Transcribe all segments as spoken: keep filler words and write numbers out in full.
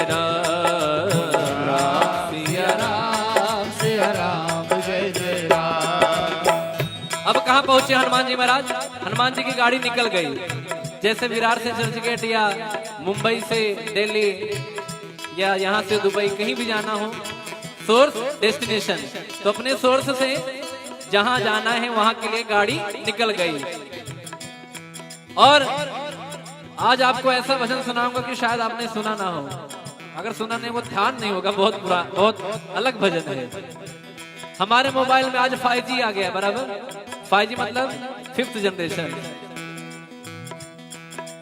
राम, सिया राम, सिया राम, जय जय राम। अब कहाँ पहुँचे हनुमान जी महाराज? हनुमान जी की गाड़ी निकल गई। जैसे विरार से चर्चगेट या मुंबई से दिल्ली या यहाँ से दुबई, कहीं भी जाना हो, सोर्स डेस्टिनेशन, तो अपने सोर्स से जहाँ जाना है वहाँ के लिए गाड़ी निकल गई। और आज आपको ऐसा भजन सुनाऊंगा कि शायद आपने सुना ना हो। अगर सुना नहीं, वो ध्यान नहीं होगा, बहुत पुरा-, बहुत अलग भजन है। हमारे मोबाइल में आज फ़ाइव जी आ गया, बराबर। फ़ाइव जी मतलब फिफ्थ जनरेशन।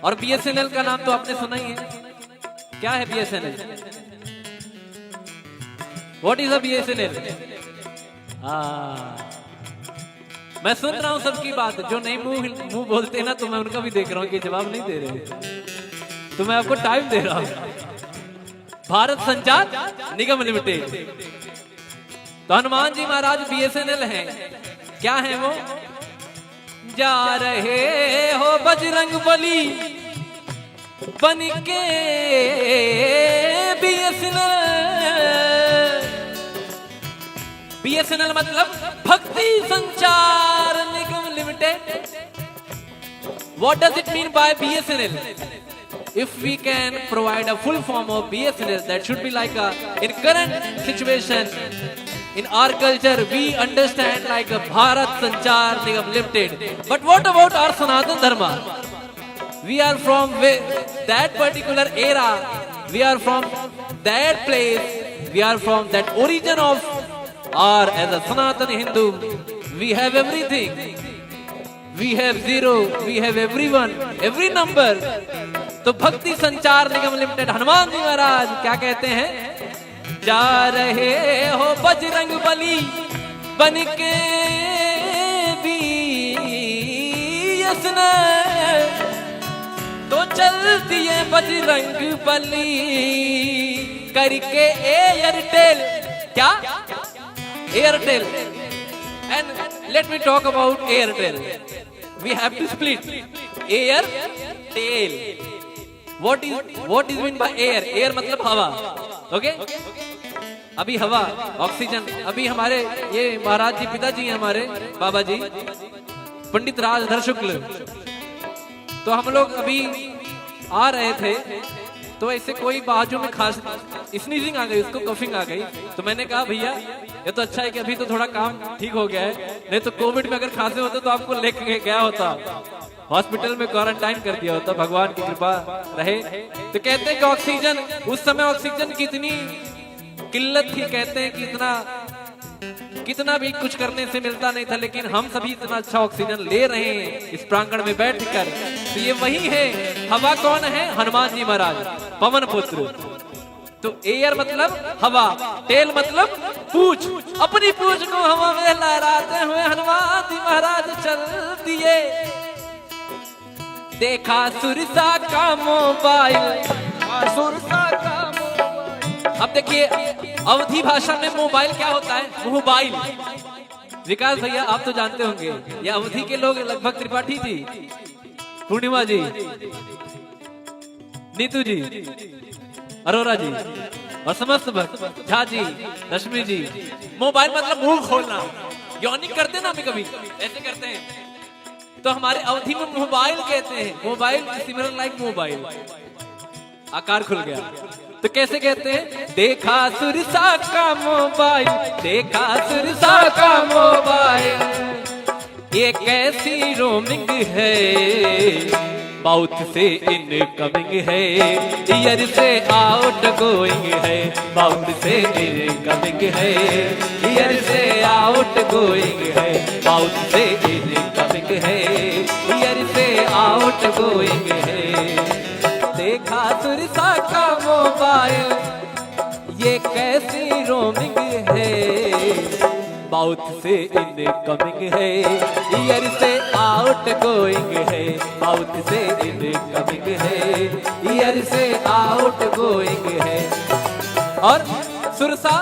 और बीएसएनएल का नाम तो आपने सुना ही है। क्या है BSNL? What is a BSNL? हाँ, मैं सुन रहा हूँ सबकी बात। जो नहीं मुंह हिल-, मुंह बोलते ना, तो मैं उनका भी देख रहा हूँ कि जवाब नहीं दे रहे, तो मैं आपको टाइम दे रहा हूँ। भारत संचार निगम लिमिटेड। तो हनुमान जी महाराज बीएसएनएल हैं। क्या है वो? जा रहे हो बजरंग बली बन के बीएसएनएल। बीएसएनएल मतलब भक्ति Sanchar Nigam Limited. What does it mean by BSNL? If we can provide a full form of BSNL, that should be like a, in current situation, in our culture, we understand like a Bharat Sanchar Nigam Limited. But what about our Sanatan Dharma? We are from whe-, that particular era. We are from that place. We are from that origin of, or as a Sanatan Hindu, we have everything. We have zero, we have everyone, every number. तो भक्ति संचार निगम लिमिटेड, हनुमान जी महाराज क्या कहते हैं? जा रहे हो बजरंग बली बन के बीएसएनएल, तो चल दिए बजरंग बली करके एयरटेल। क्या? Airtel. And let me talk about Airtel. We have to split. Airtel. What is, what is mean by air? Air मतलब हवा। Okay? अभी हवा, ऑक्सीजन, अभी हमारे ये महाराज जी, पिताजी हैं हमारे, बाबा जी, पंडित राजधर शुक्ल, तो हम लोग अभी आ रहे थे, तो ऐसे कोई बाजू में खांस, स्नीजिंग आ गई, उसको कफिंग आ गई। तो मैंने कहा, "भैया, ये तो अच्छा है कि अभी तो थोड़ा काम ठीक हो गया है, नहीं तो कोविड में अगर खांसे होते तो आपको लेके गया होता, हॉस्पिटल में क्वारंटाइन कर दिया होता।" भगवान की कृपा रहे। तो कहते हैं कि ऑक्सीजन, उस समय ऑक्सीजन की इतनी किल्लत थी, कहते हैं कि इतना, कितना भी कुछ करने से मिलता नहीं था, लेकिन हम सभी इतना अच्छा ऑक्सीजन ले रहे हैं इस प्रांगण में बैठकर। तो ये वही है, हवा कौन है? हनुमान जी महाराज, पवन पुत्र। तो एयर मतलब हवा, टेल मतलब पूंछ। अपनी पूंछ को हवा में लहराते हुए हनुमान जी महाराज चल दिए। देखा सुरसा का मोबाइल, सुरसा का मोबाइल। अब देखिए, अवधी भाषा में मोबाइल क्या होता है? मोबाइल। विकास भैया, आप तो जानते होंगे, ये अवधी के लोग, लगभग त्रिपाठी जी, पूर्णिमा जी, नीतू जी, अरोरा जी और समस्त भक्त, झा जी, रश्मि जी, मोबाइल मतलब मुंह खोलना, यॉनिंग करते ना हम कभी, ऐसे करते हैं। तो हमारे अवधी में मोबाइल कहते हैं, मोबाइल सिमिलर लाइक मोबाइल। आकार खुल गया। तो कैसे कहते हैं? देखा सुरसा का मोबाइल, देखा सुरसा का मोबाइल, ये कैसी रोमिंग है, माउथ से इनकमिंग है, ईयर से आउट गोइंग है, माउथ से इनकमिंग है, ईयर से आउट गोइंग है, माउथ से इनकमिंग है, ईयर से आउट गोइंग है। देखा सुरसा का मोबाइल, ये कैसी रोमिंग है, माउथ से इनकमिंग है, ईयर से आउट गोइंग है, माउथ से इनकमिंग है, ईयर से आउट गोइंग है। और सुरसा,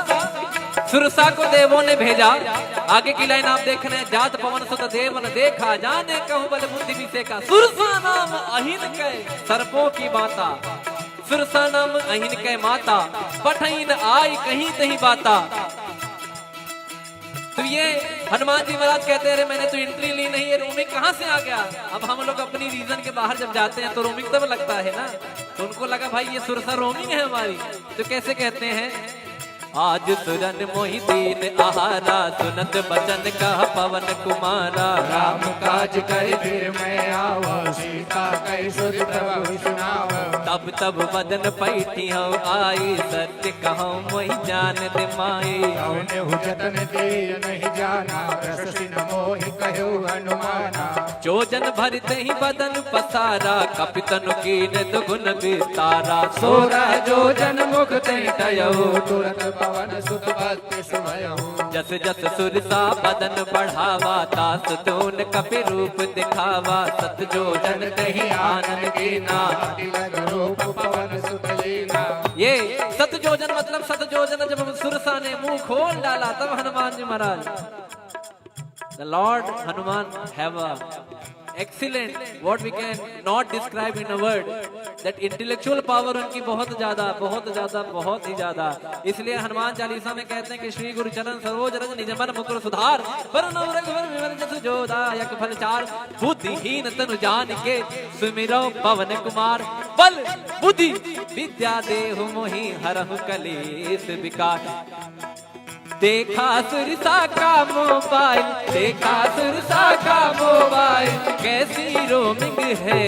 सुरसा को देवों ने भेजा। आगे की लाइन आप देखने, जात पवन सुत देवन देखा, जाने कहूँ बल बुद्धि विषय का, सुरसा नाम अहिन के सर्पों की माता। सुरसा नाम अहिन कै माता, पठइन आई कहीं तही बाता। तो ये हनुमान जी महाराज कहते हैं, "अरे, मैंने तो एंट्री ली नहीं, ये रोमिंग कहाँ से आ गया?" अब हम लोग अपनी रीजन के बाहर जब जाते हैं तो रोमिंग तब लगता है ना, तो उनको लगा, "भाई, ये सुरसा रोमिंग है हमारी।" तो कैसे कहते हैं, "आज सुरन मोहि दीन आहारा, सुनत बचन कह पवन कुमारा।" राम काज कहि फिर मैं आवा, सीता कहि सुर प्रभु सुनावा। तब तब बदन पैठी हौ आई, सत्य कहौ मोहि जान दे माई। कौन हु जतन ते नहीं जाना, रस सिन मोहि कह्यो हनुमाना। जोजन भरि तहि बदन पसारा, कपि तनु कीन दुगुन विस्तारा। सोरह जोजन मुख तहि टयौ, तुरत पवन सुत बत्तीस भयौ। जस जस सुरसा बदन बढ़ावा, तास तून कपि रूप दिखावा। सत जोजन तहि आनन कीना, तिलक रूप पवन सुत लीना। ये सत जोजन मतलब सत जोजन जब सुरसा ने मुंह खोल डाला, तब हनुमान जी महाराज, the Lord Hanuman have a excellent, what we can not describe in a word, that intellectual power उनकी बहुत ज्यादा, बहुत ज्यादा, बहुत ही ज्यादा। इसलिए हनुमान चालीसा में कहते हैं कि "श्री गुरु चरण सरोज रज निज मन मुकुर सुधार, बरनउँ रघुबर विमल जसु जो दायक फल चार, बुद्धिहीन तनु जानिके सुमिरौं पवन कुमार, बल बुद्धि विद्या देहु मोहि हरहु कलेस विकार।" देखा सुरसा का मोबाइल, देखा सुरसा का मोबाइल, कैसी रोमिंग है।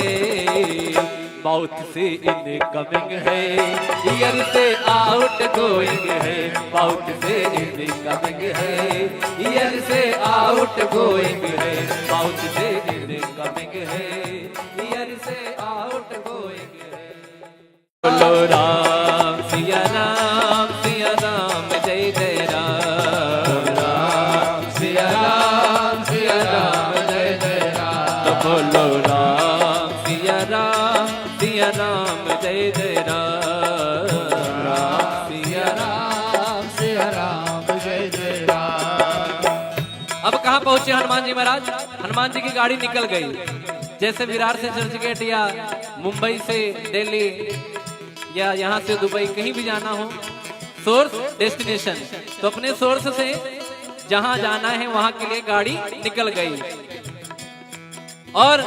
माउथ से इनकमिंग है, ईयर से आउट गोइंग है। माउथ से इनकमिंग है, ईयर से आउट गोइंग है। माउथ से इनकमिंग है, ईयर से आउट गोइंग है। बोलो राम सिया राम, सिया राम जय जय राम। राम सिया राम, सिया राम जय जय राम। तो बोलो राम सिया राम, सिया राम जय जय राम। राम सिया राम, सिया राम जय जय राम। अब कहाँ पहुंचे हनुमान जी महाराज? हनुमान जी की गाड़ी निकल गई। जैसे विरार से चर्चगेट या मुंबई से दिल्ली या यहाँ से दुबई, कहीं भी जाना हो, सोर्स डेस्टिनेशन, तो अपने सोर्स से जहाँ जाना है वहाँ के लिए गाड़ी निकल गई। और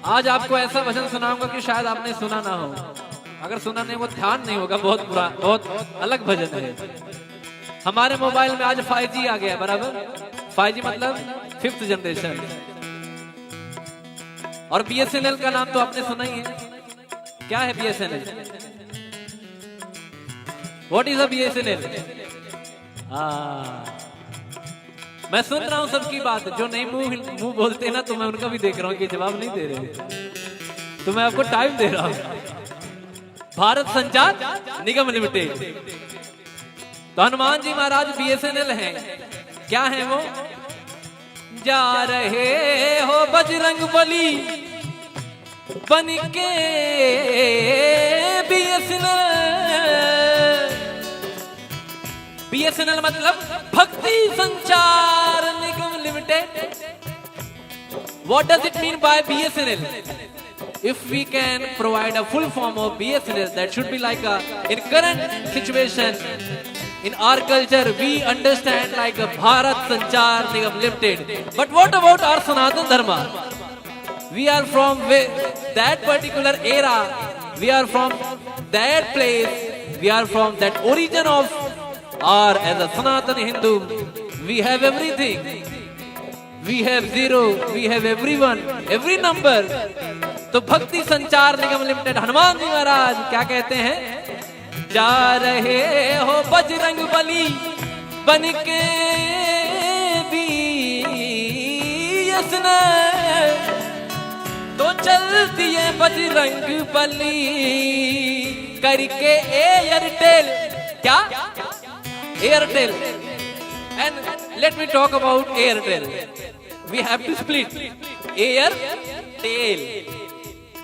आज आपको ऐसा भजन सुनाऊंगा कि शायद आपने सुना ना हो। अगर सुना नहीं, वो ध्यान नहीं होगा, बहुत पुरा-, बहुत अलग भजन है। हमारे मोबाइल में आज फाइव जी आ गया, बराबर? फाइव जी मतलब फिफ्थ जनरेशन। और बीएसएनएल का नाम तो आपने सुना ही है। क्या है BSNL? What is a BSNL? हाँ, मैं सुन रहा हूँ सबकी बात। जो नहीं मुंह, मुंह बोलते ना, तो मैं उनका भी देख रहा हूँ कि जवाब नहीं दे रहे, तो मैं आपको टाइम दे रहा हूँ। भारत संचार निगम लिमिटेड। तो हनुमान जी महाराज बीएसएनएल हैं। क्या है वो? जा रहे हो बजरंग बली बन के बीएसएनएल। बीएसएनएल मतलब भक्ति Sanchar Nigam Limited. What does it mean by BSNL? If we can provide a full form of BSNL, that should be like a, in current situation, in our culture, we understand like a Bharat Sanchar Nigam Limited. But what about our Sanatan Dharma? We are from whe-, that particular era. We are from that place. We are from that origin of our, as a Sanatan Hindu, we have everything. We have zero, we have everyone, every number. तो भक्ति संचार निगम लिमिटेड, हनुमान जी महाराज क्या कहते हैं? जा रहे हो बजरंग बली बन के बीएसएनएल, तो चल दिए बजरंग बली करके एयरटेल। क्या? Airtel. And let me talk about Airtel. We have to split Airtel.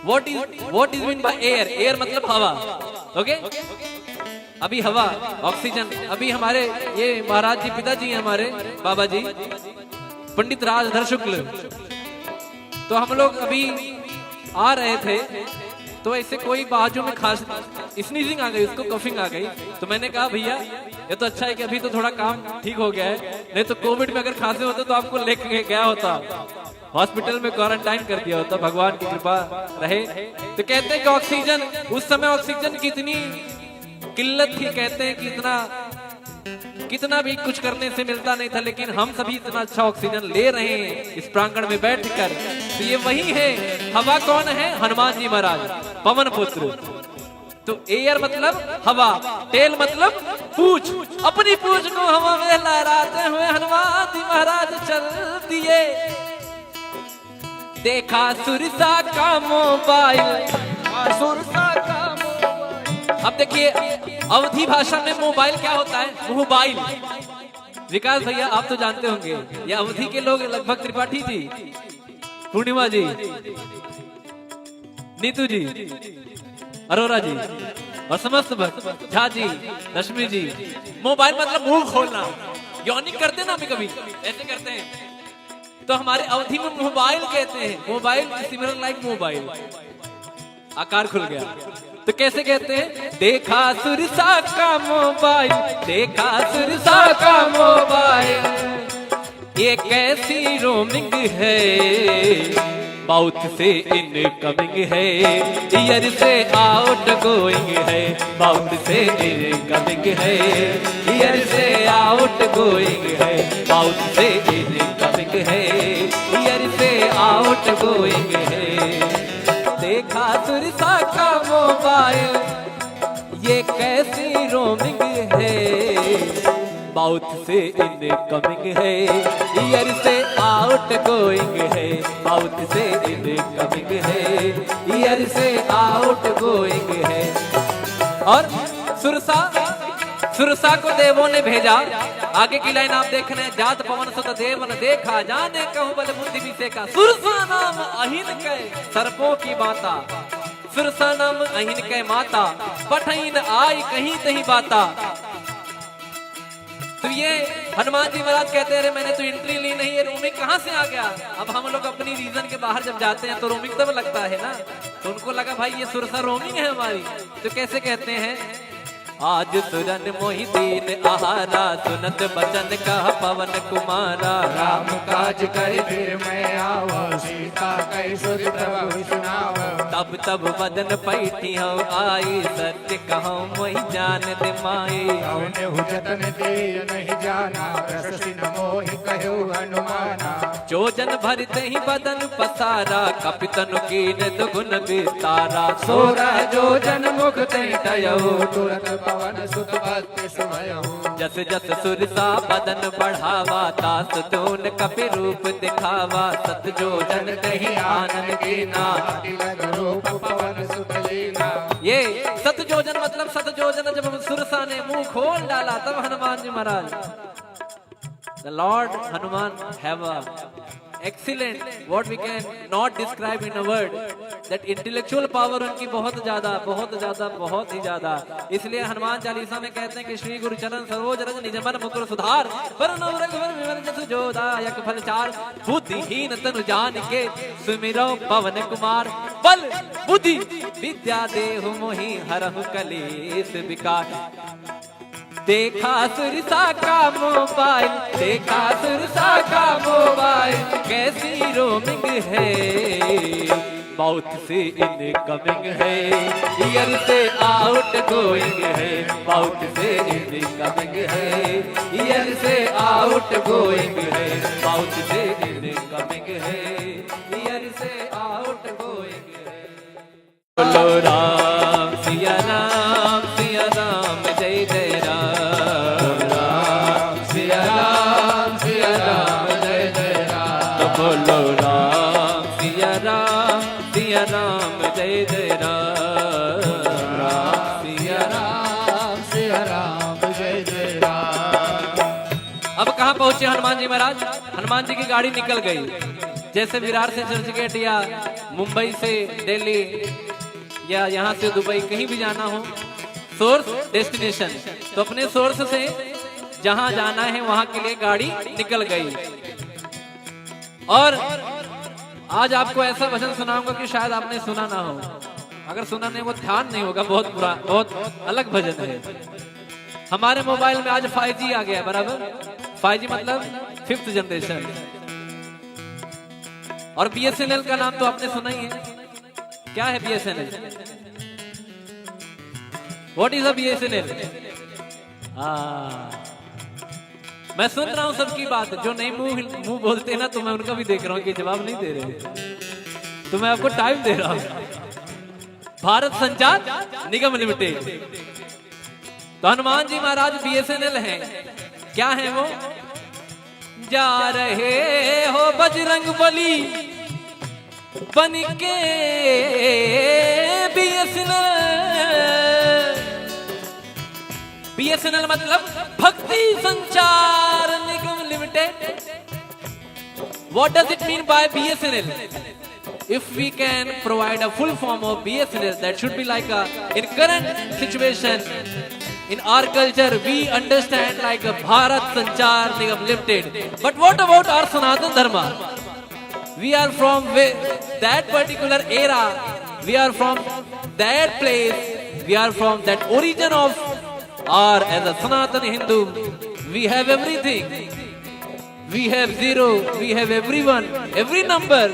What is, what is mean by air? Air मतलब हवा। OK? अभी हवा, ऑक्सीजन। अभी हमारे ये महाराज जी, पिताजी हैं हमारे, बाबा जी, पंडित राजधर शुक्ल, तो हम लोग अभी आ रहे थे, तो ऐसे कोई बाजू में खांस, स्नीजिंग आ गई, उसको कफिंग आ गई। तो मैंने कहा, "भैया, ये तो अच्छा है कि अभी तो थोड़ा काम ठीक हो गया है, नहीं तो कोविड में अगर खांसे होते तो आपको लेके गया होता, हॉस्पिटल में क्वारंटाइन कर दिया होता।" भगवान की कृपा रहे। तो कहते हैं कि ऑक्सीजन, उस समय ऑक्सीजन की इतनी किल्लत थी, कहते हैं कि इतना, कितना भी कुछ करने से मिलता नहीं था, लेकिन हम सभी इतना अच्छा ऑक्सीजन ले रहे हैं इस प्रांगण में बैठकर। तो ये वही है, हवा कौन है? हनुमान जी महाराज, पवन पुत्र। तो एयर मतलब हवा, टेल मतलब पूंछ। अपनी पूंछ को हवा में लहराते हुए हनुमान जी महाराज चल दिए। देखा सुरसा का मोबाइल। सुरसा का मोबाइल। अब देखिए, अवधी भाषा में मोबाइल क्या होता है? मोबाइल। विकास भैया, आप तो जानते होंगे, ये अवधी के लोग, लगभग त्रिपाठी जी, पूर्णिमा जी, नीतू जी, अरोरा जी और समस्त भक्त, झा जी, रश्मि जी। मोबाइल मतलब मुंह खोलना, यॉनिंग करते ना हम कभी, ऐसे करते हैं। तो हमारे अवधी में मोबाइल कहते हैं, मोबाइल सिमिलर लाइक मोबाइल। आकार खुल गया। तो कैसे कहते हैं? देखा सुरसा का मोबाइल, देखा सुरसा का मोबाइल, ये कैसी रोमिंग है? माउथ से इनकमिंग है, ईयर से आउट गोइंग है। माउथ से इनकमिंग है, ईयर से आउट गोइंग है। माउथ से इनकमिंग है, ईयर से आउट गोइंग है। देखा सुरसा का मोबाइल, ये कैसी रोमिंग है? माउथ से इनकमिंग है, ईयर से आउट गोइंग है। माउथ से इनकमिंग है, ईयर से आउट गोइंग है। और सुरसा, सुरसा को देवों ने भेजा। आगे की लाइन आप देख रहे हैं, जात पवन सुत देव न देखा, जाने कहूँ बल बुद्धि विषय का। सुरसा नाम अहिन के सर्पों की माता, सुरसा नाम अहिन के माता, पठइन आई कही तही बाता। तो ये हनुमान जी महाराज कहते हैं, "अरे, मैंने तो एंट्री ली नहीं, ये रोमिंग कहाँ से आ गया?" अब हम लोग अपनी रीजन के बाहर जब जाते हैं तो रोमिंग तब लगता है ना, तो उनको लगा, "भाई, ये सुरसा रोमिंग है हमारी।" तो कैसे कहते हैं, आज सुरन मोहि दीन आहारा, सुनत बचन कह पवन कुमारा। राम काज कहि फिर मैं आवा, सीता कहि सुर प्रभु सुनावा। तब तब बदन पैठी हौ आई, सत्य कहौ मोहि जान दे माई। कौन हु जतन देय नहीं जाना, रस सिन मोहि कह्यो हनुमाना। जो जन भर तही बदन पसारा, कपि तनु कीन दुगुन विस्तारा। सोरह जो जन मुख तही टयौ, तुरत पवन सुत बत्तीस भयौ। जस जस सुरसा बदन बढ़ावा, तास तून कपि रूप दिखावा। सत जो जन तही आनन कीना, तिलक रूप पवन सुत लीना। ये सत जो जन मतलब सत जो जन, जब हम सुरसा ने मुंह खोल डाला तब हनुमान जी महाराज, the Lord Hanuman have a excellent, what we can not describe in a word, that intellectual power उनकी बहुत ज्यादा, बहुत ज्यादा, बहुत ही ज्यादा। इसलिए हनुमान चालीसा में कहते हैं कि श्री गुरु चरण सरोज रज निज मन मुकुर सुधार, बरनउँ रघुबर विमल जसु जो दायक फल चार। बुद्धिहीन तनु जानिके सुमिरौं पवन कुमार, बल बुद्धि विद्या देहु मोहि हरहु कलेस विकार। देखा सुरसा का मोबाइल, देखा सुरसा का मोबाइल, कैसी रोमिंग है। माउथ से इनकमिंग है, ईयर से आउट गोइंग है। माउथ से इनकमिंग है, ईयर से आउट गोइंग है। माउथ से इनकमिंग है, ईयर से आउट गोइंग है। बोलो राम सिया राम, सिया राम जय जय राम। राम सिया राम, सिया राम जय जय राम। तो बोलो राम सिया राम, सिया राम जय जय राम। राम सिया राम, सिया राम जय जय राम। अब कहाँ पहुँचे हनुमान जी महाराज? हनुमान जी की गाड़ी निकल गई। जैसे विरार से चर्चगेट या मुंबई से दिल्ली या यहाँ से दुबई, कहीं भी जाना हो, सोर्स डेस्टिनेशन, तो अपने सोर्स से जहाँ जाना है वहाँ के लिए गाड़ी निकल गई। और आज आपको ऐसा भजन सुनाऊंगा कि शायद आपने सुना ना हो। अगर सुना नहीं, वो ध्यान नहीं होगा, बहुत पुरा-, बहुत अलग भजन है। हमारे मोबाइल में आज फ़ाइव जी आ गया, बराबर? फ़ाइव जी मतलब फिफ्थ जनरेशन। और बीएसएनएल का नाम तो आपने सुना ही है। क्या है BSNL? What is a BSNL? हाँ, मैं सुन रहा हूँ सबकी बात। जो नहीं मुंह हिल-, मुंह बोलते ना, तो मैं उनका भी देख रहा हूँ कि जवाब नहीं दे रहे, तो मैं आपको टाइम दे रहा हूँ। भारत संचार निगम लिमिटेड। तो हनुमान जी महाराज बीएसएनएल हैं। क्या है वो? जा रहे हो बजरंग बली बन के बीएसएनएल। बीएसएनएल मतलब भक्ति Sanchar Nigam Limited. What does it mean by BSNL? If we can provide a full form of B S N L, that should be like a, in current situation, in our culture, we understand like a Bharat Sanchar Nigam Limited. But what about our Sanatan Dharma? We are from whe-, that particular era. We are from that place. We are from that origin of our, as a Sanatan Hindu, we have everything. We have zero, we have everyone, every number.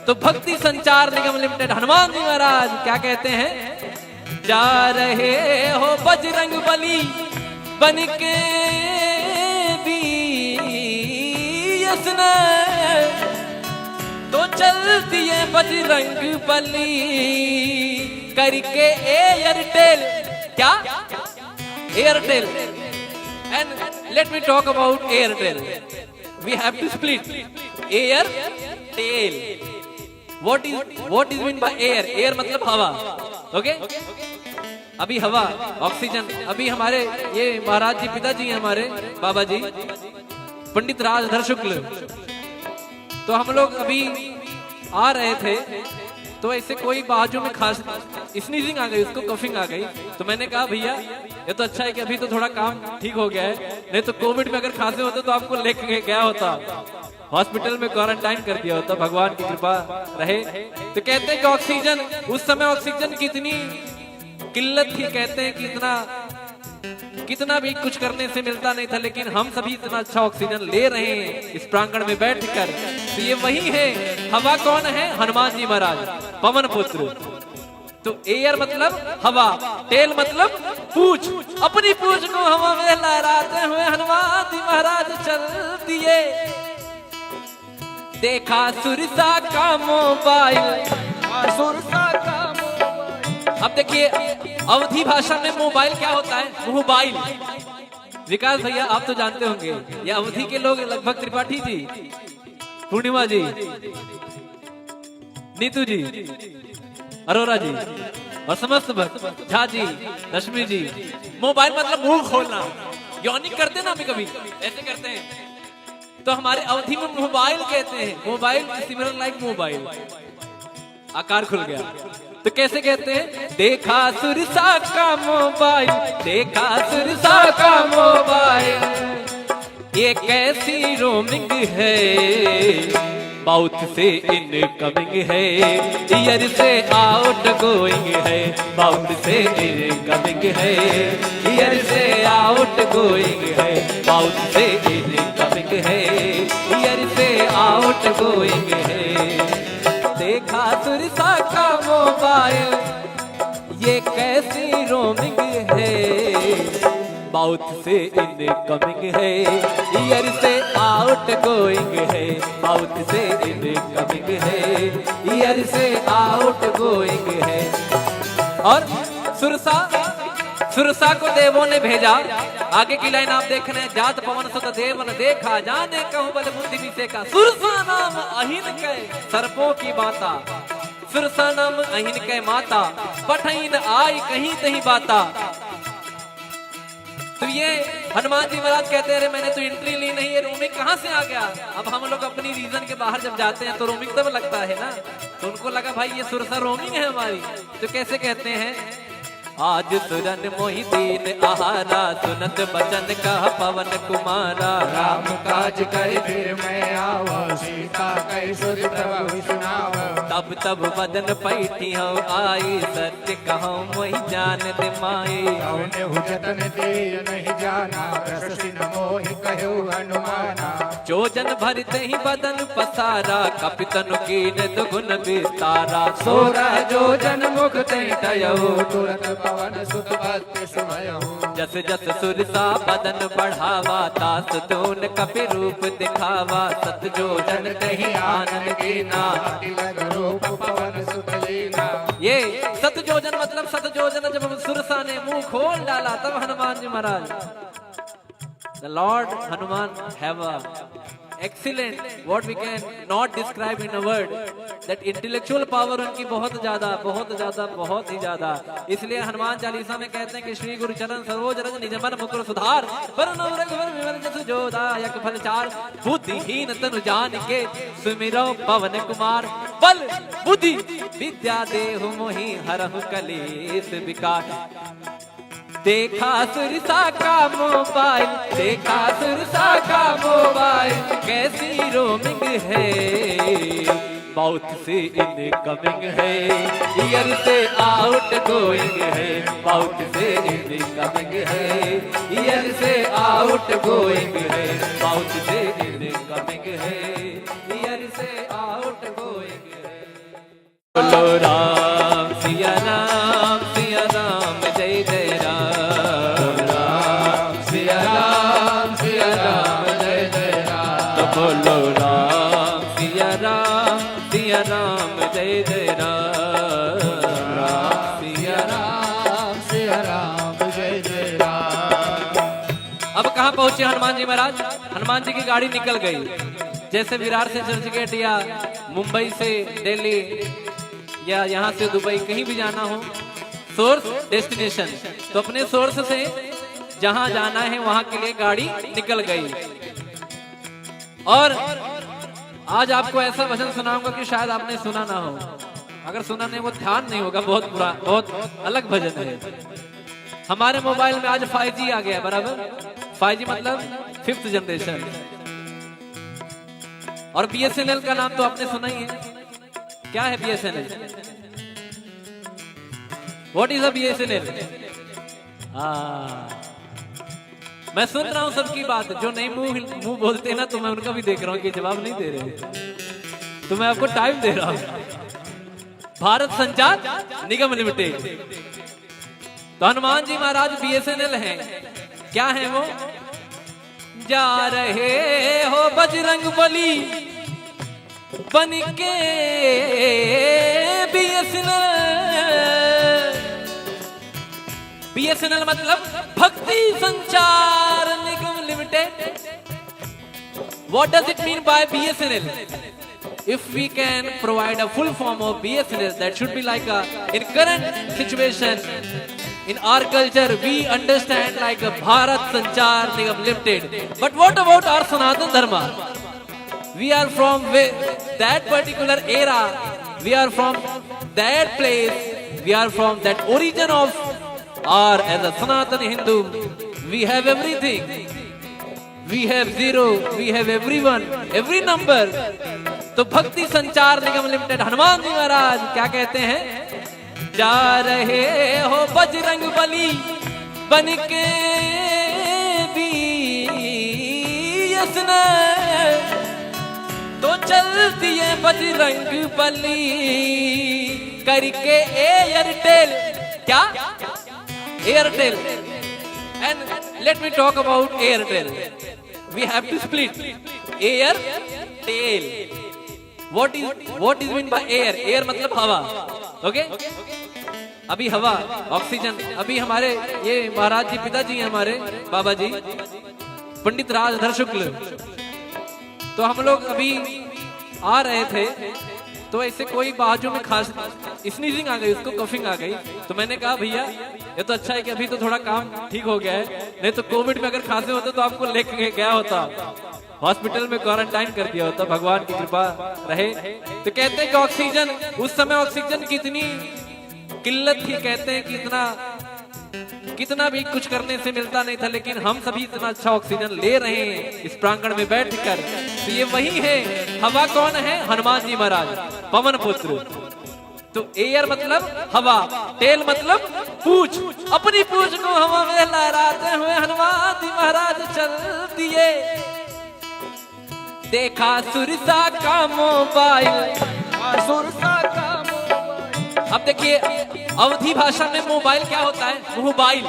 तो भक्ति संचार निगम लिमिटेड हनुमान जी महाराज क्या कहते हैं? जा रहे हो बजरंग बली बन के बीएसएनएल, तो चल दिए बजरंग बली करके एयरटेल। क्या? Airtel. And let me talk about Airtel. We have to split। Airtel. What is, what is mean by air? Air मतलब हवा। OK? अभी हवा, ऑक्सीजन, अभी हमारे ये महाराज जी, पिताजी हैं हमारे, बाबा जी, पंडित राजधर शुक्ल, तो हम लोग अभी आ रहे थे, तो ऐसे कोई बाजू में खांस, स्नीजिंग आ गई, उसको कफिंग आ गई। तो मैंने कहा, "भैया, ये तो अच्छा है कि अभी तो थोड़ा काम ठीक हो गया है, नहीं तो कोविड में अगर खांसे होते तो आपको लेके गया होता, हॉस्पिटल में क्वारंटाइन कर दिया होता।" भगवान की कृपा रहे। तो कहते हैं कि ऑक्सीजन, उस समय ऑक्सीजन की इतनी किल्लत थी, कहते हैं कि इतना, कितना भी कुछ करने से मिलता नहीं था, लेकिन हम सभी इतना अच्छा ऑक्सीजन ले रहे हैं इस प्रांगण में बैठकर। तो ये वही है, हवा कौन है? हनुमान जी महाराज, पवन पुत्र। तो एयर मतलब हवा, टेल मतलब पूंछ। अपनी पूंछ को हवा में लहराते हुए हनुमान जी महाराज चल दिए। देखा सुरसा का मोबाइल, सुरसा का मोबाइल। अब देखिए, अवधी भाषा में मोबाइल क्या होता है? मोबाइल। विकास भैया, आप तो जानते होंगे, ये अवधी के लोग, लगभग त्रिपाठी जी, पूर्णिमा जी, नीतू जी, अरोरा जी और समस्त भक्त, झा जी, रश्मि जी, मोबाइल मतलब मुंह खोलना, यॉनिंग करते ना हम कभी, ऐसे करते हैं। तो हमारे अवधी में मोबाइल कहते हैं, मोबाइल सिमिलर लाइक मोबाइल। आकार खुल गया। तो कैसे कहते हैं? देखा सुरसा का मोबाइल, देखा सुरसा का मोबाइल, ये कैसी रोमिंग है, माउथ से इनकमिंग है, ईयर से आउट गोइंग है, माउथ से इनकमिंग है, ईयर से आउट गोइंग है, माउथ से इनकमिंग है, ईयर से आउट गोइंग है। देखा सुरसा का मोबाइल, ये कैसी रोमिंग है, माउथ से इनकमिंग है, ईयर से आउट गोइंग है, माउथ से इनकमिंग है, ईयर से आउट गोइंग है। और सुरसा, सुरसा को देवों ने भेजा, आगे की लाइन आप देख रहे हैं, जात पवन सुत देवन देखा, जाने कहूँ बल बुद्धि विषय का, सुरसा नाम अहिन के सर्पों की माता। सुरसा नाम अहिन के माता, पठइन आई कहीं तहीं बाता। तो ये हनुमान जी महाराज कहते हैं, "अरे, मैंने तो एंट्री ली नहीं, ये रोमिंग कहाँ से आ गया?" अब हम लोग अपनी रीजन के बाहर जब जाते हैं तो रोमिंग तब लगता है ना, तो उनको लगा, "भाई, ये सुरसा रोमिंग है हमारी।" तो कैसे कहते हैं, आज सुरन मोहि दीन आहारा, सुनत बचन कह पवन कुमारा। राम काज कहि फिर मैं आवा, सीता कहि सुर प्रभु सुनावा। अब तब बदन पैठी हौ आई, सत्य कहौ मोहि जान दे माई। कौन हु जतन ते नहीं जाना, रस सिन मोहि कहु हनुमाना। जोजन भरि तेहि बदन पसारा, कपि तनु कीन दुगुन विस्तारा। सोरह जोजन मुख तेहि टयौ, तुरत पवन सुत बत्तीस भयौ। जस जस सुरसा बदन बढ़ावा, तास तून कपि रूप दिखावा। सत जोजन तेहि आनन कीना, तिलक रूप पवन सुत लीना। ये सत जोजन मतलब सत जोजन जब हम सुरसा ने मुंह खोल डाला, तब हनुमान जी महाराज, the Lord Hanuman have a excellent, what we can not describe in a word, that intellectual power उनकी बहुत ज्यादा, बहुत ज्यादा, बहुत ही ज्यादा। इसलिए हनुमान चालीसा में कहते हैं कि श्री गुरु चरण सरोज रज निज मन मुकुर सुधार, बरनउँ रघुबर विमल जसु जो दायक फल चार, बुद्धिहीन तनु जानिके सुमिरौं पवन कुमार। बल बुद्धि विद्या देहु मोहि हरहु कलेस विकार। देखा सुरसा का मोबाइल, देखा सुरसा का मोबाइल, कैसी रोमिंग है। माउथ से इनकमिंग है, ईयर से आउटगोइंग है। माउथ से इनकमिंग है, ईयर से आउटगोइंग है। माउथ से इनकमिंग है, ईयर से आउटगोइंग है। बोलो राम सिया राम, सिया राम जय जय राम। राम सिया राम, सिया राम जय जय राम। तो बोलो राम सिया राम, सिया राम जय जय राम। राम सिया राम, सिया राम जय जय राम। अब कहाँ पहुँचे हनुमान जी महाराज? हनुमान जी की गाड़ी निकल गई। जैसे विरार से चर्चगेट या मुंबई से दिल्ली या यहाँ से दुबई कहीं भी जाना हो, सोर्स डेस्टिनेशन, तो अपने सोर्स से जहाँ जाना है वहाँ के लिए गाड़ी निकल गई। और आज आपको ऐसा भजन सुनाऊंगा कि शायद आपने सुना ना हो। अगर सुना नहीं, वो ध्यान नहीं होगा, बहुत पुरा-, बहुत अलग भजन है। हमारे मोबाइल में आज फाइव जी आ गया, बराबर? फाइव जी मतलब फिफ्थ जनरेशन। और बीएसएनएल का नाम तो आपने सुना ही है। क्या है BSNL? What is a BSNL? हाँ, मैं सुन रहा हूँ सबकी बात। जो नहीं मुंह हिल-, मुंह बोलते ना, तो मैं उनका भी देख रहा हूँ कि जवाब नहीं दे रहे, तो मैं आपको टाइम दे रहा हूँ। भारत संचार निगम लिमिटेड। तो हनुमान जी महाराज बीएसएनएल हैं। क्या है वो? जा रहे हो बजरंग बली बन के बीएसएनएल। बीएसएनएल मतलब भक्ति Sanchar Nigam Limited. What does it mean by BSNL? If we can provide a full form of BSNL, that should be like a, in current situation, in our culture, we understand like a Bharat Sanchar Nigam Limited. But what about our Sanatan Dharma? We are from whe-, that particular era. We are from that place. We are from that origin of our, as a Sanatan Hindu, we have everything. We have zero, we have everyone, every number. तो भक्ति संचार निगम लिमिटेड, हनुमान जी महाराज क्या कहते हैं? जा रहे हो बजरंग बली बन के बीएसएनएल, तो चल दिए बजरंग बली करके एयरटेल। क्या? Airtel. And let me talk about Airtel. We have to split. Airtel. What is, what is mean by air? Air मतलब हवा। Okay? अभी हवा, ऑक्सीजन, अभी हमारे ये महाराज जी, पिताजी हैं हमारे, बाबा जी, पंडित राजधर शुक्ल, तो हम लोग अभी आ रहे थे, तो ऐसे कोई बाजू में खांस, स्नीजिंग आ गई, उसको कफिंग आ गई। तो मैंने कहा, "भैया, ये तो अच्छा है कि अभी तो थोड़ा काम ठीक हो गया है, नहीं तो कोविड में अगर खांसे होते तो आपको लेके गया होता, हॉस्पिटल में क्वारंटाइन कर दिया होता।" भगवान की कृपा रहे। तो कहते हैं कि ऑक्सीजन, उस समय ऑक्सीजन की इतनी किल्लत थी, कहते हैं कि इतना कितना भी कुछ करने से मिलता नहीं था, लेकिन हम सभी इतना अच्छा ऑक्सीजन ले रहे हैं इस प्रांगण में बैठकर। तो ये वही है, हवा कौन है? हनुमान जी महाराज, पवन पुत्र। तो एयर मतलब हवा, टेल मतलब पूंछ। अपनी पूंछ को हवा में लहराते हुए हनुमान जी महाराज चल दिए। देखा सुरसा का मोबाइल। सुरसा का मोबाइल। अब देखिए, अवधी भाषा में मोबाइल क्या होता है? मोबाइल।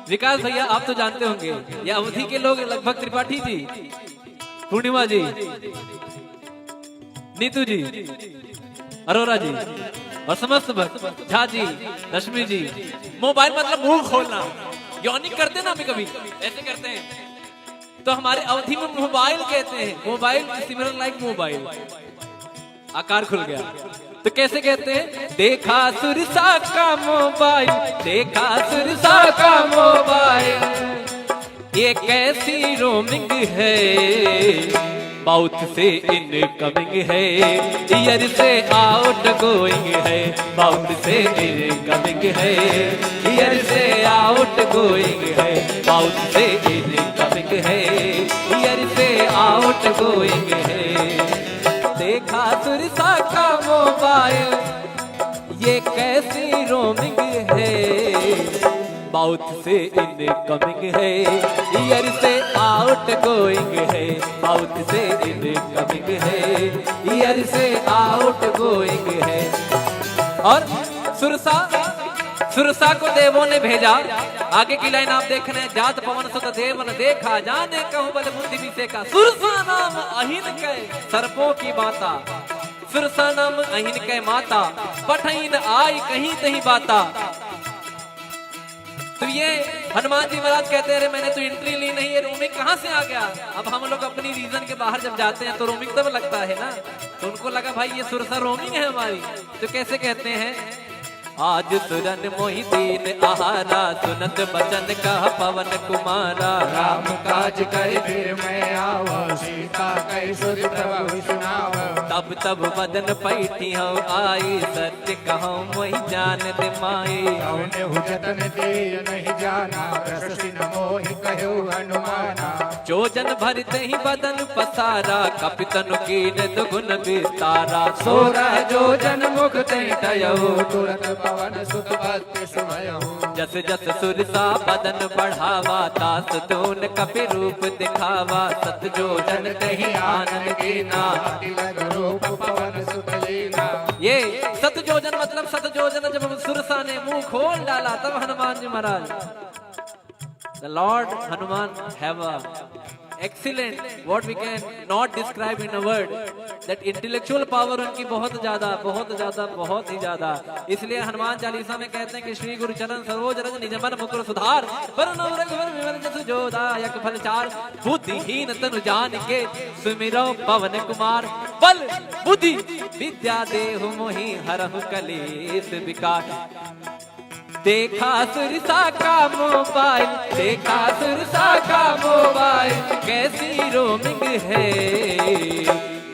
विकास भैया, आप तो जानते होंगे, ये अवधी के लोग, लगभग त्रिपाठी जी, पूर्णिमा जी, नीतू जी, अरोरा जी और समस्त भक्त, झा जी, रश्मि जी। मोबाइल मतलब मुंह खोलना, यॉनिंग करते ना हम कभी, ऐसे करते हैं। तो हमारे अवधी में मोबाइल कहते हैं, मोबाइल, सिमिलर लाइक मोबाइल। आकार खुल गया। तो कैसे कहते हैं? देखा सुरसा का मोबाइल, देखा सुरसा का मोबाइल, ये कैसी रोमिंग है? माउथ से इनकमिंग है, ईयर से आउट गोइंग है। माउथ से इनकमिंग है, ईयर से आउट गोइंग है। माउथ से इनकमिंग है, ईयर से आउट गोइंग है। देखा सुरसा का मोबाइल, ये कैसी रोमिंग है? माउथ से इनकमिंग है, ईयर से आउट गोइंग है। माउथ से इनकमिंग है, ईयर से आउट गोइंग है। और सुरसा, सुरसा को देवों ने भेजा। आगे की लाइन आप देख रहे हैं, जात पवन सुत देवन देखा, जाने कहूँ बल बुद्धि विषय का। सुरसा नाम अहिन के सर्पों की माता, सुरसा नाम अहिन के माता, पठइन आई कहीं तहीं बाता। तो ये हनुमान जी महाराज कहते हैं, "अरे, मैंने तो एंट्री ली नहीं, ये रोमिंग कहाँ से आ गया?" अब हम लोग अपनी रीजन के बाहर जब जाते हैं तो रोमिंग तब लगता है ना, तो उनको लगा, "भाई, ये सुरसा रोमिंग है हमारी।" तो कैसे कहते हैं? आज सुरन मोहि दीन आहारा, सुनत बचन कह पवन कुमारा। राम काज कहि फिर मैं आवा, सीता कहि सुर प्रभु सुनावा। तब तब बदन पैठी हौ आई, सत्य कहौ मोहि जान दे माई। कौन हु जतन ते नहीं जाना, रस सिन मोहि कह्यो हनुमाना। जो जन भर तही बदन पसारा, कपि तनु कीन दुगुन विस्तारा। सोरह जो जन मुख तही टयहु, तुरत पवन सुत बत्तीस भयहु। जस जस सुरसा बदन बढ़ावा, तास तून कपि रूप दिखावा। सत जो जन तही आनन कीना, तिलक रूप पवन सुत लीना। ये सत जो जन मतलब सत जो जन जब सुरसा ने मुंह खोल डाला, तब हनुमान जी महाराज, the Lord Hanuman have a excellent, what we can not describe in a word, that intellectual power उनकी बहुत ज्यादा, बहुत ज्यादा, बहुत ही ज्यादा। इसलिए हनुमान चालीसा में कहते हैं कि श्री गुरु चरण सरोज रज निज मन मुकुर सुधार, बरनउँ रघुबर विमल जसु जो दायक फल चार, बुद्धिहीन तनु जानिके सुमिरौं पवन कुमार, बल बुद्धि विद्या देहु मोहि हरहु कलेस विकार। देखा सुरसा का मोबाइल, देखा सुरसा का मोबाइल, कैसी रोमिंग है।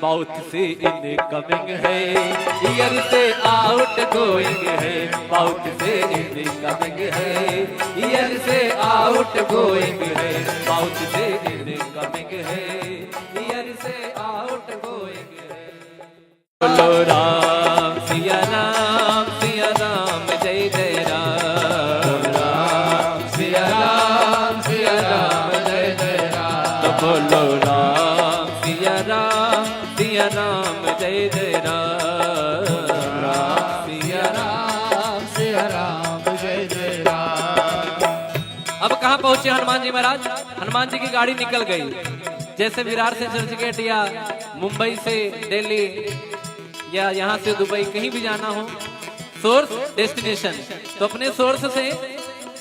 माउथ से इनकमिंग है, ईयर से आउट गोइंग है। माउथ से इनकमिंग है, ईयर से आउट गोइंग है। माउथ से इनकमिंग है, ईयर से आउट गोइंग है। बोलो राम सिया राम, सिया राम जय जय राम। राम सिया राम, सिया राम जय जय राम। तो बोलो राम सिया राम, सिया राम जय जय राम। राम सिया राम, सिया राम जय जय राम। अब कहाँ पहुँचे हनुमान जी महाराज? हनुमान जी की गाड़ी निकल गई। जैसे विरार से चर्चगेट या मुंबई से दिल्ली या यहाँ से दुबई कहीं भी जाना हो, सोर्स डेस्टिनेशन, तो अपने सोर्स से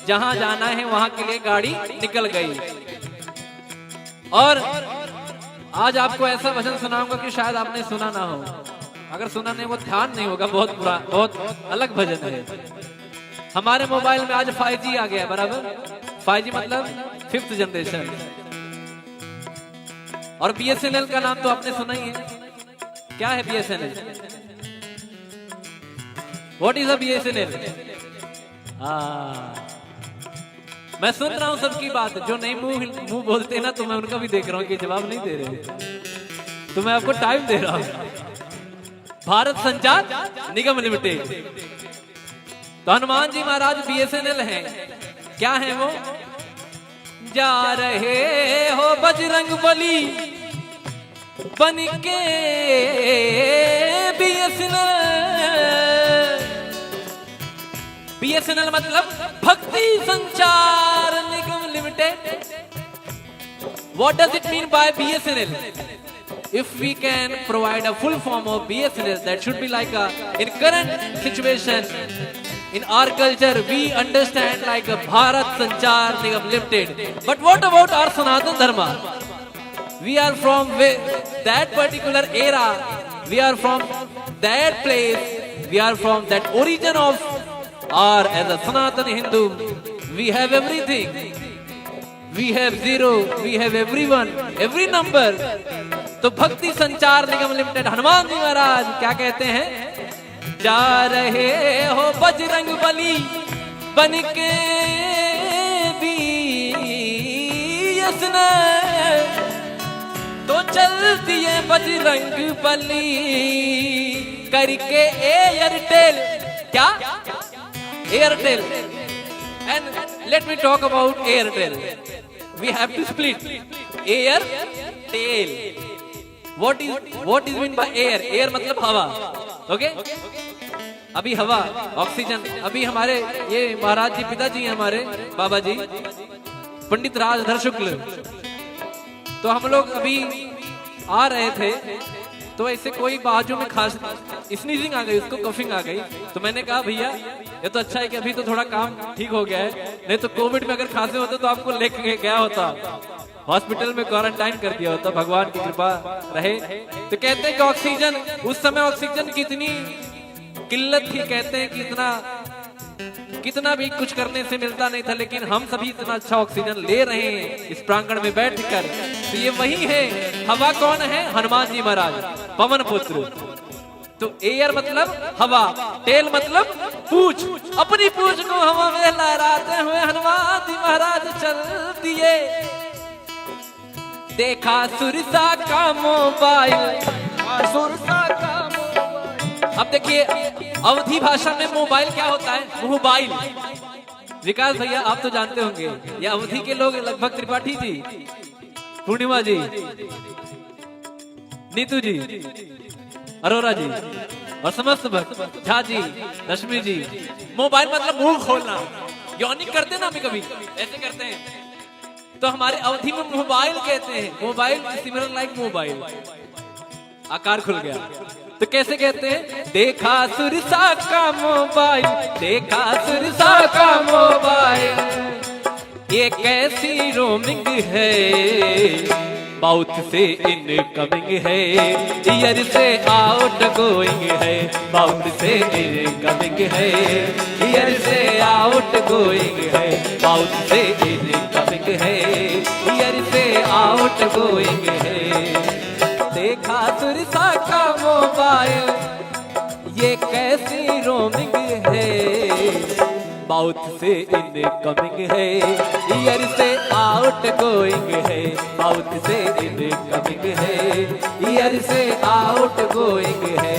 जहाँ जाना है वहाँ के लिए गाड़ी निकल गई। और आज आपको ऐसा भजन सुनाऊंगा कि शायद आपने सुना ना हो। अगर सुना नहीं, वो ध्यान नहीं होगा, बहुत पुरा-, बहुत अलग भजन है। हमारे मोबाइल में आज फ़ाइव जी आ गया, बराबर? फ़ाइव जी मतलब फिफ्थ जनरेशन। और बीएसएनएल का नाम तो आपने सुना ही है। क्या है BSNL? What is a BSNL? हाँ, मैं सुन रहा हूँ सबकी बात, जो नहीं मुंह हिल-, मुंह बोलते ना, तो मैं उनका भी देख रहा हूँ कि जवाब नहीं दे रहे, तो मैं आपको टाइम दे रहा हूँ। भारत संचार निगम लिमिटेड। तो हनुमान जी महाराज बीएसएनएल हैं। क्या है वो? जा रहे हो बजरंग बली बन के बीएसएनएल। बीएसएनएल मतलब भक्ति Sanchar Nigam Limited. What does it mean by B S N L? If we can provide a full form of B S N L, that should be like a, in current situation, in our culture, we understand like a Bharat Sanchar Nigam Limited. But what about our Sanatan Dharma? We are from whe-, that particular era. We are from that place. We are from that origin of, or as a Sanatan Hindu, we have everything. We have zero, we have everyone, every number. तो भक्ति संचार निगम लिमिटेड, हनुमान जी महाराज क्या कहते हैं? जा रहे हो बजरंग बली बन के बीएसएनएल, तो चल दिए बजरंग बली करके एयरटेल। क्या? Airtel. And let me talk about Airtel. We have to split. Airtel. What is, what is mean by air? Air मतलब हवा। Okay? अभी हवा, ऑक्सीजन, अभी हमारे ये महाराज जी, पिताजी हैं हमारे, बाबा जी, पंडित राजधर शुक्ल, तो हम लोग अभी आ रहे थे, तो ऐसे कोई बाजू में खांस, स्नीजिंग आ गई, उसको कफिंग आ गई। तो मैंने कहा, "भैया, ये तो अच्छा है कि अभी तो थोड़ा काम ठीक हो गया है, नहीं तो कोविड में अगर खांसे होते तो आपको लेके गया होता, हॉस्पिटल में क्वारंटाइन कर दिया होता।" भगवान की कृपा रहे। तो कहते हैं कि ऑक्सीजन, उस समय ऑक्सीजन की इतनी किल्लत थी, कहते हैं कि इतना, कितना भी कुछ करने से मिलता नहीं था, लेकिन हम सभी इतना अच्छा ऑक्सीजन ले रहे हैं इस प्रांगण में बैठकर। तो ये वही है, हवा कौन है? हनुमान जी महाराज, पवन पुत्र। तो एयर मतलब हवा, टेल मतलब पूंछ। अपनी पूंछ को हवा में लहराते हुए हनुमान जी महाराज चल दिए। देखा सुरसा का मोबाइल। हाँ, सुरसा का मोबाइल। अब देखिए, अवधी भाषा में मोबाइल क्या होता है? मोबाइल। विकास भैया, आप तो जानते होंगे, ये अवधी के लोग, लगभग त्रिपाठी जी, पूर्णिमा जी, नीतू जी, अरोरा जी और समस्त भक्त, झा जी, रश्मि जी, मोबाइल मतलब मुंह खोलना, यॉनिंग करते ना हम कभी, ऐसे करते हैं। तो हमारे अवधी में मोबाइल कहते हैं, mobile is similar like mobile। आकार खुल गया। तो कैसे कहते हैं? देखा सुरसा का मोबाइल, देखा सुरसा का मोबाइल, ये कैसी रोमिंग है? माउथ से इनकमिंग है, ईयर से आउट गोइंग है। माउथ से इनकमिंग है, ईयर से आउट गोइंग है। माउथ से इनकमिंग है, ईयर से आउट गोइंग है। देखा सुरसा का मोबाइल, ये कैसी रोमिंग है? माउथ से इनकमिंग है, ईयर से आउट गोइंग है। माउथ से इनकमिंग है, ईयर से आउट गोइंग है।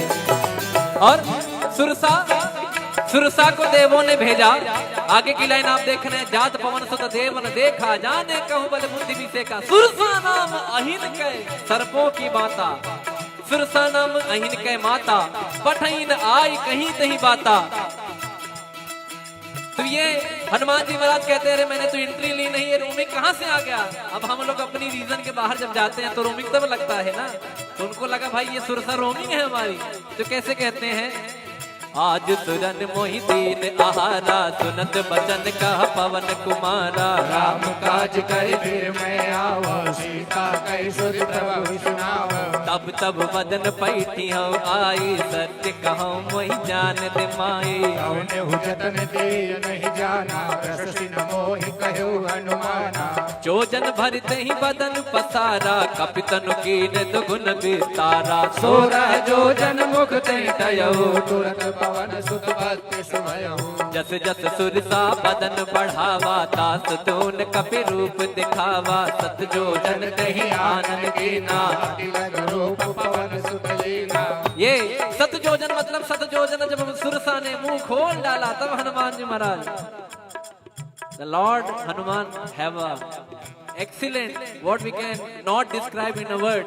और सुरसा, सुरसा को देवों ने भेजा। आगे की लाइन आप देख रहे हैं, जात पवन सुत देवन देखा, जाने कहूँ बल बुद्धि विषय का। सुरसा नाम अहिन के सर्पों की माता, सुरसा नाम अहिन के माता, पठइन आई कहीं तही बाता। तो ये हनुमान जी महाराज कहते हैं, "अरे, मैंने तो एंट्री ली नहीं, ये रोमिंग कहाँ से आ गया?" अब हम लोग अपनी रीजन के बाहर जब जाते हैं तो रोमिंग तब लगता है ना, तो उनको लगा, "भाई, ये सुरसा रोमिंग है हमारी।" तो कैसे कहते हैं, आज सुरन मोहि दीन आहारा, सुनत बचन कह पवन कुमारा। राम काज कहि फिर मैं आवा, सीता कहि सुर प्रभु सुनावा। तब तब बदन पैठी हौ आई, सत्य कहौ मोहि जान दे माई। कौन हु जतन ते नहीं जाना, रस सिन मोहि कह्यो हनुमाना। जोजन भर तेहि बदन पसारा, कपि तनु कीन्ह दुगुन बिस्तारा। सोरह जोजन मुख तेहि टयउ, तुरत पवन सुत बत्तीस भयउ। जस जस सुरसा बदन बढ़ावा, तास तून कपि रूप दिखावा। सत जोजन तेहि आनन कीन्हा, तिलक रूप पवन सुत लीन्हा। ये सत जोजन मतलब सत जोजन जब सुरसा ने मुंह खोल डाला, तब हनुमान जी महाराज, the Lord Hanuman have a excellent, what we can not describe in a word,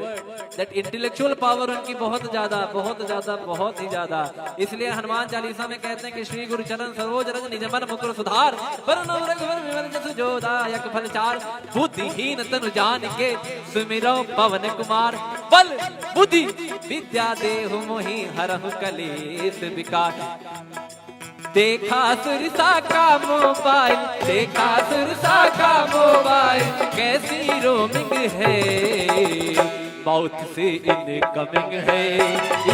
that intellectual power उनकी बहुत ज्यादा, बहुत ज्यादा, बहुत ही ज्यादा। इसलिए हनुमान चालीसा में कहते हैं कि श्री गुरु चरण सरोज रज निज मन मुकुर सुधार, बरनउँ रघुबर विमल जसु जो दायक फल चार, बुद्धिहीन तनु जानिके सुमिरउँ पवन कुमार। बल बुद्धि विद्या देहु मोहि हरहु कलेस विकार। देखा सुरसा का मोबाइल, देखा सुरसा का मोबाइल, कैसी रोमिंग है। माउथ से इनकमिंग है,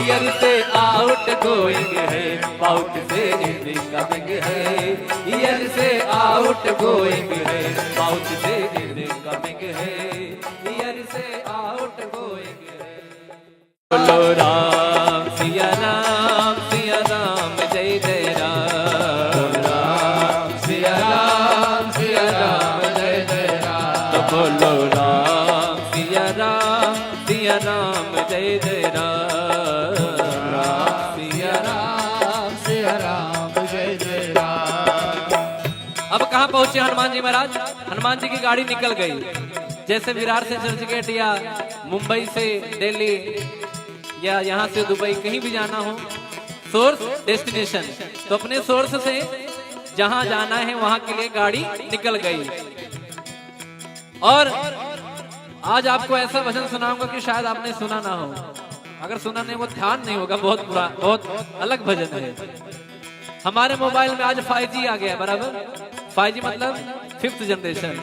ईयर से आउट गोइंग है। माउथ से इनकमिंग है, ईयर से आउट गोइंग है। माउथ से इनकमिंग है, ईयर से आउट गोइंग है। बोलो राम सिया राम, सिया राम जय जय राम। राम सिया राम, सिया राम जय जय राम। तो बोलो राम सिया राम, सिया राम जय जय राम। राम सिया राम, सिया राम जय जय राम। अब कहाँ पहुँचे हनुमान जी महाराज? हनुमान जी की गाड़ी निकल गई। जैसे विरार से चर्चगेट या मुंबई से दिल्ली या यहाँ से दुबई कहीं भी जाना हो, सोर्स डेस्टिनेशन, तो अपने सोर्स से जहाँ जाना है वहाँ के लिए गाड़ी निकल गई। और आज आपको ऐसा भजन सुनाऊंगा कि शायद आपने सुना ना हो। अगर सुना नहीं, वो ध्यान नहीं होगा, बहुत पुरा-, बहुत अलग भजन है। हमारे मोबाइल में आज फ़ाइव जी आ गया है, बराबर? फ़ाइव जी मतलब फिफ्थ जनरेशन।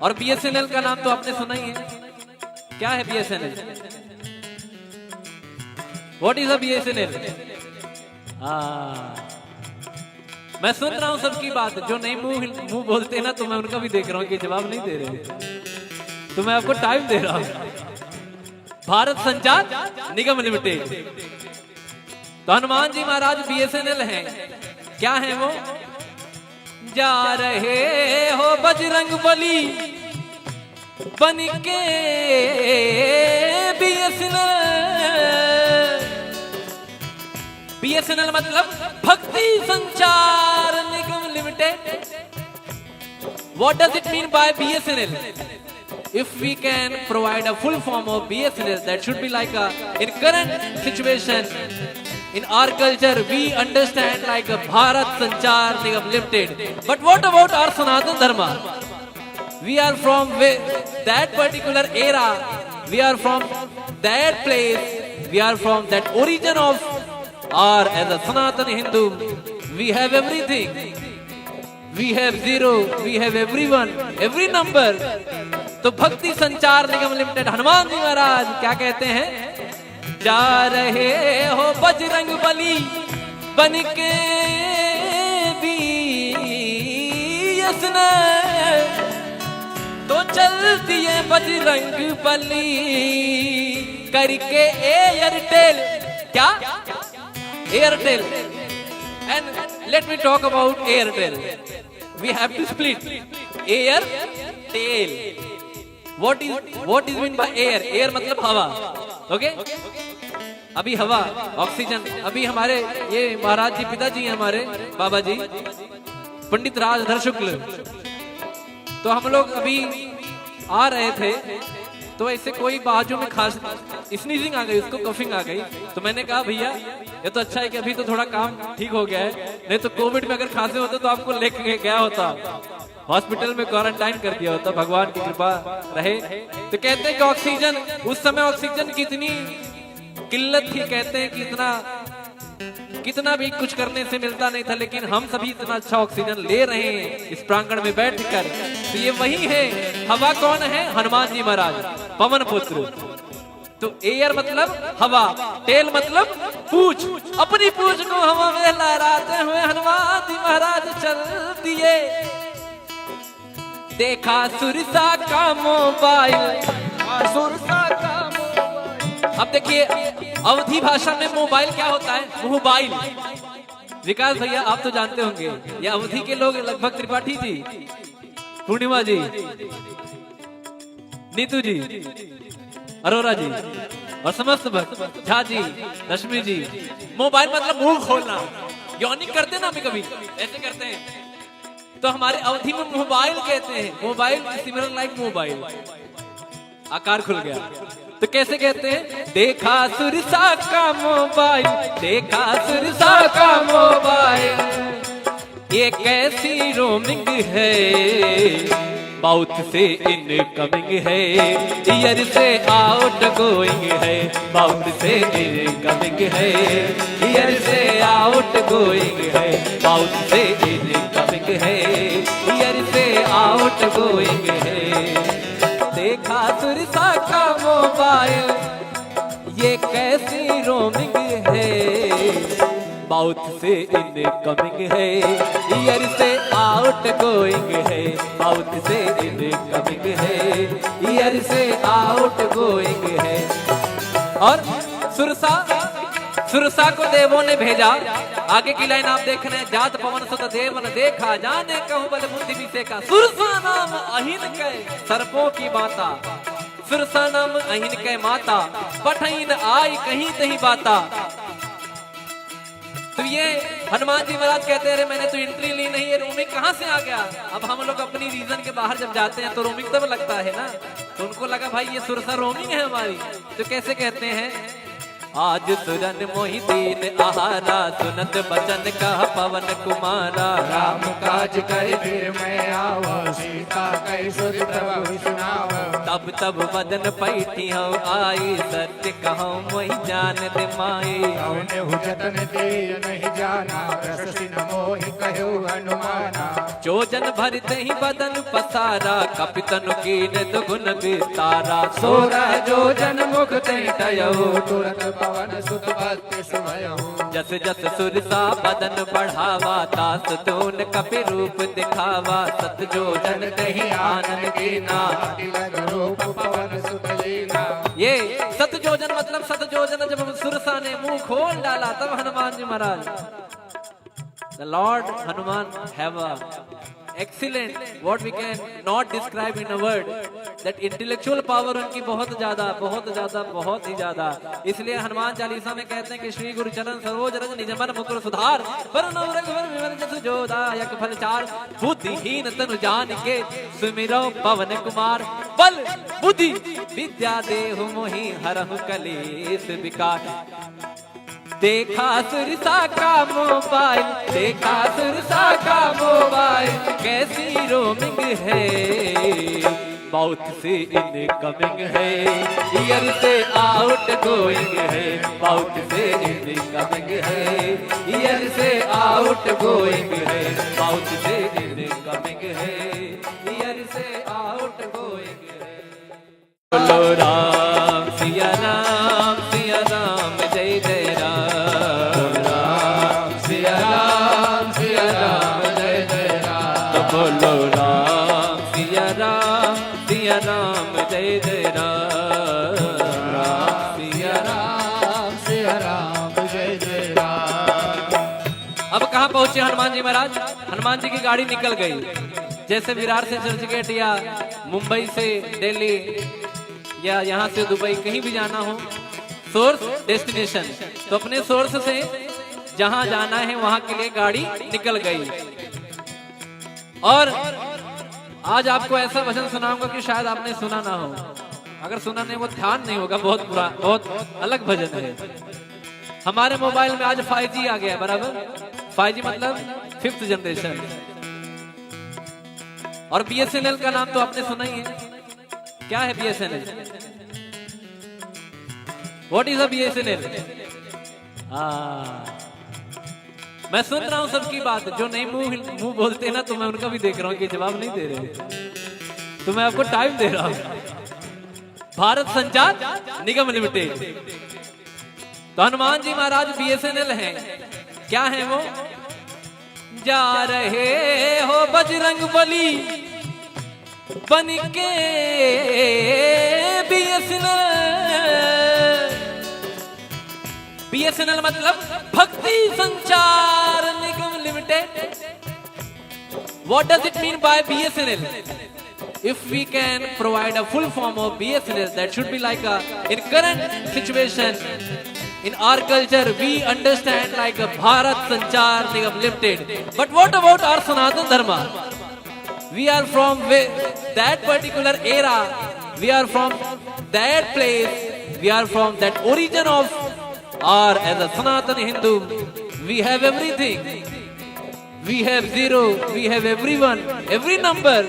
और बीएसएनएल का नाम तो आपने सुना ही है। क्या है BSNL? What is a BSNL? हाँ, मैं सुन रहा हूँ सबकी बात। जो नहीं मुंह हिल-, मुंह बोलते ना, तो मैं उनका भी देख रहा हूँ कि जवाब नहीं दे रहे, तो मैं आपको टाइम दे रहा हूँ। भारत संचार निगम लिमिटेड। तो हनुमान जी महाराज बीएसएनएल हैं। क्या है वो? जा रहे हो बजरंग बली बन के बीएसएनएल। बीएसएनएल मतलब भक्ति Sanchar Nigam Limited. What does it mean by BSNL? If we can provide a full form of BSNL, that should be like a, in current situation, in our culture, we understand like a Bharat Sanchar Nigam Limited. But what about our Sanatan Dharma? We are from whe-, that particular era. We are from that place. We are from that origin of our, as a Sanatan Hindu, we have everything. We have zero, we have everyone, every number. तो भक्ति संचार निगम लिमिटेड हनुमान जी महाराज क्या कहते हैं? जा रहे हो बजरंग बली बन के बीएसएनएल, तो चल दिए बजरंग बली करके एयरटेल। क्या? Airtel. And let me talk about Airtel. We have to split Airtel. What is, what is mean by air? Air मतलब हवा। OK? अभी हवा, ऑक्सीजन। अभी हमारे ये महाराज जी, पिताजी हैं हमारे, बाबा जी, पंडित राजधर शुक्ल। तो हम लोग अभी आ रहे थे, तो ऐसे कोई बाजू में खांस, स्नीजिंग आ गई, उसको कफिंग आ गई। तो मैंने कहा, "भैया, ये तो अच्छा है कि अभी तो थोड़ा काम ठीक हो गया है, नहीं तो कोविड में अगर खांसे होते तो आपको लेके गया होता, हॉस्पिटल में क्वारंटाइन कर दिया होता।" भगवान की कृपा रहे। तो कहते हैं कि ऑक्सीजन, उस समय ऑक्सीजन की इतनी किल्लत थी, कहते हैं कि इतना, कितना भी कुछ करने से मिलता नहीं था, लेकिन हम सभी इतना अच्छा ऑक्सीजन ले रहे हैं इस प्रांगण में बैठकर। तो ये वही है, हवा कौन है? हनुमान जी महाराज, पवन पुत्र। तो एयर मतलब हवा, टेल मतलब पूंछ। अपनी पूंछ को हवा में लहराते हुए हनुमान जी महाराज चल दिए। देखा सुरसा का मोबाइल। हाँ, सुरसा का मोबाइल। अब देखिए, अवधी भाषा में मोबाइल क्या होता है? मोबाइल। विकास भैया, आप तो जानते होंगे, ये अवधी के लोग लगभग, त्रिपाठी जी, पूर्णिमा जी, नीतू जी, अरोरा जी और समस्त भक्त, झा जी, रश्मि जी। मोबाइल मतलब मुंह खोलना, yawning करते ना हम कभी, ऐसे करते हैं। तो हमारे अवधी में मोबाइल कहते हैं, मोबाइल, सिमिलर लाइक मोबाइल। आकार खुल गया। तो कैसे कहते हैं? देखा सुरसा का मोबाइल, देखा सुरसा का मोबाइल, ये कैसी रोमिंग है? माउथ से इनकमिंग है, ईयर से आउटगोइंग है। माउथ से इनकमिंग है, ईयर से आउटगोइंग है। माउथ से इनकमिंग है, ईयर से आउटगोइंग है। देखा सुरसा का मोबाइल, ये कैसी रोमिंग है? माउथ से इनकमिंग है, ईयर से आउटगोइंग है। माउथ से इनकमिंग है, ईयर से आउटगोइंग है। और सुरसा, सुरसा को देवों ने भेजा। आगे की लाइन आप देख रहे हैं, जात पवन सुत देवन देखा, जाने कहूँ बल बुद्धि विषय का। सुरसा नाम अहिन के सर्पों की माता, सुरसा नाम अहिन के माता, पठइन आई कहीं तही बाता। तो ये हनुमान जी महाराज कहते हैं, "अरे, मैंने तो एंट्री ली नहीं, ये रोमिंग कहाँ से आ गया?" अब हम लोग अपनी रीजन के बाहर जब जाते हैं तो रोमिंग तब लगता है ना, तो उनको लगा, "भाई, ये सुरसा रोमिंग है हमारी।" तो कैसे कहते हैं, आज सुरन मोहि दीन आहारा, सुनत बचन कह पवन कुमारा। राम काज करि फिर मैं आवा, सीता कहि सुत प्रभु सुनावा। तब तब बदन पैठी हौ आई, सत्य कहौ मोहि जान दे माई। कौन हु जतन ते नहीं जाना, रस सिन मोहि कह्यो हनुमाना। जोजन भर तेहि बदन पसारा, कपि तनु कीन दुगुन विस्तारा। सोरह जोजन मुख तेहि टयहु, तुरत पवन सुत बत्तीस भयहु। जस जस सुरसा बदन बढ़ावा, तास तून कपि रूप दिखावा। सत जोजन तेहि आनन कीना, तिलक रूप पवन सुत लीना। ये सत जोजन मतलब सत जोजन जब सुरसा ने मुंह खोल डाला, तब हनुमान जी महाराज The Lord Hanuman have a excellent, what we can not describe in a word, that intellectual power उनकी बहुत ज्यादा, बहुत ज्यादा, बहुत ही ज्यादा। इसलिए हनुमान चालीसा में कहते हैं कि श्री गुरु चरण सरोज रज निज मन मुकुर सुधार, बरनउँ रघुबर विमल जसु जो दायक फल चार। बुद्धिहीन तनु जानिके सुमिरौं पवन कुमार, बल बुद्धि विद्या देहु मोहि हरहु कलेस विकार। देखा सुरसा का मोबाइल, देखा सुरसा का मोबाइल, कैसी रोमिंग है। माउथ से इनकमिंग है, ईयर से आउटगोइंग है। माउथ से इनकमिंग है, ईयर से आउटगोइंग है। माउथ से इनकमिंग है, ईयर से आउटगोइंग है। बोलो राम सिया राम, सिया राम जय जय राम। राम सिया राम, सिया राम जय जय राम। तो बोलो राम सिया राम, सिया राम जय जय राम। राम सिया राम, सिया राम जय जय राम। अब कहाँ पहुँचे हनुमान जी महाराज? हनुमान जी की गाड़ी निकल गई। जैसे विरार से चर्चगेट या मुंबई से दिल्ली या यहाँ से दुबई कहीं भी जाना हो, सोर्स डेस्टिनेशन, तो अपने सोर्स से जहाँ जाना है वहाँ के लिए गाड़ी निकल गई। और आज आपको ऐसा भजन सुनाऊंगा कि शायद आपने सुना ना हो। अगर सुना नहीं, वो ध्यान नहीं होगा, बहुत बुरा, बहुत अलग भजन है। हमारे मोबाइल में आज फ़ाइव जी आ गया, बराबर? फ़ाइव जी मतलब फिफ्थ जनरेशन। और बीएसएनएल का नाम तो आपने सुना ही है। क्या है BSNL? What is a BSNL? हाँ, मैं सुन रहा हूँ सबकी बात। जो नहीं मुंह हिल-, मुंह बोलते ना, तो मैं उनका भी देख रहा हूँ कि जवाब नहीं दे रहे, तो मैं आपको टाइम दे रहा हूँ। भारत संचार निगम लिमिटेड। तो हनुमान जी महाराज बीएसएनएल हैं। क्या है वो? जा रहे हो बजरंग बली, बन के बीएसएनएल, बीएसएनएल मतलब भक्ति Sanchar Nigam Limited. What does it mean by B S N L? If we can provide a full form of B S N L, that should be like a, in current situation, in our culture, we understand like a Bharat Sanchar Nigam Limited. But what about our Sanatan Dharma? We are from whe-, that particular era. We are from that place. We are from that origin of our, as a Sanatan Hindu, we have everything. We have zero, we have everyone, every number.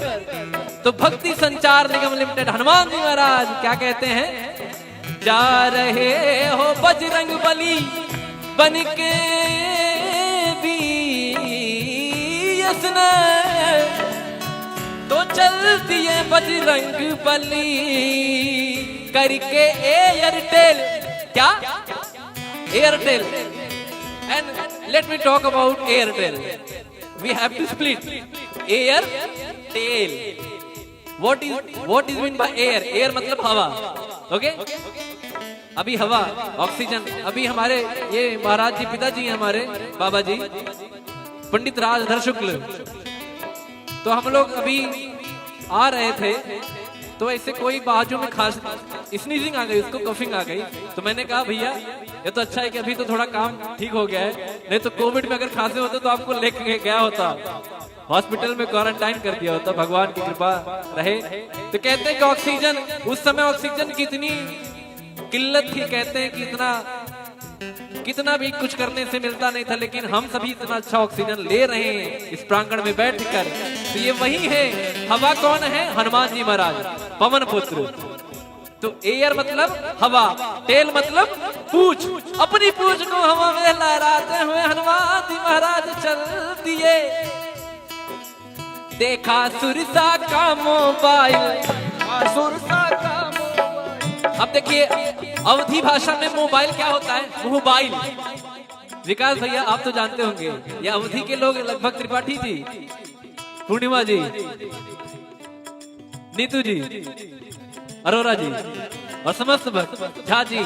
तो भक्ति संचार निगम लिमिटेड, हनुमान जी महाराज क्या कहते हैं? जा रहे हो बजरंग बली बन के बीएसएनएल, तो चल दिए बजरंग बली करके एयरटेल। क्या? Airtel. And let me talk about Airtel. We have to split. Airtel. What is, what is mean by air? Air मतलब हवा। Okay? अभी हवा, ऑक्सीजन। अभी हमारे ये महाराज जी, पिताजी हैं हमारे, बाबा जी, पंडित राजधर शुक्ल। तो हम लोग अभी आ रहे थे, तो ऐसे कोई बाजू में खांस, स्नीजिंग आ गई, उसको कफिंग आ गई। तो मैंने कहा, "भैया, ये तो अच्छा है कि अभी तो थोड़ा काम ठीक हो गया है, नहीं तो कोविड में अगर खांसे होते तो आपको लेके गया होता, हॉस्पिटल में क्वारंटाइन कर दिया होता।" भगवान की कृपा रहे। तो कहते हैं कि ऑक्सीजन, उस समय ऑक्सीजन की इतनी किल्लत थी, कहते हैं कि इतना, कितना भी कुछ करने से मिलता नहीं था, लेकिन हम सभी इतना अच्छा ऑक्सीजन ले रहे हैं इस प्रांगण में बैठकर। तो ये वही है, हवा कौन है? हनुमान जी महाराज, पवन पुत्र। तो एयर मतलब हवा, टेल मतलब पूंछ। अपनी पूंछ को हवा में लहराते हुए हनुमान जी महाराज चल दिए। देखा सुरसा का मोबाइल। सुरसा का मोबाइल। अब देखिए, अवधी भाषा में मोबाइल क्या होता है? मोबाइल। विकास भैया, आप तो जानते होंगे, ये अवधी के लोग, लगभग त्रिपाठी जी, पूर्णिमा जी, नीतू जी, अरोरा जी और समस्त भक्त, झा जी,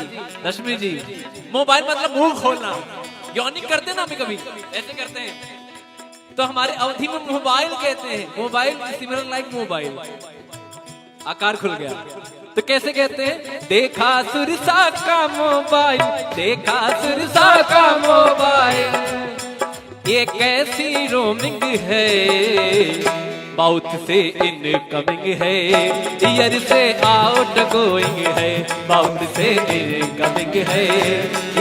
रश्मि जी, मोबाइल मतलब मुंह खोलना, यॉनिंग करते ना हम कभी, ऐसे करते हैं। तो हमारे अवधी में मोबाइल कहते हैं, मोबाइल सिमिलर लाइक मोबाइल, आकार खुल गया। तो कैसे कहते हैं? देखा सुरसा का मोबाइल, देखा सुरसा का मोबाइल, ये कैसी रोमिंग है? माउथ से इनकमिंग है, ईयर से आउट गोइंग है। माउथ से इनकमिंग है,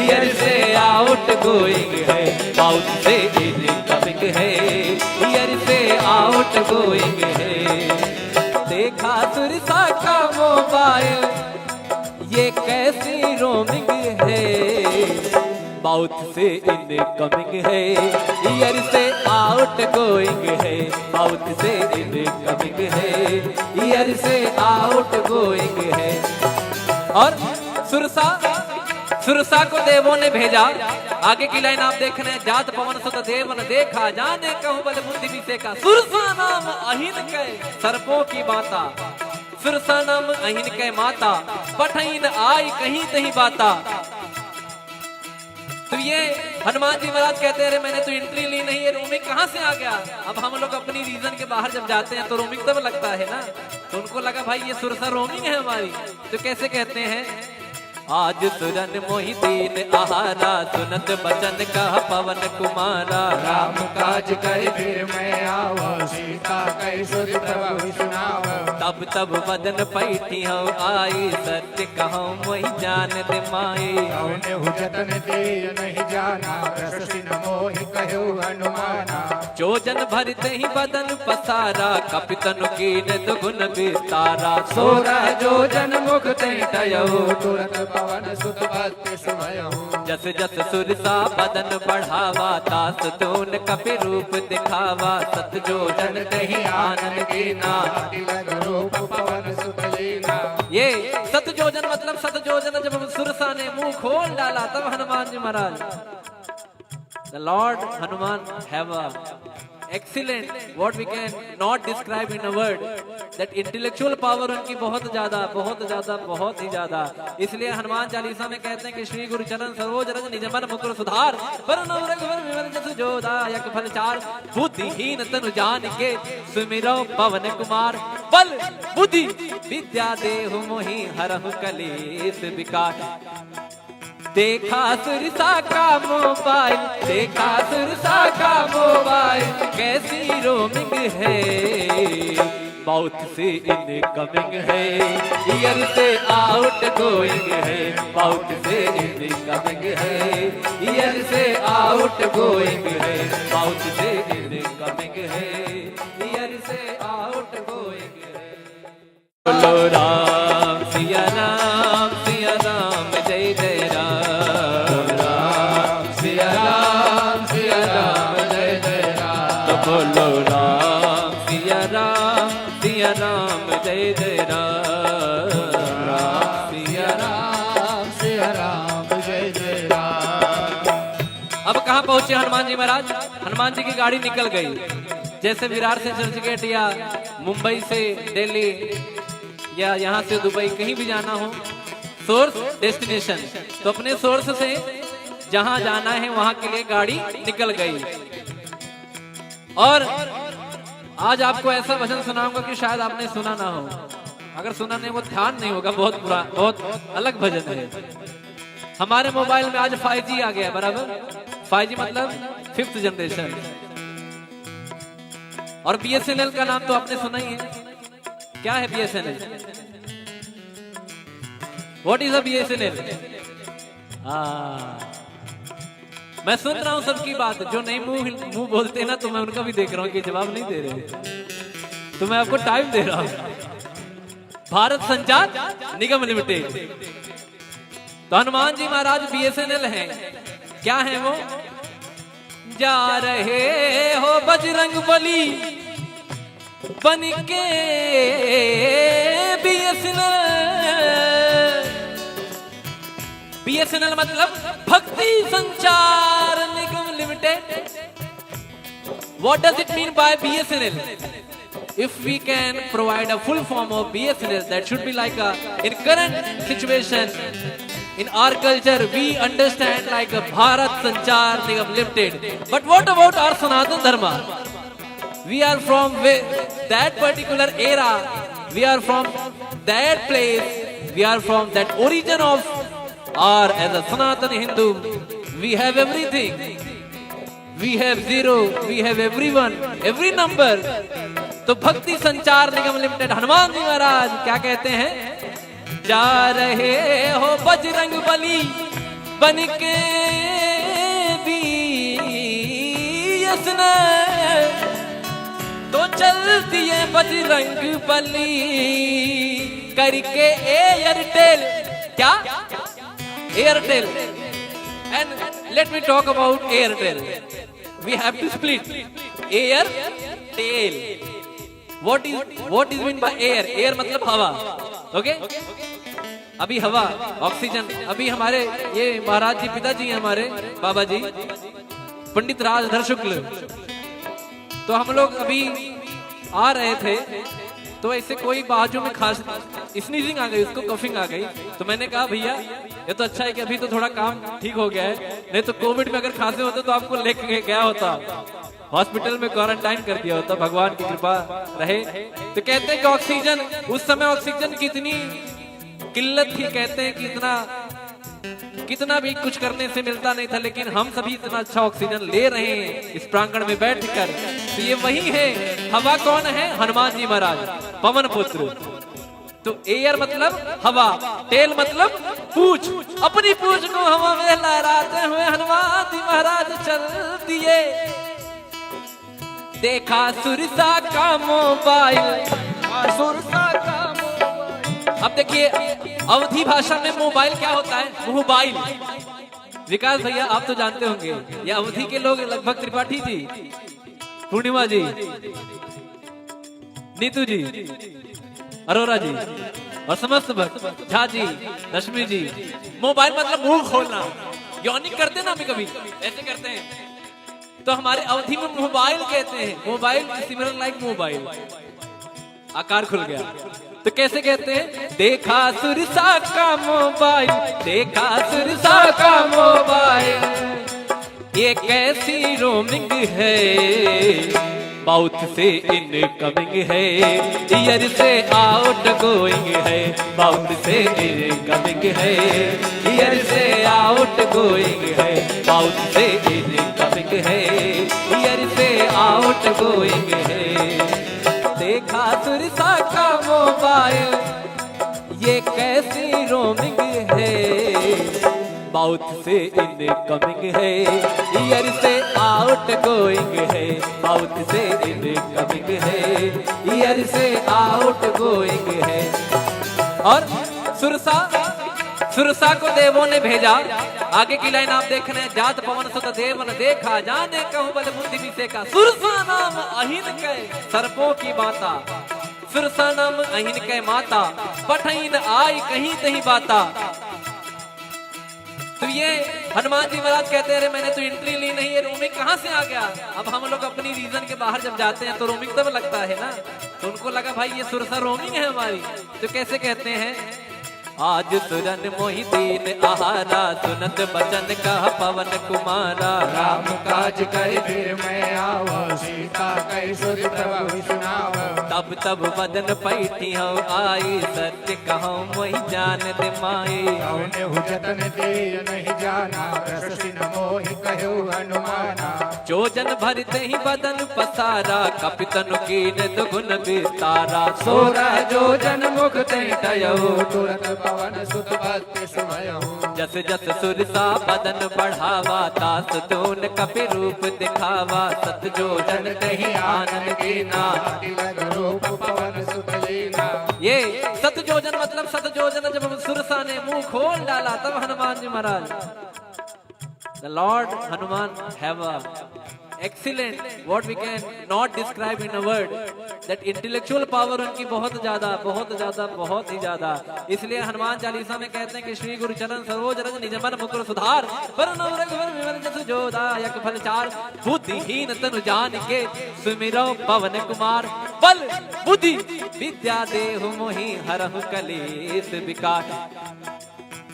ईयर से आउट गोइंग है। माउथ से इनकमिंग है, ईयर से आउट गोइंग है। देखा सुरसा का मोबाइल, ये कैसी रोमिंग है? माउथ से इनकमिंग है, ईयर से आउट गोइंग है। माउथ से इनकमिंग है, ईयर से आउट गोइंग है। और सुरसा, सुरसा को देवों ने भेजा। आगे की लाइन आप देख रहे हैं, जात पवन सुत देवन देखा, जाने कहूँ बल बुद्धि विषय का। सुरसा नाम अहिन के सर्पों की माता, सुरसा नाम अहिन के माता, पठइन आई कहीं तहीं बाता। तो ये हनुमान जी महाराज कहते हैं, "अरे, मैंने तो एंट्री ली नहीं, ये रोमिंग कहाँ से आ गया?" अब हम लोग अपनी रीजन के बाहर जब जाते हैं तो रोमिंग तब लगता है ना, तो उनको लगा, "भाई, ये सुरसा रोमिंग है हमारी।" तो कैसे कहते हैं, आज सुरन मोहि दीन आहारा, सुनत बचन कह पवन कुमारा। राम काज कहि फिर मैं आवा, सीता कहि सुत प्रभु सुनावा। तब तब बदन पैठी हौ आई, सत्य कहौ मोहि जान दे माई। कौन हु जतन ते नहीं जाना, रस सिन मोहि कह्यो हनुमाना। जो जन भरते ही बदन पसारा, कपि तनु कीन दुगुन विस्तारा। सोरह जो जन मुख तैं टयौ, तुरत पवन सुत बत्तीस भयौ। जस जस सुरसा बदन बढ़ावा, तास तून कपि रूप दिखावा। सत जो जन तहि आनन कीना, अति लग रूप पवन सुत लीना। ये सत जो जन मतलब सत जो जन जब सुरसा ने मुंह खोल डाला, तब हनुमान जी महाराज, the Lord Hanuman have a excellent, what we can not describe in a word, that intellectual power उनकी बहुत ज्यादा, बहुत ज्यादा, बहुत ही ज्यादा। इसलिए हनुमान चालीसा में कहते हैं कि श्री गुरु चरण सरोज रज निज मन मुकुर सुधार, बरनउँ रघुबर विमल जसु जो दायक फल चार, बुद्धिहीन तनु जानिके सुमिरउँ पवन कुमार, बल बुद्धि विद्या देहु मोहि हरहु कलेस विकार। देखा सुरसा का मोबाइल, देखा सुरसा का मोबाइल, कैसी रोमिंग है। माउथ से इनकमिंग है, ईयर से आउट गोइंग है। माउथ से इनकमिंग है, ईयर से आउट गोइंग है। माउथ से इनकमिंग है, ईयर से आउट गोइंग है। बोलो राम सिया राम, सिया राम जय जय राम। राम सिया राम, सिया राम जय जय राम। तो बोलो राम सिया राम, सिया राम जय जय राम। राम सिया राम, सिया राम जय जय राम। अब कहाँ पहुँचे हनुमान जी महाराज? हनुमान जी की गाड़ी निकल गई। जैसे विरार से चर्चगेट या मुंबई से दिल्ली या यहाँ से दुबई कहीं भी जाना हो, सोर्स डेस्टिनेशन, तो अपने सोर्स से जहाँ जाना है वहाँ के लिए गाड़ी निकल गई। और आज आपको ऐसा भजन सुनाऊंगा कि शायद आपने सुना ना हो। अगर सुना नहीं, वो ध्यान नहीं होगा, बहुत पुरा-, बहुत अलग भजन है। हमारे मोबाइल में आज फ़ाइव जी आ गया, बराबर? फ़ाइव जी मतलब फिफ्थ जनरेशन। और बीएसएनएल का नाम तो आपने सुना ही है। क्या है BSNL? What is a BSNL? हाँ, मैं सुन रहा हूँ सबकी बात। जो नहीं मुंह हिल-, मुंह बोलते ना, तो मैं उनका भी देख रहा हूँ कि जवाब नहीं दे रहे, तो मैं आपको टाइम दे रहा हूँ। भारत संचार निगम लिमिटेड। तो हनुमान जी महाराज बीएसएनएल हैं। क्या है वो? जा रहे हो बजरंग बली बन के बीएसएनएल। बीएसएनएल मतलब भक्ति Sanchar Nigam Limited. What does it mean by BSNL? If we can provide a full form of BSNL, that should be like a, in current situation, in our culture, we understand like a Bharat Sanchar Nigam Limited. But what about our Sanatan Dharma? We are from whe-, that particular era. We are from that place. We are from that origin of our, as a Sanatan Hindu, we have everything. We have zero, we have everyone, every number. तो भक्ति संचार निगम लिमिटेड, हनुमान जी महाराज क्या कहते हैं? जा रहे हो बजरंग बली बन के बीएसएनएल, तो चल दिए बजरंग बली करके एयरटेल। क्या? Airtel. And let me talk about Airtel. We have to split. Airtel. What is, what is mean by air? Air मतलब हवा। OK? अभी हवा, ऑक्सीजन, अभी हमारे ये महाराज जी, पिताजी हैं हमारे, बाबा जी, पंडित राजधर शुक्ल, तो हम लोग अभी आ रहे थे, तो ऐसे कोई बाजू में खांस, स्नीजिंग आ गई, उसको कफिंग आ गई। तो मैंने कहा, "भैया, ये तो अच्छा है कि अभी तो थोड़ा काम ठीक हो गया है, नहीं तो कोविड में अगर खांसे होते तो आपको लेके गया होता, हॉस्पिटल में क्वारंटाइन कर दिया होता।" भगवान की कृपा रहे। तो कहते हैं कि ऑक्सीजन, उस समय ऑक्सीजन की इतनी किल्लत थी, कहते हैं कि इतना, कितना भी कुछ करने से मिलता नहीं था, लेकिन हम सभी इतना अच्छा ऑक्सीजन ले रहे हैं इस प्रांगण में बैठकर। तो ये वही है, हवा कौन है? हनुमान जी महाराज, पवन पुत्र। तो एयर मतलब हवा, टेल मतलब पूंछ। अपनी पूंछ को हवा में लहराते हुए हनुमान जी महाराज चल दिए। देखा सुरसा का मोबाइल। सुरसा का मोबाइल। अब देखिए, अवधी भाषा में मोबाइल क्या होता है? मोबाइल। विकास भैया, आप तो जानते होंगे, ये अवधी के लोग, लगभग त्रिपाठी जी, पूर्णिमा जी, नीतू जी, अरोरा जी और समस्त भक्त, झा जी, रश्मि जी, मोबाइल मतलब मुंह खोलना, यॉनिंग करते ना हम कभी, ऐसे करते हैं। तो हमारे अवधी में मोबाइल कहते हैं, मोबाइल, सिमिलर लाइक मोबाइल। आकार खुल गया। तो कैसे कहते हैं? देखा सुरसा का मोबाइल, देखा सुरसा का मोबाइल, ये कैसी रोमिंग है, माउथ से इनकमिंग है, ईयर से आउट गोइंग है, माउथ से इनकमिंग है, ईयर से आउट गोइंग है, माउथ से इनकमिंग है, ईयर से आउट गोइंग है। देखा सुरसा का मोबाइल, ये कैसी रोमिंग है, माउथ से इनकमिंग है, ईयर से आउट गोइंग है, माउथ से इनकमिंग है, ईयर से आउट गोइंग है। और सुरसा, सुरसा को देवों ने भेजा। आगे की लाइन आप देख रहे हैं, जात पवन सुत देव न देखा, जाने कहूँ बल बुद्धि विषय का। सुरसा नाम अहिन के सर्पों की माता, सुरसा नाम अहिन के माता, पठइन आई कहीं तहीं बाता। तो ये हनुमान जी महाराज कहते हैं, "अरे, मैंने तो एंट्री ली नहीं, ये रोमिंग कहाँ से आ गया?" अब हम लोग अपनी रीजन के बाहर जब जाते हैं तो रोमिंग तब लगता है ना, तो उनको लगा, "भाई, ये सुरसा रोमिंग है हमारी।" तो कैसे कहते हैं, आज सुरन मोहि दीन आहारा, सुनत बचन कह पवन कुमारा। राम काज कहि फिर मैं आवा, सीता कहि सुर प्रभु सुनावा। तब तब बदन पैठी हौ आई, सत्य कहौ मोहि जान दे माई। कौन हु जतन देय नहीं जाना, रस सिन मोहि कह्यो हनुमाना। जो जन भरते ही बदन पसारा, कपि तनु कीन दुगुन विस्तारा। सोरह जो जन मुख तैं टयौ, तुरत पवन सुत बत्तीस भयौ। जस जस सुरसा बदन बढ़ावा, तास तून कपि रूप दिखावा। सत जो जन तहि आनन कीना, तिलक रूप पवन सुत लीना। ये सत जो जन मतलब सत जो जन, जब हम सुरसा ने मुंह खोल डाला तब हनुमान जी महाराज, the Lord Hanuman have a excellent, what we can not describe in a word, that intellectual power उनकी बहुत ज्यादा, बहुत ज्यादा, बहुत ही ज्यादा। इसलिए हनुमान चालीसा में कहते हैं कि श्री गुरु चरण सरोज रज निज मन मुकुर सुधार, बरनउँ रघुबर विमल जसु जो दायक फल चार। बुद्धिहीन तनु जानिके सुमिरौ पवन कुमार, बल बुद्धि विद्या देहु मोहि हरहु कलेस विकार।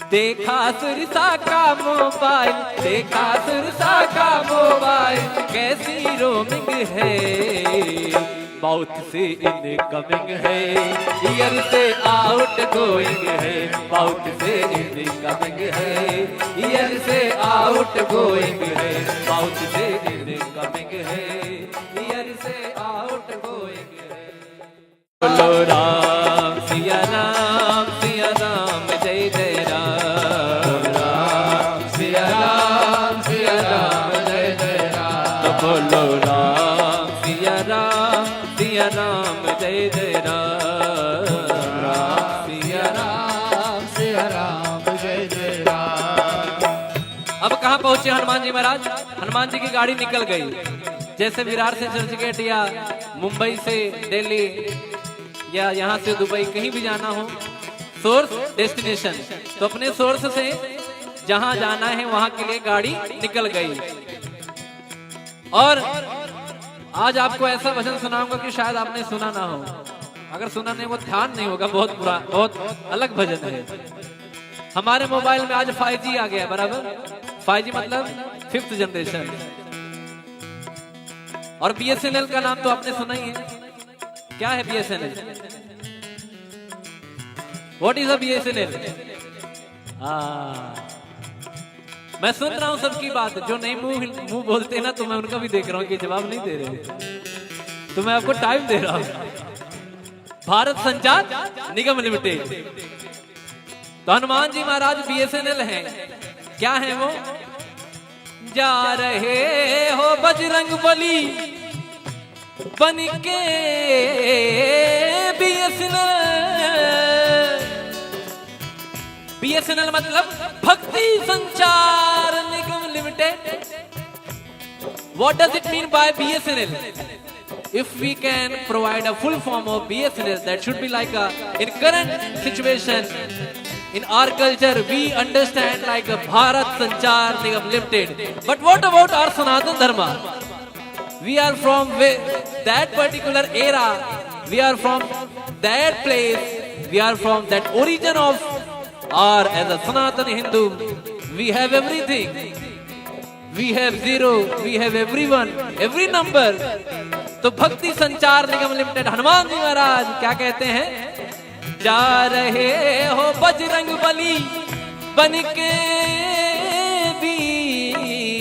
देखा सुरसा का मोबाइल, देखा सुरसा का मोबाइल, कैसी रोमिंग है, माउथ से इनकमिंग है, ईयर से आउट गोइंग है, माउथ से इनकमिंग है, ईयर से आउट गोइंग है, माउथ से इनकमिंग है, ईयर से आउट गोइंग है। बोलो राम सिया राम, सिया राम जय जय राम। राम सिया राम, सिया राम जय जय राम। तो बोलो राम सिया राम, सिया राम जय जय राम। राम सिया राम, सिया राम जय जय राम। अब कहाँ पहुँचे हनुमान जी महाराज? हनुमान जी की गाड़ी निकल गई। जैसे विरार से चर्चगेट या मुंबई से दिल्ली या यहाँ से दुबई, कहीं भी जाना हो, सोर्स डेस्टिनेशन, तो अपने सोर्स से जहाँ जाना है वहाँ के लिए गाड़ी निकल गई। और आज आपको ऐसा भजन सुनाऊंगा कि शायद आपने सुना ना हो। अगर सुना नहीं, वो ध्यान नहीं होगा, बहुत पुरा-, बहुत अलग भजन है। हमारे मोबाइल में आज फ़ाइव जी आ गया, बराबर? फ़ाइव जी मतलब फिफ्थ जनरेशन। और बीएसएनएल का नाम तो आपने सुना ही है। क्या है BSNL? What is a BSNL? हाँ, मैं सुन रहा हूँ सबकी बात। जो नहीं मुंह हिल-, मुंह बोलते ना, तो मैं उनका भी देख रहा हूँ कि जवाब नहीं दे रहे, तो मैं आपको टाइम दे रहा हूँ। भारत संचार निगम लिमिटेड। तो हनुमान जी महाराज बीएसएनएल हैं। क्या है वो? जा रहे हो बजरंग बली बन के बीएसएनएल। बीएसएनएल मतलब भक्ति Sanchar Nigam Limited. What does it mean by BSNL? If we can provide a full form of BSNL, that should be like a, in current situation, In our culture, we understand like a Bharat Sanchar Nigam Limited. But what about our Sanatan Dharma? We are from whe-, that particular era. We are from that place. We are from that origin of our, as a Sanatan Hindu, we have everything. We have zero, we have everyone, every number. तो भक्ति संचार निगम लिमिटेड, हनुमान जी महाराज क्या कहते हैं? जा रहे हो बजरंग बली बन के बीएसएनएल,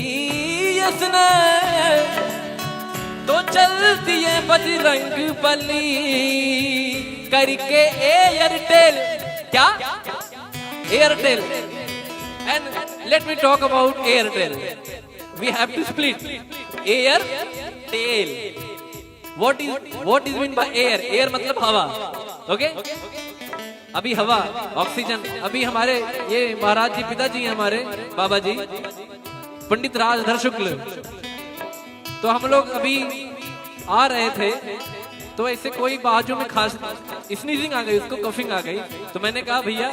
तो चल दिए बजरंग बली करके एयरटेल। क्या? Airtel. And let me talk about Airtel. We have to split air tail. What is, what is mean by air? Air मतलब हवा। ओके, अभी हवा, ऑक्सीजन। अभी हमारे ये महाराज जी, पिताजी हैं हमारे, बाबा जी, पंडित राजधर शुक्ल, तो हम लोग अभी आ रहे थे, तो ऐसे कोई बाजू में खांस, स्नीजिंग आ गई, उसको कफिंग आ गई। तो मैंने कहा, "भैया,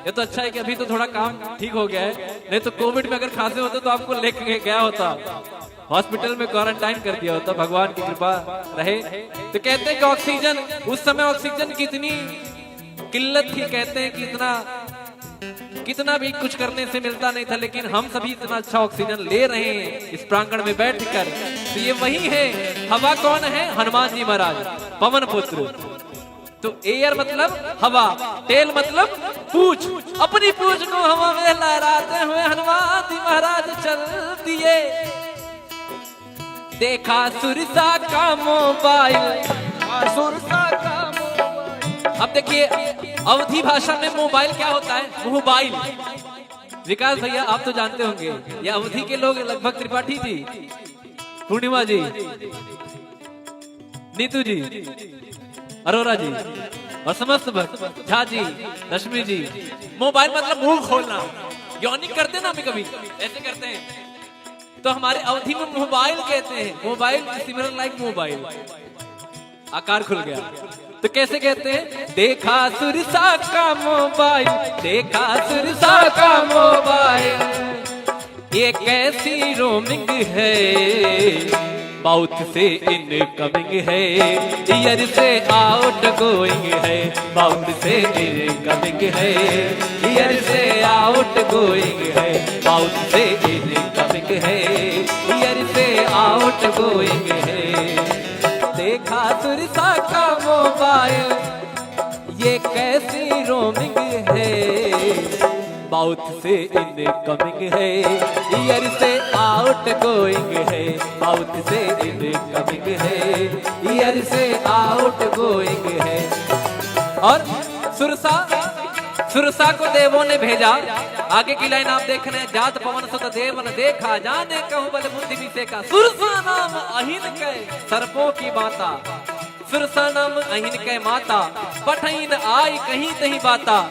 ये तो अच्छा है कि अभी तो थोड़ा काम ठीक हो गया है, नहीं तो कोविड में अगर खांसे होते तो आपको लेके गया होता, हॉस्पिटल में क्वारंटाइन कर दिया होता।" भगवान की कृपा रहे। तो कहते हैं कि ऑक्सीजन, उस समय ऑक्सीजन की इतनी किल्लत थी, कहते हैं कि इतना, कितना भी कुछ करने से मिलता नहीं था, लेकिन हम सभी इतना अच्छा ऑक्सीजन ले रहे हैं इस प्रांगण में बैठकर। तो ये वही है, हवा कौन है? हनुमान जी महाराज, पवन पुत्र। तो एयर मतलब हवा, टेल मतलब पूंछ। अपनी पूंछ को हवा में लहराते हुए हनुमान जी महाराज चल दिए। देखा सुरसा का मोबाइल। सुरसा का मोबाइल। अब देखिए, अवधी भाषा में मोबाइल क्या होता है? मोबाइल। विकास भैया, आप तो जानते होंगे, ये अवधी के लोग, लगभग त्रिपाठी जी, पूर्णिमा जी, नीतू जी, अरोरा जी और समस्त भक्त, झा जी, रश्मि जी। मोबाइल मतलब मुंह खोलना, यॉनिंग करते ना हम कभी, ऐसे करते हैं। तो हमारे अवधी में मोबाइल कहते हैं, मोबाइल सिमिलर लाइक मोबाइल, आकार खुल गया। तो कैसे कहते हैं? देखा सुरसा का मोबाइल, देखा सुरसा का मोबाइल, ये कैसी रोमिंग है, बाउथ से इनकमिंग है, ईयर से आउट गोइंग है, बाउथ से इनकमिंग है, ईयर से आउट गोइंग है, बाउथ से इनकमिंग है, ईयर से आउट गोइंग है। देखा सुरसा का मोबाइल, ये कैसी रोमिंग है, बाउथ से इनकमिंग है, ईयर से आउट गोइंग है, बाउथ से इनकमिंग है, ईयर से आउट गोइंग है। और सुरसा, सुरसा को देवों ने भेजा। आगे की लाइन आप देख रहे हैं, जात पवन सुत देव न देखा, जाने कहूँ बल बुद्धि विषय का। सुरसा नाम अहिन के सर्पों की माता, सुरसा नाम अहिन के माता, पठइन आई कहीं तहीं बाता।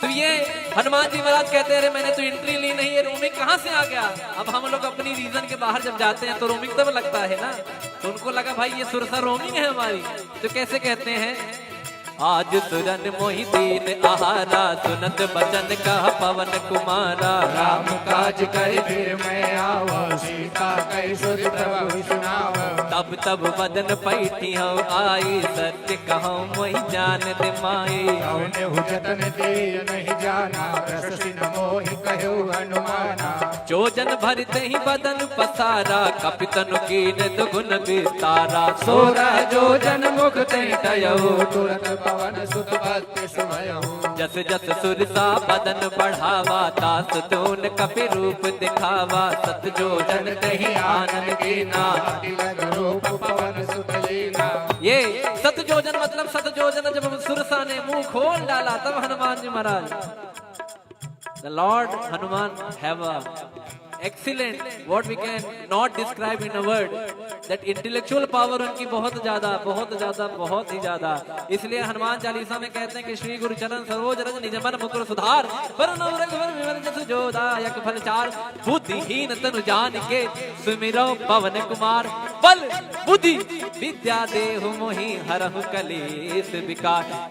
तो ये हनुमान जी महाराज कहते हैं, "अरे, मैंने तो एंट्री ली नहीं, ये रोमिंग कहाँ से आ गया?" अब हम लोग अपनी रीजन के बाहर जब जाते हैं तो रोमिंग तब लगता है ना, तो उनको लगा, "भाई, ये सुरसा रोमिंग है हमारी।" तो कैसे कहते हैं, आज सुरन मोहि दीन आहारा, सुनत बचन कह पवन कुमारा। राम काज कहि फिर मैं आवा, सीता कहि सुर प्रभु सुनावा। तब तब बदन पैठी हौ आई, सत्य कहौ मोहि जान दे माई। कौन हु जतन देय नहीं जाना, रस सिन मोहि कह्यो हनुमाना। जो जन भर तही बदन पसारा, कपि तनु कीन दुगुन विस्तारा। सोरह जो जन मुख तही टयौ, तुरत पवन सुत बत्तीस भयौ। जस जस सुरसा बदन बढ़ावा, तास तून कपि रूप दिखावा। सत जो जन तही आनन कीना, अति लग रूप पवन सुत लीना। ये सत जो जन मतलब सत जो जन जब सुरसा ने मुंह खोल डाला, तब हनुमान जी महाराज, the Lord Hanuman have a excellent, what we can not describe in a word, that intellectual power उनकी बहुत ज्यादा, बहुत ज्यादा, बहुत ही ज्यादा। इसलिए हनुमान चालीसा में कहते हैं कि श्री गुरु चरण सरोज रज निज मन मुकुर सुधार, बरनउँ रघुबर विमल जसु जो दायक फल चार। बुद्धिहीन तनु जानिके सुमिरौ पवन कुमार, बल बुद्धि विद्या देहु मोहि हरहु कलेस विकार।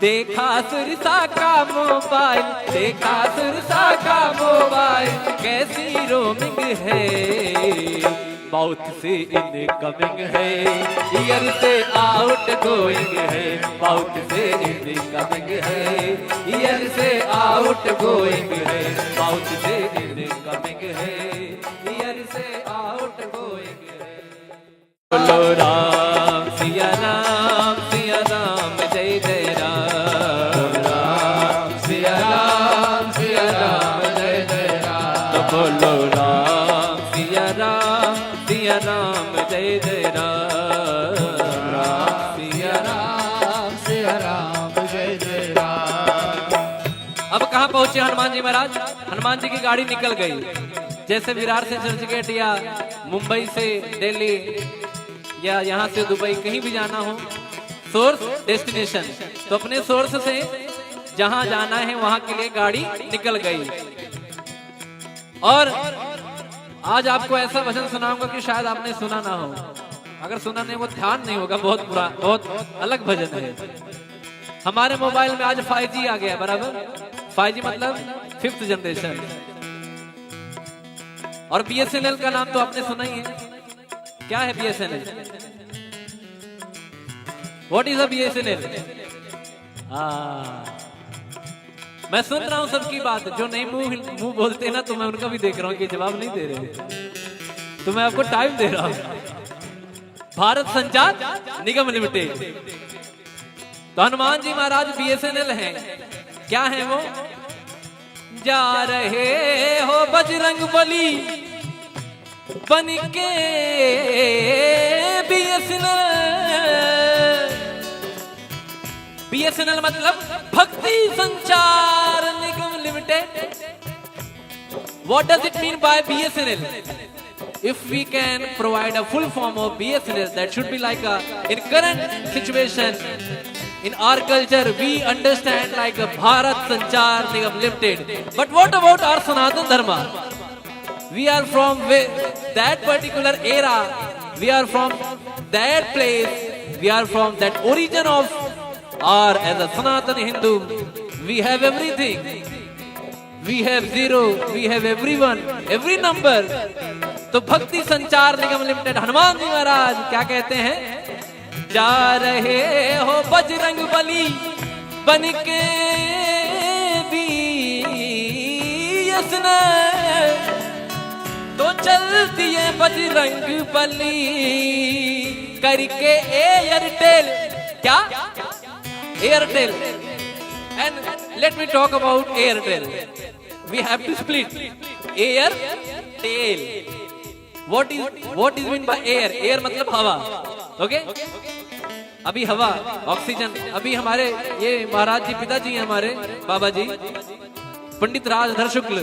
देखा सुरसा का मोबाइल, देखा सुरसा का मोबाइल, कैसी रोमिंग है। माउथ से इनकमिंग है, ईयर से आउट गोइंग है। माउथ से इनकमिंग है, ईयर से आउट गोइंग है। माउथ से इनकमिंग है, ईयर से आउट गोइंग है। बोलो राम सिया राम, सिया राम जय जय राम। राम सिया राम, सिया राम जय जय राम। तो बोलो राम सिया राम, सिया राम जय जय राम। राम सिया राम, सिया राम जय जय राम। अब कहाँ पहुँचे हनुमान जी महाराज? हनुमान जी की गाड़ी निकल गई। जैसे विरार से चर्चगेट या मुंबई से दिल्ली या यहाँ से दुबई, कहीं भी जाना हो, सोर्स डेस्टिनेशन, तो अपने सोर्स से जहाँ जाना है वहाँ के लिए गाड़ी निकल गई। और आज आपको ऐसा भजन सुनाऊंगा कि शायद आपने सुना ना हो। अगर सुना नहीं, वो ध्यान नहीं होगा, बहुत पुरा-, बहुत अलग भजन है। हमारे मोबाइल में आज फ़ाइव जी आ गया, बराबर? फ़ाइव जी मतलब फिफ्थ जनरेशन। और बीएसएनएल का नाम तो आपने सुना ही है। क्या है BSNL? What is a BSNL? हाँ, मैं सुन रहा हूँ सबकी बात। जो नहीं मुंह हिल-, मुंह बोलते ना, तो मैं उनका भी देख रहा हूँ कि जवाब नहीं दे रहे, तो मैं आपको टाइम दे रहा हूँ। भारत संचार निगम लिमिटेड। तो हनुमान जी महाराज बीएसएनएल हैं। क्या है वो? जा रहे हो बजरंग बली बन के बीएसएनएल। बीएसएनएल मतलब भक्ति Sanchar Nigam Limited. What does it mean by BSNL? If we can provide a full form of BSNL, that should be like a, in current situation, in our culture, we understand like a Bharat Sanchar Nigam Limited. But what about our Sanatan Dharma? We are from whe-, that particular era. We are from that place. We are from that origin of, or as a Sanatan Hindu, we have everything. We have zero, we have everyone, every number. तो भक्ति संचार निगम लिमिटेड, हनुमान जी महाराज क्या कहते हैं? जा रहे हो बजरंग बली बन के बीएसएनएल, तो चल दिए बजरंग बली करके एयरटेल। क्या? Airtel. And let me talk about Airtel. We have to split. Airtel. What is, what is mean by air? Air मतलब हवा। Okay? अभी हवा, ऑक्सीजन, अभी हमारे ये महाराज जी, पिताजी हैं हमारे, बाबा जी, पंडित राजधर शुक्ल,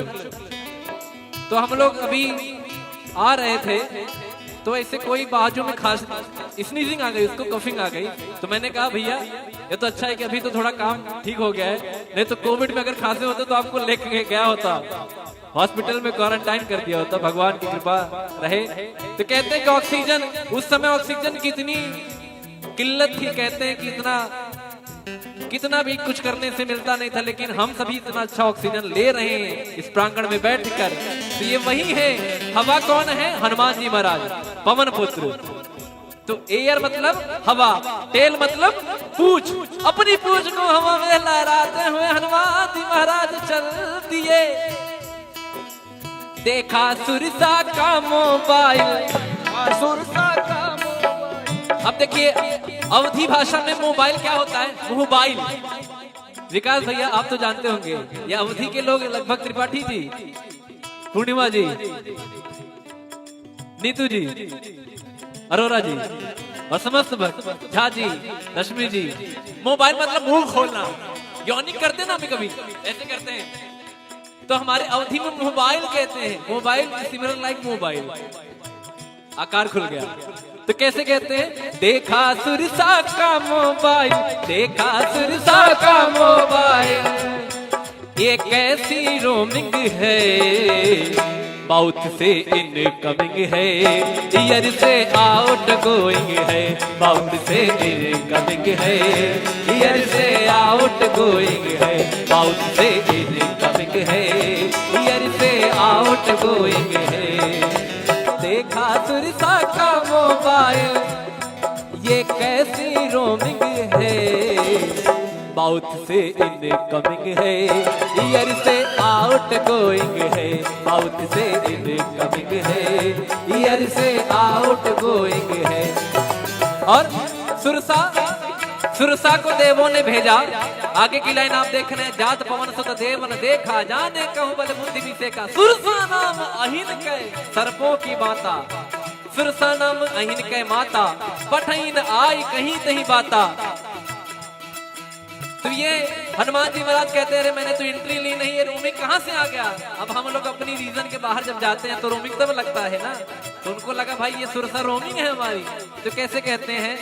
तो हम लोग अभी आ रहे थे, तो ऐसे कोई बाजू में खांस, स्नीजिंग आ गई, उसको कफिंग आ गई। तो मैंने कहा, "भैया, ये तो अच्छा है कि अभी तो थोड़ा काम ठीक हो गया है, नहीं तो कोविड में अगर खांसे होते तो आपको लेके गया होता, हॉस्पिटल में क्वारंटाइन कर दिया होता।" भगवान की कृपा रहे। तो कहते हैं कि ऑक्सीजन, उस समय ऑक्सीजन की इतनी किल्लत थी, कहते हैं कि इतना, कितना भी कुछ करने से मिलता नहीं था, लेकिन हम सभी इतना अच्छा ऑक्सीजन ले रहे हैं इस प्रांगण में बैठकर। तो ये वही है, हवा कौन है? हनुमान जी महाराज, पवन पुत्र। तो एयर मतलब हवा, टेल मतलब पूंछ। अपनी पूंछ को हवा में लहराते हुए हनुमान जी महाराज चल दिए। देखा सुरसा का मोबाइल, सुरसा का मोबाइल। अब देखिए, अवधी भाषा में मोबाइल क्या होता है? मोबाइल। विकास भैया, आप तो जानते होंगे, ये अवधी के लोग, लगभग त्रिपाठी जी, पूर्णिमा जी, नीतू जी, अरोरा जी और समस्त भक्त, झा जी, रश्मि जी, मोबाइल मतलब मुंह खोलना, यॉनिंग करते ना, अभी कभी ऐसे करते हैं, तो हमारे अवधी में मोबाइल कहते हैं। Mobile, similar like mobile. आकार खुल गया। तो कैसे कहते हैं? देखा सुरसा का मोबाइल, देखा सुरसा का मोबाइल, ये कैसी रोमिंग है, Mouth से इनकमिंग है, ईयर से आउट गोइंग है। Mouth से इनकमिंग है, ईयर से आउट गोइंग है। Mouth से इनकमिंग है, ईयर से आउट गोइंग है। देखा सुरसा का मोबाइल, ये कैसी रोमिंग है। माउथ से इनकमिंग है, ईयर से आउट गोइंग है। माउथ से इनकमिंग है, ईयर से आउट गोइंग है। और सुरसा, सुरसा को देवों ने भेजा। आगे की लाइन आप देख रहे हैं, जात पवन सुत देव न देखा, जाने कहूँ बल बुद्धि विषय का। सुरसा नाम अहिन के सर्पों की माता, सुरसा नाम अहिन के माता, पठइन आई कहीं तहीं बाता। तो ये हनुमान जी महाराज कहते हैं, "अरे, मैंने तो एंट्री ली नहीं, ये रोमिंग कहाँ से आ गया?" अब हम लोग अपनी रीजन के बाहर जब जाते हैं तो रोमिंग तब लगता है ना, तो उनको लगा, "भाई, ये सुरसा रोमिंग है हमारी।" तो कैसे कहते हैं,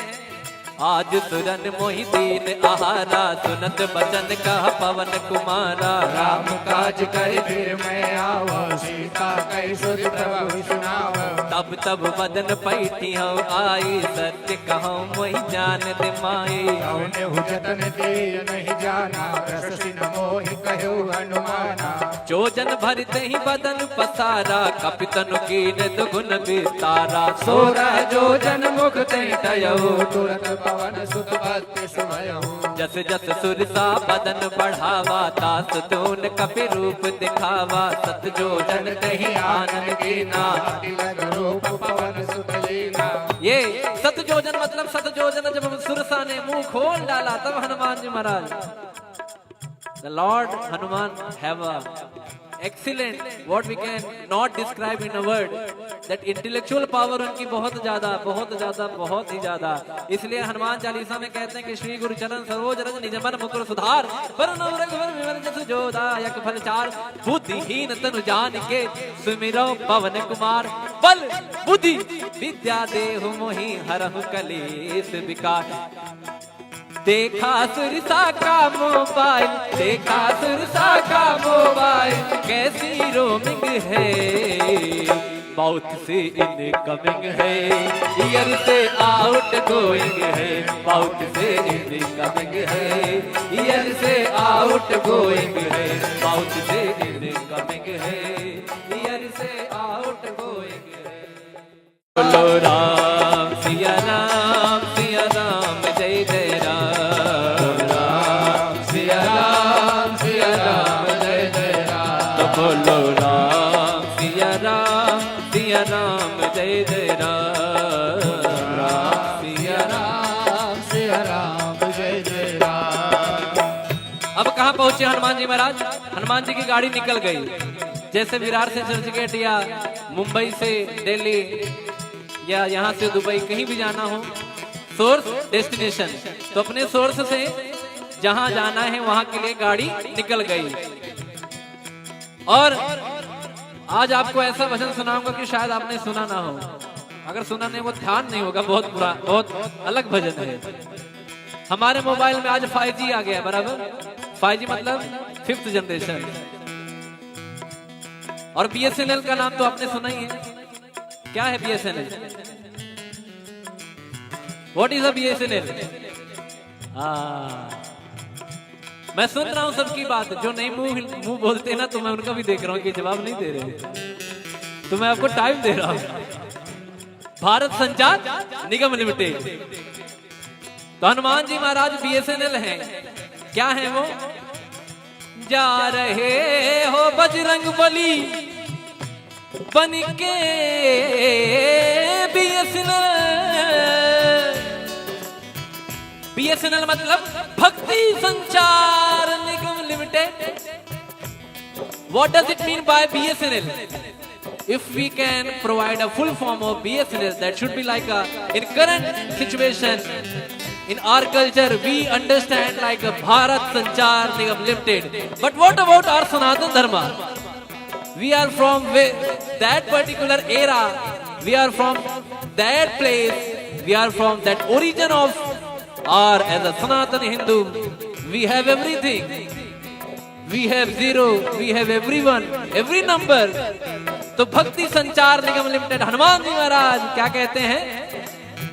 आज सुरन मोहि दीन आहारा, सुनत बचन कह पवन कुमारा। राम काज करि फिर मैं आवा, सीता कहि सुत प्रभु सुनावा। तब तब बदन पैठी हौ आई, सत्य कहौ मोहि जान दे माई। कौन हु जतन ते नहीं जाना, रस सिन मोहि कह्यो हनुमाना। जोजन भर तही बदन पसारा, कपि तनु कीन दुगुन विस्तारा। सोरह जोजन मुख तही टयहु, तुरत पवन सुत बत्तीस भयहु। जस जस सुरसा बदन बढ़ावा, तास तून कपि रूप दिखावा। सत जोजन तही आनन कीना, अति लग रूप पवन सुत लीना। ये सत जोजन मतलब सत जोजन, जब सुरसा ने मुंह खोल डाला तब हनुमान जी महाराज, the Lord Hanuman have a excellent, what we can not describe in a word, that intellectual power उनकी बहुत ज्यादा, बहुत ज्यादा, बहुत ही ज्यादा। इसलिए हनुमान चालीसा में कहते हैं कि श्री गुरु चरण सरोज रज निज मन मुकुर सुधार, बरनउँ रघुबर विमल जसु जो दायक फल चार। बुद्धिहीन तनु जानिके सुमिरउँ पवन कुमार, बल बुद्धि विद्या देहु मोहि हरहु कलेस विकार। देखा सुरसा का मोबाइल, देखा सुरसा का मोबाइल, कैसी रोमिंग है। माउथ से इनकमिंग है, ईयर से आउट गोइंग है। माउथ से इनकमिंग है, ईयर से आउट गोइंग है। माउथ से इनकमिंग है, ईयर से आउट गोइंग है। बोलो राम सिया राम, सिया राम जय जय राम। राम सिया राम, सिया राम जय जय राम। तो बोलो राम सिया राम, सिया राम जय जय राम। राम सिया राम, सिया राम जय जय राम। अब कहाँ पहुँचे हनुमान जी महाराज? हनुमान जी की गाड़ी निकल गई। जैसे विरार से चर्चगेट या मुंबई से दिल्ली या यहाँ से दुबई कहीं भी जाना हो, सोर्स डेस्टिनेशन, तो अपने सोर्स से जहाँ जाना है वहाँ के लिए गाड़ी निकल गई। और आज आपको ऐसा भजन सुनाऊंगा कि शायद आपने सुना ना हो। अगर सुना नहीं, वो ध्यान नहीं होगा, बहुत पुरा-, बहुत अलग भजन है। हमारे मोबाइल में आज फ़ाइव जी आ गया, बराबर? फ़ाइव जी मतलब फिफ्थ जनरेशन। और बीएसएनएल का नाम तो आपने सुना ही है। क्या है BSNL? What is a BSNL? हाँ, मैं सुन रहा हूँ सबकी बात। जो नहीं मुंह हिल-, मुंह बोलते ना, तो मैं उनका भी देख रहा हूँ कि जवाब नहीं दे रहे। तो मैं आपको टाइम दे रहा हूँ। भारत संचार निगम लिमिटेड। तो हनुमान जी महाराज बीएसएनएल हैं। क्या है वो? जा रहे हो बजरंग बली बन के बीएसएनएल। बीएसएनएल मतलब भक्ति Sanchar Nigam Limited. What does it mean by BSNL? If we can provide a full form of BSNL, that should be like a, in current situation, in our culture, we understand like a Bharat Sanchar Nigam Limited. But what about our Sanatan Dharma? We are from whe-, that particular era. We are from that place. We are from that origin of our, as a Sanatan Hindu, we have everything. We have zero, we have everyone, every number. तो भक्ति संचार निगम लिमिटेड, हनुमान जी महाराज क्या कहते हैं?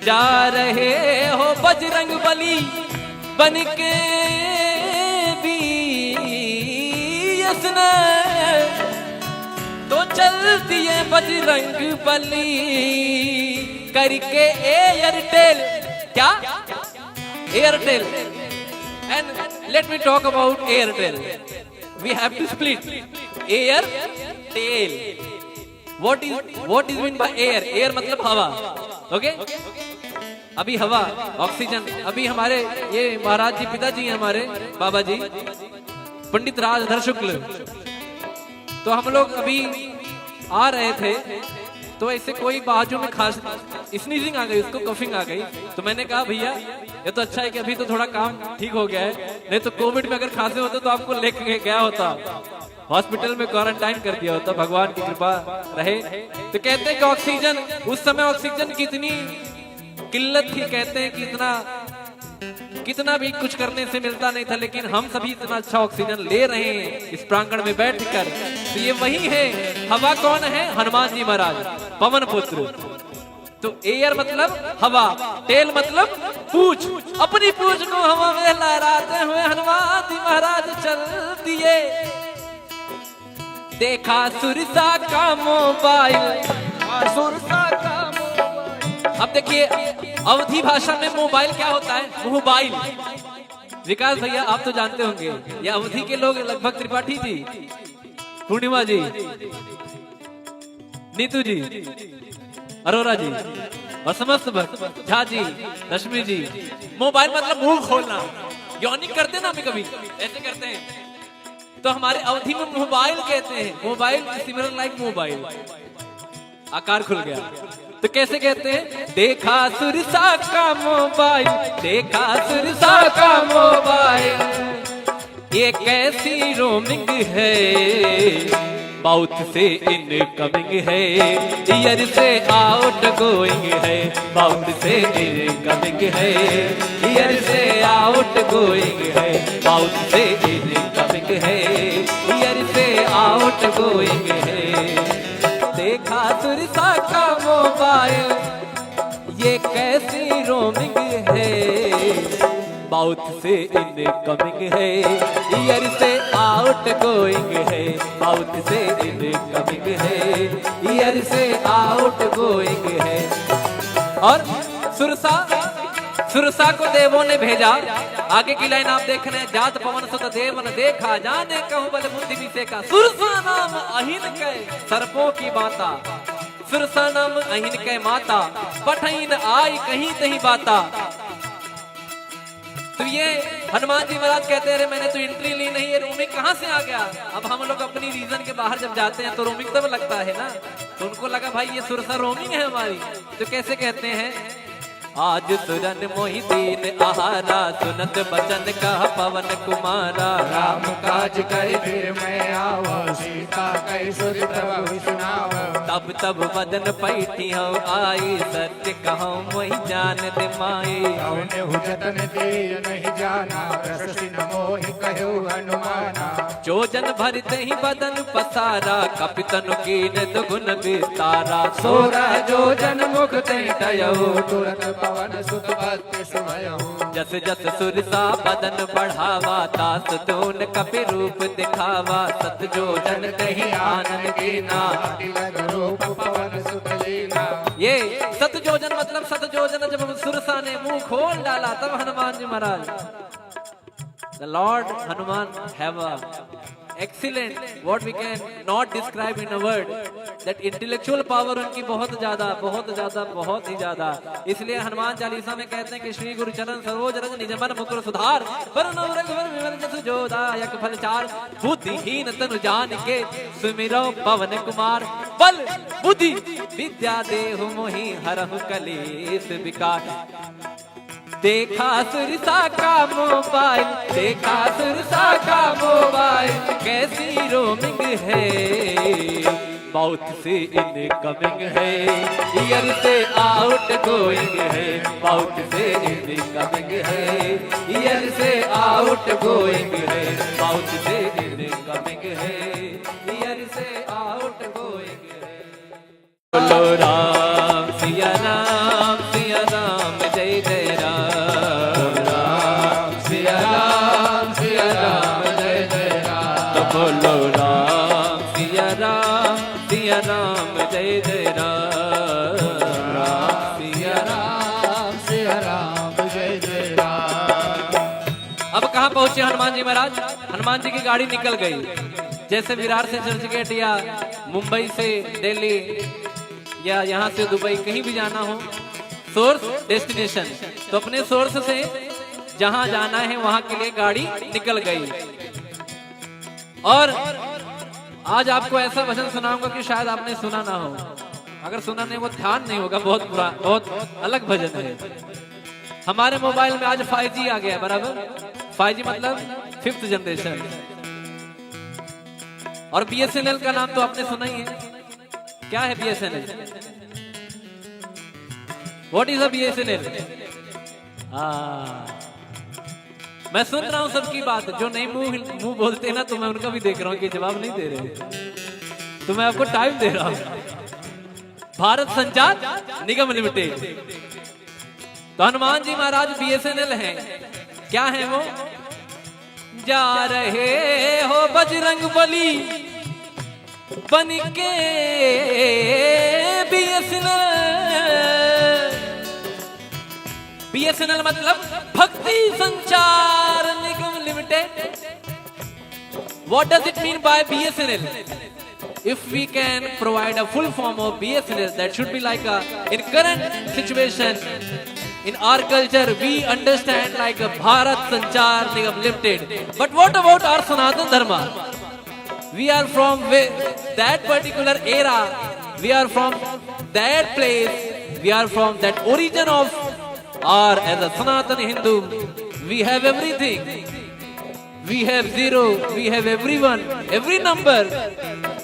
जा रहे हो बजरंग बली बन के बीएसएनएल, तो चल दिए बजरंग बली करके एयरटेल। क्या? Airtel. And let me talk about Airtel. We have to split. Airtel. What is, what is mean by air? Air मतलब हवा। OK? अभी हवा, ऑक्सीजन, अभी हमारे ये महाराज जी, पिताजी हैं हमारे, बाबा जी, पंडित राजधर शुक्ल, तो हम लोग अभी आ रहे थे, तो ऐसे कोई बाजू में खांस, स्नीजिंग आ गई, उसको कफिंग आ गई। तो मैंने कहा, "भैया, ये तो अच्छा है कि अभी तो थोड़ा काम ठीक हो गया है, नहीं तो कोविड में अगर खांसे होते तो आपको लेके गया होता, हॉस्पिटल में क्वारंटाइन कर दिया होता।" भगवान की कृपा रहे। तो कहते हैं कि ऑक्सीजन, उस समय ऑक्सीजन की इतनी किल्लत थी, कहते हैं कि इतना, कितना भी कुछ करने से मिलता नहीं था, लेकिन हम सभी इतना अच्छा ऑक्सीजन ले रहे हैं इस प्रांगण में बैठकर। तो ये वही है, हवा कौन है? हनुमान जी महाराज, पवन पुत्र। तो एयर मतलब हवा, टेल मतलब पूंछ। अपनी पूंछ को हवा में लहराते हुए हनुमान जी महाराज चल दिए। देखा सुरसा का मोबाइल। सुरसा का मोबाइल। अब देखिए, अवधी भाषा में मोबाइल क्या होता है? मोबाइल। विकास भैया, आप तो जानते होंगे, ये अवधी के लोग लगभग, त्रिपाठी जी, पूर्णिमा जी, नीतू जी, अरोरा जी और समस्त भक्त, झा जी, रश्मि जी, मोबाइल मतलब मुंह खोलना, यॉनिंग करते ना हम कभी, ऐसे करते हैं। तो हमारे अवधी में मोबाइल कहते हैं, मोबाइल सिमिलर लाइक मोबाइल, आकार खुल गया। तो कैसे कहते हैं? देखा सुरसा का मोबाल, देखा सुरसा का मोबाल, ये कैसी रोमिंग है? माउथ से इनकमिंग है, ईयर से आउटगोइंग है। माउथ से इनकमिंग है, ईयर से आउटगोइंग है। माउथ से इनकमिंग है, ईयर से आउटगोइंग है। देखा सुरसा का मोबाइल, ये कैसी रोमिंग है? माउथ से इनकमिंग है, ईयर से आउटगोइंग है। माउथ से इनकमिंग है, ईयर से आउटगोइंग है। और सुरसा, सुरसा को देवों ने भेजा। आगे की लाइन आप देख रहे हैं, जात पवन सुत देव न देखा, जाने कहूँ बल बुद्धि विषय का। सुरसा नाम अहिन कै सर्पों की माता, सुरसा नाम अहिन कै माता, पठइन आई कहीं तहीं बाता। तो ये हनुमान जी महाराज कहते हैं, "अरे, मैंने तो एंट्री ली नहीं, ये रोमिंग कहाँ से आ गया?" अब हम लोग अपनी रीजन के बाहर जब जाते हैं तो रोमिंग तब लगता है ना, तो उनको लगा, "भाई, ये सुरसा रोमिंग है हमारी।" तो कैसे कहते हैं, आज सुरन मोहि दीन आहारा, सुनत बचन कह पवन कुमारा। राम काज करि फिर मैं आवा, सीता कहि सुर प्रभु सुनावा। तब तब बदन पैठी हौ आई, सत्य कहौ मोहि जान दे माई। कवनहु जतन दिए नहीं जाना, रस सिन मोहि कह्यो हनुमाना। जोजन भर तहि बदन पसारा, कपि तनु कीन दुगुन विस्तारा। सोरह जोजन मुख तहि टयउ, तुरत पवन सुत बत्तीस भयउ। जस जस सुरसा बदन बढ़ावा, तास तून कपि रूप दिखावा। सत जोजन तहि आनन कीना, अति लघु रूप पवन सुत लीना। ये सत जोजन मतलब सत जोजन जब सुरसा ने मुंह खोल डाला, तब हनुमान जी महाराज, the Lord Hanuman have a excellent, what we can not describe in a word, that intellectual power उनकी बहुत ज्यादा, बहुत ज्यादा, बहुत ही ज्यादा। इसलिए हनुमान चालीसा में कहते हैं कि श्री गुरु चरण सरोज रज निज मन मुकुर सुधार, बरनउँ रघुबर विमल जसु जो दायक फल चार। बुद्धिहीन तनु जानिके सुमिरउँ पवन कुमार, बल बुद्धि विद्या देहु मोहि हरहु कलेस विकार। देखा सुरसा का मोबाइल, देखा सुरसा का मोबाइल, कैसी रोमिंग है। माउथ से इनकमिंग है, ईयर से आउटगोइंग है। माउथ से इनकमिंग है, ईयर से आउटगोइंग है। माउथ से इनकमिंग है, ईयर से आउटगोइंग है। राम सिया राम सिया राम जय जय राम। राम सिया राम सिया राम जय जय राम। तो बोलो राम सिया राम सिया राम जय जय राम। राम सिया राम सिया राम जय जय राम। अब कहाँ पहुँचे हनुमान जी महाराज? हनुमान जी की गाड़ी निकल गई। जैसे विरार से चर्चगेट या मुंबई से दिल्ली या यहाँ से दुबई कहीं भी जाना हो, सोर्स डेस्टिनेशन, तो अपने सोर्स से जहाँ जाना है वहाँ के लिए गाड़ी निकल गई। और आज आपको ऐसा भजन सुनाऊंगा कि शायद आपने सुना ना हो। अगर सुना नहीं, वो ध्यान नहीं होगा, बहुत पुरा-, बहुत अलग भजन है। हमारे मोबाइल में आज फ़ाइव जी आ गया है, बराबर? फ़ाइव जी मतलब फिफ्थ जनरेशन। और बीएसएनएल का नाम तो आपने सुना ही है। क्या है BSNL? What is a BSNL? हाँ, मैं सुन रहा हूँ सबकी बात। जो नहीं मुंह हिल-, मुंह बोलते ना, तो मैं उनका भी देख रहा हूँ कि जवाब नहीं दे रहे, तो मैं आपको टाइम दे रहा हूँ। भारत संचार निगम लिमिटेड। तो हनुमान जी महाराज बीएसएनएल हैं। क्या है वो? जा रहे हो बजरंग बली बन के बीएसएनएल। बीएसएनएल मतलब भक्ति Sanchar Nigam Limited. What does it mean by BSNL? If we can provide a full form of BSNL, that should be like a, in current situation, in our culture, we understand like a Bharat Sanchar Nigam Limited. But what about our Sanatan Dharma? We are from whe-, that particular era. We are from that place. We are from that origin of our, as a Sanatan Hindu, we have everything. We have zero, we have everyone, every number.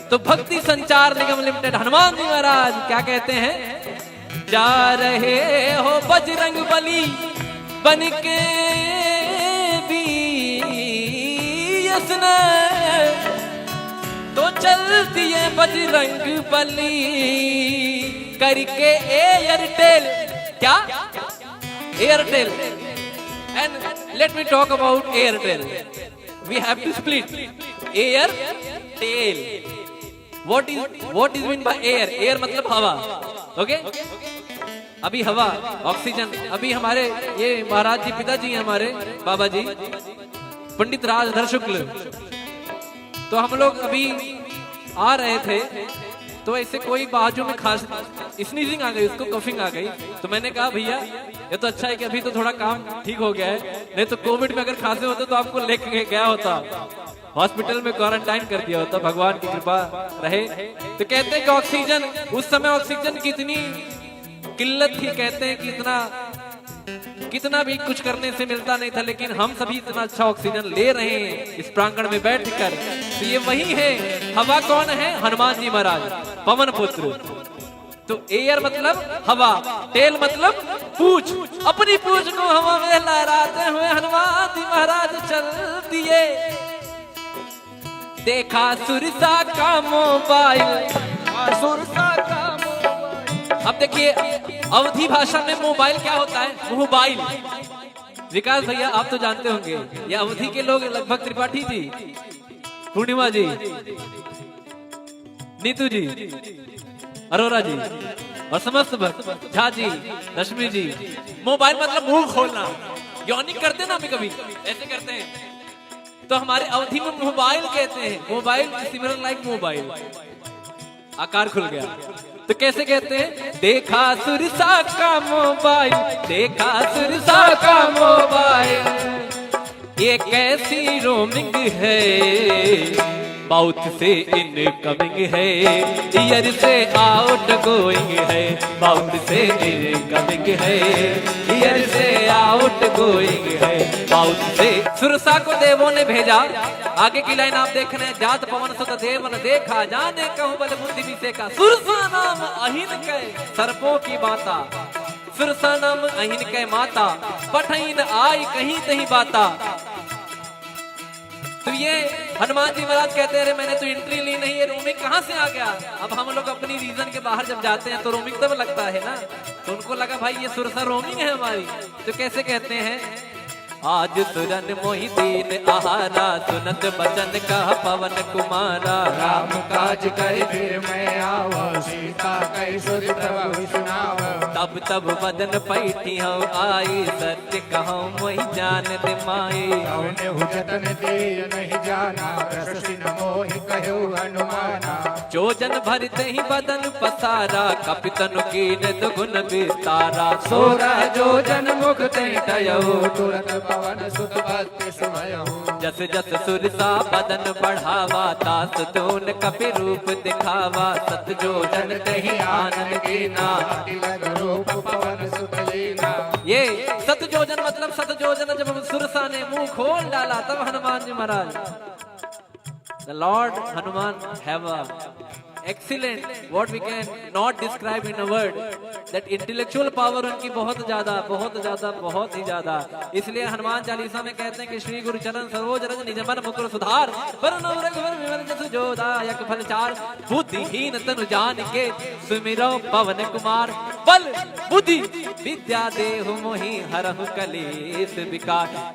तो भक्ति संचार निगम लिमिटेड हनुमान जी महाराज क्या कहते हैं? जा रहे हो बजरंग बली बन के बीएसएनएल, तो चल दिए बजरंग बली करके एयरटेल। क्या? Airtel. And let me talk about Airtel. We have to split Airtel. What is, what is mean by air? Air मतलब हवा। OK, अभी हवा, ऑक्सीजन। अभी हमारे ये महाराज जी, पिताजी हैं हमारे, बाबा जी, पंडित राजधर शुक्ल, तो हम लोग अभी आ रहे थे, तो ऐसे कोई बाजू में खांस, स्नीजिंग आ गई, उसको कफिंग आ गई। तो मैंने कहा, "भैया, ये तो अच्छा है कि अभी तो थोड़ा काम ठीक हो गया है, नहीं तो कोविड में अगर खांसे होते तो आपको लेके गया होता, हॉस्पिटल में क्वारंटाइन कर दिया होता।" भगवान की कृपा रहे। तो कहते हैं कि ऑक्सीजन, उस समय ऑक्सीजन की इतनी किल्लत थी, कहते हैं कि इतना, कितना भी कुछ करने से मिलता नहीं था, लेकिन हम सभी इतना अच्छा ऑक्सीजन ले रहे हैं इस प्रांगण में बैठकर। तो ये वही है, हवा कौन है? हनुमान जी महाराज, पवन पुत्र। तो एयर मतलब हवा, टेल मतलब पूंछ। अपनी पूंछ को हवा में लहराते हुए हनुमान जी महाराज चल दिए। देखा सुरसा का मोबाइल। सुरसा का मोबाइल। अब देखिए, अवधी भाषा में मोबाइल क्या होता है? मोबाइल। विकास भैया, आप तो जानते होंगे, ये अवधी के लोग, लगभग त्रिपाठी जी, पूर्णिमा जी, नीतू जी, अरोरा जी और समस्त भक्त, झा जी, रश्मि जी। मोबाइल मतलब मुंह खोलना, यॉनिंग करते ना हम कभी, ऐसे करते हैं। तो हमारे अवधी में मोबाइल कहते हैं, मोबाइल, सिमिलर लाइक मोबाइल। आकार खुल गया। तो कैसे कहते हैं? देखा सुरसा का मोबाइल, देखा सुरसा का मोबाइल, ये कैसी रोमिंग है? माउथ से इनकमिंग है, ईयर से आउट गोइंग है। माउथ से इनकमिंग है, ईयर से आउट गोइंग है। माउथ से सुरसा को देवों ने भेजा। आगे की लाइन आप देख रहे हैं, जात पवन सुत देवन देखा, जाने कहूँ बल बुद्धि विसेका। सुरसा नाम अहिन के सर्पों की माता, सुरसा नाम अहिन के माता, पठइन आई कहीं तही बाता। तो ये हनुमान जी महाराज कहते हैं, "अरे, मैंने तो एंट्री ली नहीं, ये रोमिंग कहाँ से आ गया?" अब हम लोग अपनी रीजन के बाहर जब जाते हैं तो रोमिंग तब लगता है ना, तो उनको लगा, "भाई, ये सुरसा रोमिंग है हमारी।" तो कैसे कहते हैं, "आज सुरन मोहि दीन आहारा, सुनत बचन कह पवन कुमारा।" राम काज कहि फिर मैं आवा, सीता कहि सुर प्रभु सुनावा। तब तब बदन पैठी हौ आई, सत्य कहौ मोहि जान दे माई। कौन हु जतन ते नहीं जाना, रस सिन मोहि कह्यो हनुमाना। जो जन भर तहि बदन पसारा, कपि तनु कीन दुगुन विस्तारा। सोरह जो जन मुख तहि टयौ, तुरत पवन सुत बत्तीस भयौ। जस जस सुरसा बदन बढ़ावा, तास तून कपि रूप दिखावा। सत जो जन तहि आनन कीना, अति लग रूप पवन सुत लीना। ये सत जो जन मतलब सत जो जन जब सुरसा ने मुंह खोल डाला, तब हनुमान जी महाराज, the Lord Hanuman have a excellent, what we can not describe in a word, that intellectual power उनकी बहुत ज्यादा, बहुत ज्यादा, बहुत ही ज्यादा। इसलिए हनुमान चालीसा में कहते हैं कि श्री गुरु चरण सरोज रज निज मन मुकुर सुधार, बरनउँ रघुबर विमल जसु जो दायक फल चार। बुद्धिहीन तनु जानिके सुमिरौं पवन कुमार। बल बुद्धि विद्या देहु मोहि हरहु कलेस विकार।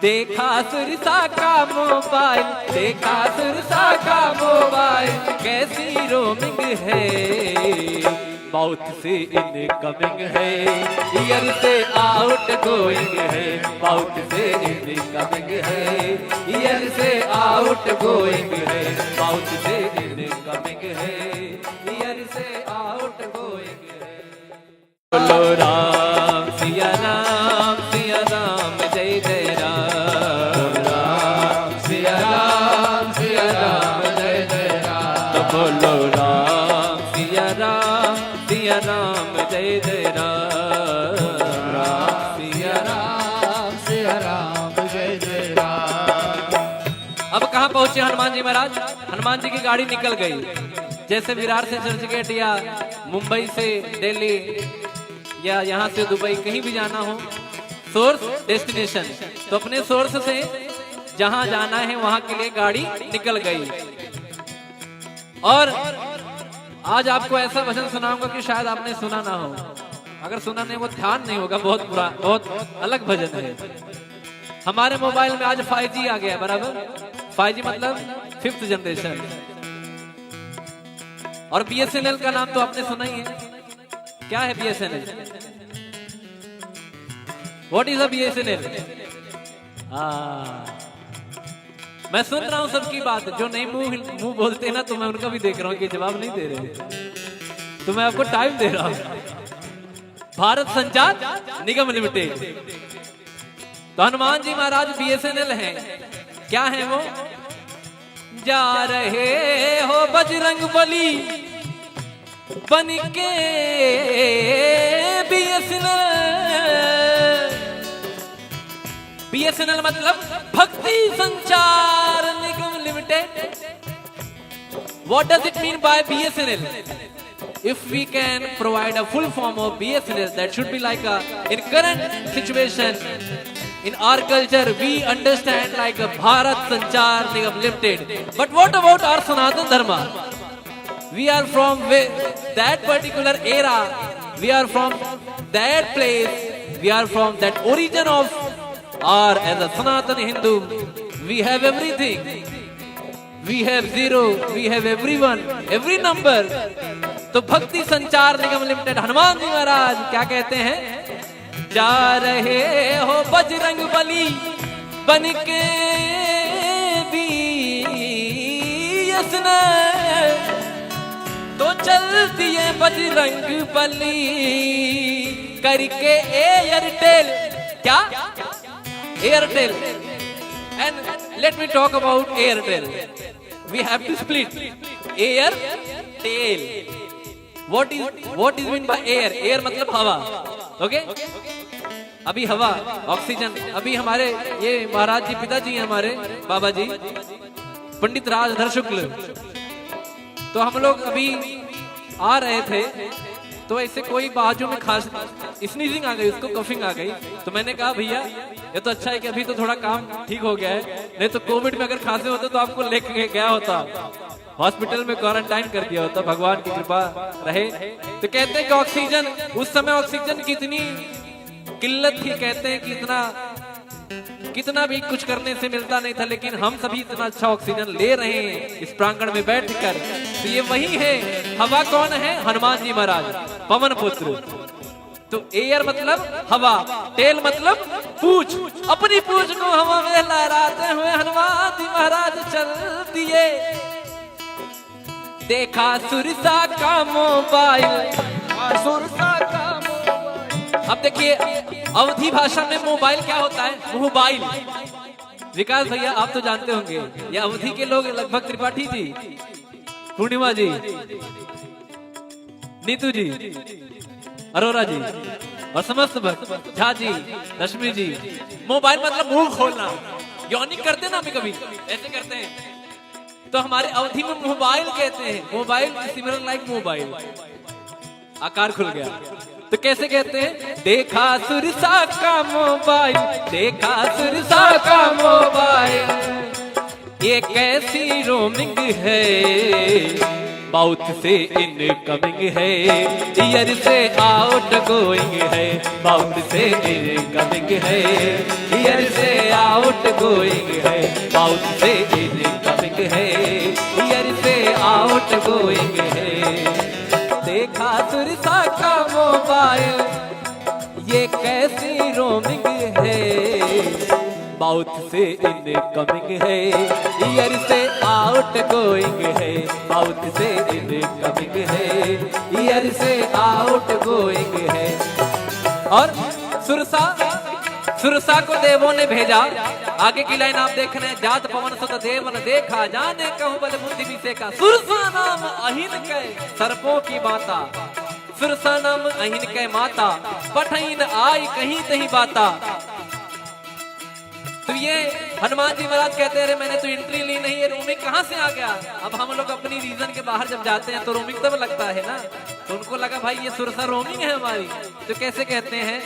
देखा सुरसा का मोबाइल, देखा सुरसा का मोबाइल, कैसी रोमिंग है। बहुत से इनकमिंग है, ईयर से आउट गोइंग है। बहुत से इनकमिंग है, ईयर से आउट गोइंग है। बहुत से इनकमिंग है, ईयर से आउट गोइंग है। बोलो राम सिया राम, सिया राम जय जय राम। राम सिया राम, सिया राम जय जय राम। तो बोलो राम सिया राम, सिया राम जय जय राम। राम सिया राम, सिया राम जय जय राम। अब कहाँ पहुँचे हनुमान जी महाराज? हनुमान जी की गाड़ी निकल गई। जैसे विरार से चर्चगेट या मुंबई से दिल्ली या यहाँ से दुबई, कहीं भी जाना हो, सोर्स डेस्टिनेशन, तो अपने सोर्स से जहाँ जाना है वहाँ के लिए गाड़ी निकल गई। और आज आपको ऐसा भजन सुनाऊंगा कि शायद आपने सुना ना हो। अगर सुना नहीं, वो ध्यान नहीं होगा, बहुत पुरा-, बहुत अलग भजन है। हमारे मोबाइल में आज फ़ाइव जी आ गया, बराबर? फ़ाइव जी मतलब फिफ्थ जनरेशन। और बीएसएनएल का नाम तो आपने सुना ही है। क्या है BSNL? What is a BSNL? हाँ, मैं सुन रहा हूँ सबकी बात। जो नहीं मुंह हिल-, मुंह बोलते ना, तो मैं उनका भी देख रहा हूँ कि जवाब नहीं दे रहे, तो मैं आपको टाइम दे रहा हूँ। भारत संचार निगम लिमिटेड। तो हनुमान जी महाराज बीएसएनएल हैं। क्या है वो? जा रहे हो बजरंग बली बन के बीएसएनएल। बीएसएनएल मतलब भक्ति Sanchar Nigam Limited. What does it mean by BSNL? If we can provide a full form of BSNL, that should be like a, in current situation, in our culture, we understand like a Bharat Sanchar Nigam Limited. But what about our Sanatan Dharma? We are from whe-, that particular era. We are from that place. We are from that origin of, or as a Sanatan Hindu, we have everything. We have zero, we have everyone, every number. तो भक्ति संचार निगम लिमिटेड हनुमान जी महाराज क्या कहते हैं? जा रहे हो बजरंग बली बन के बीएसएनएल, तो चल दिए बजरंग बली करके एयरटेल। क्या? Airtel. And let me talk about Airtel. We have to split. Airtel. What is, what is mean by air? Air मतलब हवा। Okay? अभी हवा, ऑक्सीजन। अभी हमारे ये महाराज जी, पिताजी हैं हमारे, बाबा जी, पंडित राजधर शुक्ल, तो हम लोग अभी आ रहे थे, तो ऐसे कोई बाजू में खांस, स्नीजिंग आ गई, उसको कफिंग आ गई। तो मैंने कहा, "भैया, ये तो अच्छा है कि अभी तो थोड़ा काम ठीक हो गया है, नहीं तो कोविड में अगर खांसे होते तो आपको लेके गया होता, हॉस्पिटल में क्वारंटाइन कर दिया होता। भगवान की कृपा रहे। तो कहते हैं कि ऑक्सीजन, उस समय ऑक्सीजन की इतनी किल्लत थी, कहते हैं कि इतना, कितना भी कुछ करने से मिलता नहीं था, लेकिन हम सभी इतना अच्छा ऑक्सीजन ले रहे हैं इस प्रांगण में बैठकर। तो ये वही है। हवा कौन है? हनुमान जी महाराज, पवन पुत्र। तो एयर मतलब हवा, टेल मतलब पूंछ। अपनी पूंछ को हवा में लहराते हुए हनुमान जी महाराज चल दिए। देखा सुरसा का मोबाइल। सुरसा का मोबाइल। अब देखिए, अवधी भाषा में मोबाइल क्या होता है? मोबाइल। विकास भैया, आप तो जानते होंगे, ये अवधी के लोग, लगभग त्रिपाठी जी, पूर्णिमा जी, नीतू जी, अरोरा जी और समस्त भक्त, झा जी, रश्मि जी। मोबाइल मतलब मुंह खोलना, यौनिक करते ना, हम कभी ऐसे करते हैं, तो हमारे अवधी में मोबाइल कहते हैं। मोबाइल, सिमिलर लाइक मोबाइल, आकार खुल गया। तो कैसे कहते हैं? देखा सुरसा का मोबाइल, देखा सुरसा का मोबाइल, ये कैसी रोमिंग है? माउथ से इनकमिंग है, ईयर से आउट गोइंग है। माउथ से इनकमिंग है, ईयर से आउट गोइंग है। माउथ से इनकमिंग है, ईयर से आउट गोइंग है। देखा सुरसा का मोबाइल, ये कैसी रोमिंग है? माउथ से इनकमिंग है, ईयर से आउट गोइंग है। माउथ से इनकमिंग है, ईयर से आउट गोइंग है। और सुरसा, सुरसा को देवों ने भेजा। आगे की लाइन आप देख रहे हैं, जात पवन सुत देवन देखा, जाने कहूँ बल बुद्धि विषय का। सुरसा नाम अहिन के सर्पों की माता, सुरसा नाम अहिन के माता, पठइन आई कहीं तहीं बाता। तो ये हनुमान जी महाराज कहते हैं, "अरे, मैंने तो एंट्री ली नहीं, ये रोमिंग कहाँ से आ गया?" अब हम लोग अपनी रीजन के बाहर जब जाते हैं तो रोमिंग तब लगता है ना, तो उनको लगा, "भाई, ये सुरसा रोमिंग है हमारी।" तो कैसे कहते हैं?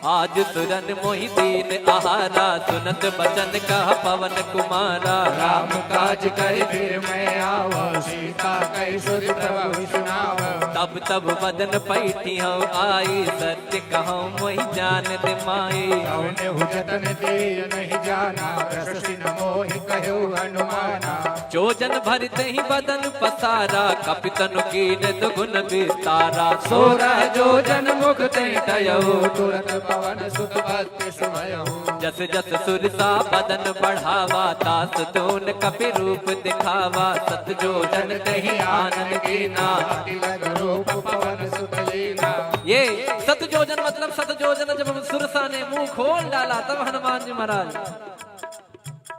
आज सुरन मोहि दीन आहारा, सुनत बचन कह पवन कुमारा। राम काज कहि फिर मैं आवा, सीता कहि सुर प्रभु सुनावा। तब तब बदन पैठी हौ आई, सत्य कहौ मोहि जान दे माई। कौन हु जतन ते नहीं जाना, रस सिन मोहि कह्यो हनुमाना। जो जन भर दही बदन पसारा, कपि तनु कीन दुगुन विस्तारा। सोरह जो जन मुख तही टयहु, तुरत पवन सुत बत्तीस भयहु। जस जस सुरसा बदन बढ़ावा, तास तून कपि रूप दिखावा। सत जो जन तही आनन कीना, अति लग रूप पवन सुत लीना। ये सत जो जन मतलब सत जो जन जब सुरसा ने मुंह खोल डाला, तब हनुमान जी महाराज,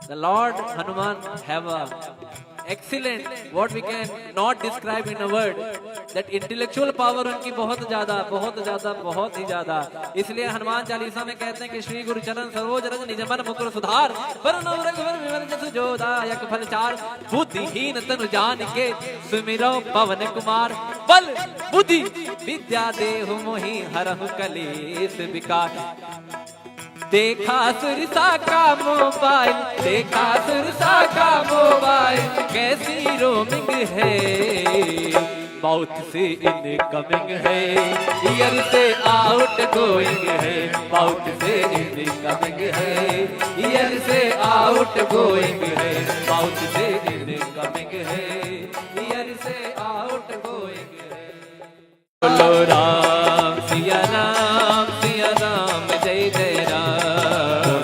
the Lord Hanuman have a excellent, what we can not describe in a word, that intellectual power उनकी बहुत ज्यादा, बहुत ज्यादा, बहुत ही ज्यादा। इसलिए हनुमान चालीसा में कहते हैं कि श्री गुरु चरण सरोज रज निज मन मुकुर सुधार, बरनउँ रघुबर विमल जसु जो दायक फल चार। बुद्धिहीन तनु जानिके सुमिरौं पवन कुमार, बल बुद्धि विद्या देहु मोहि हरहु कलेस विकार। देखा सुरसा का मोबाइल, देखा सुरसा का मोबाइल, कैसी रोमिंग है। माउथ से इनकमिंग है, ईयर से आउट गोइंग है। माउथ से इनकमिंग है, ईयर से आउट गोइंग है। माउथ से इनकमिंग है, ईयर से आउट गोइंग है। बोलो राम सिया राम, सिया राम जय जय राम।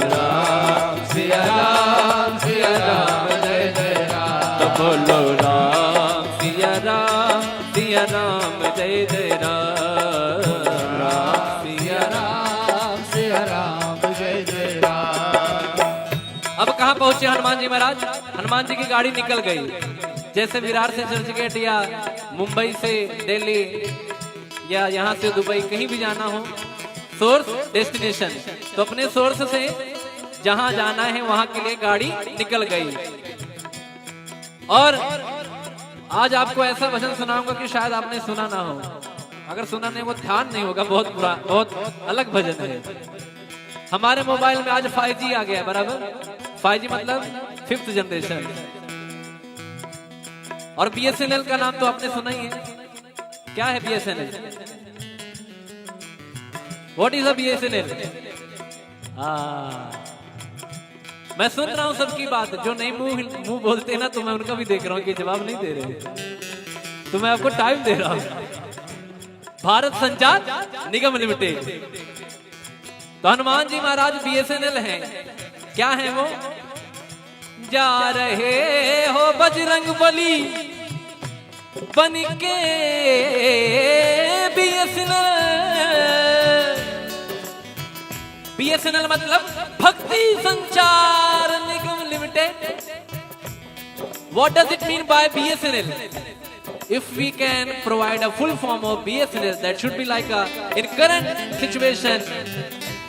राम सिया राम, सिया राम जय जय राम। तो बोलो राम सिया राम, सिया राम जय जय राम। राम सिया राम, सिया राम जय जय राम। अब कहाँ पहुंचे हनुमान जी महाराज? हनुमान जी की गाड़ी निकल गई। जैसे विरार से चर्चगेट या मुंबई से दिल्ली या यहाँ से दुबई, कहीं भी जाना हो, सोर्स डेस्टिनेशन, तो अपने सोर्स से जहाँ जाना है वहाँ के लिए गाड़ी निकल गई। और आज आपको ऐसा भजन सुनाऊंगा कि शायद आपने सुना ना हो। अगर सुना नहीं, वो ध्यान नहीं होगा, बहुत पुरा-, बहुत अलग भजन है। हमारे मोबाइल में आज फ़ाइव जी आ गया, बराबर। फाइव जी मतलब फिफ्थ जनरेशन। और बीएसएनएल का नाम तो आपने सुना ही है। क्या है BSNL? What is a BSNL? हाँ, मैं सुन रहा हूँ सबकी बात। जो नहीं मुंह हिल- मुंह बोलते ना, तो मैं उनका भी देख रहा हूँ कि जवाब नहीं दे रहे। तो मैं आपको टाइम दे रहा हूँ। भारत संचार निगम लिमिटेड। तो हनुमान जी महाराज बीएसएनएल हैं। क्या है वो? जा रहे हो बजरंग बली बन के बीएसएनएल। बीएसएनएल मतलब भक्ति Sanchar Nigam Limited. What does it mean by B S N L? If we can provide a full form of B S N L, that should be like a, in current situation,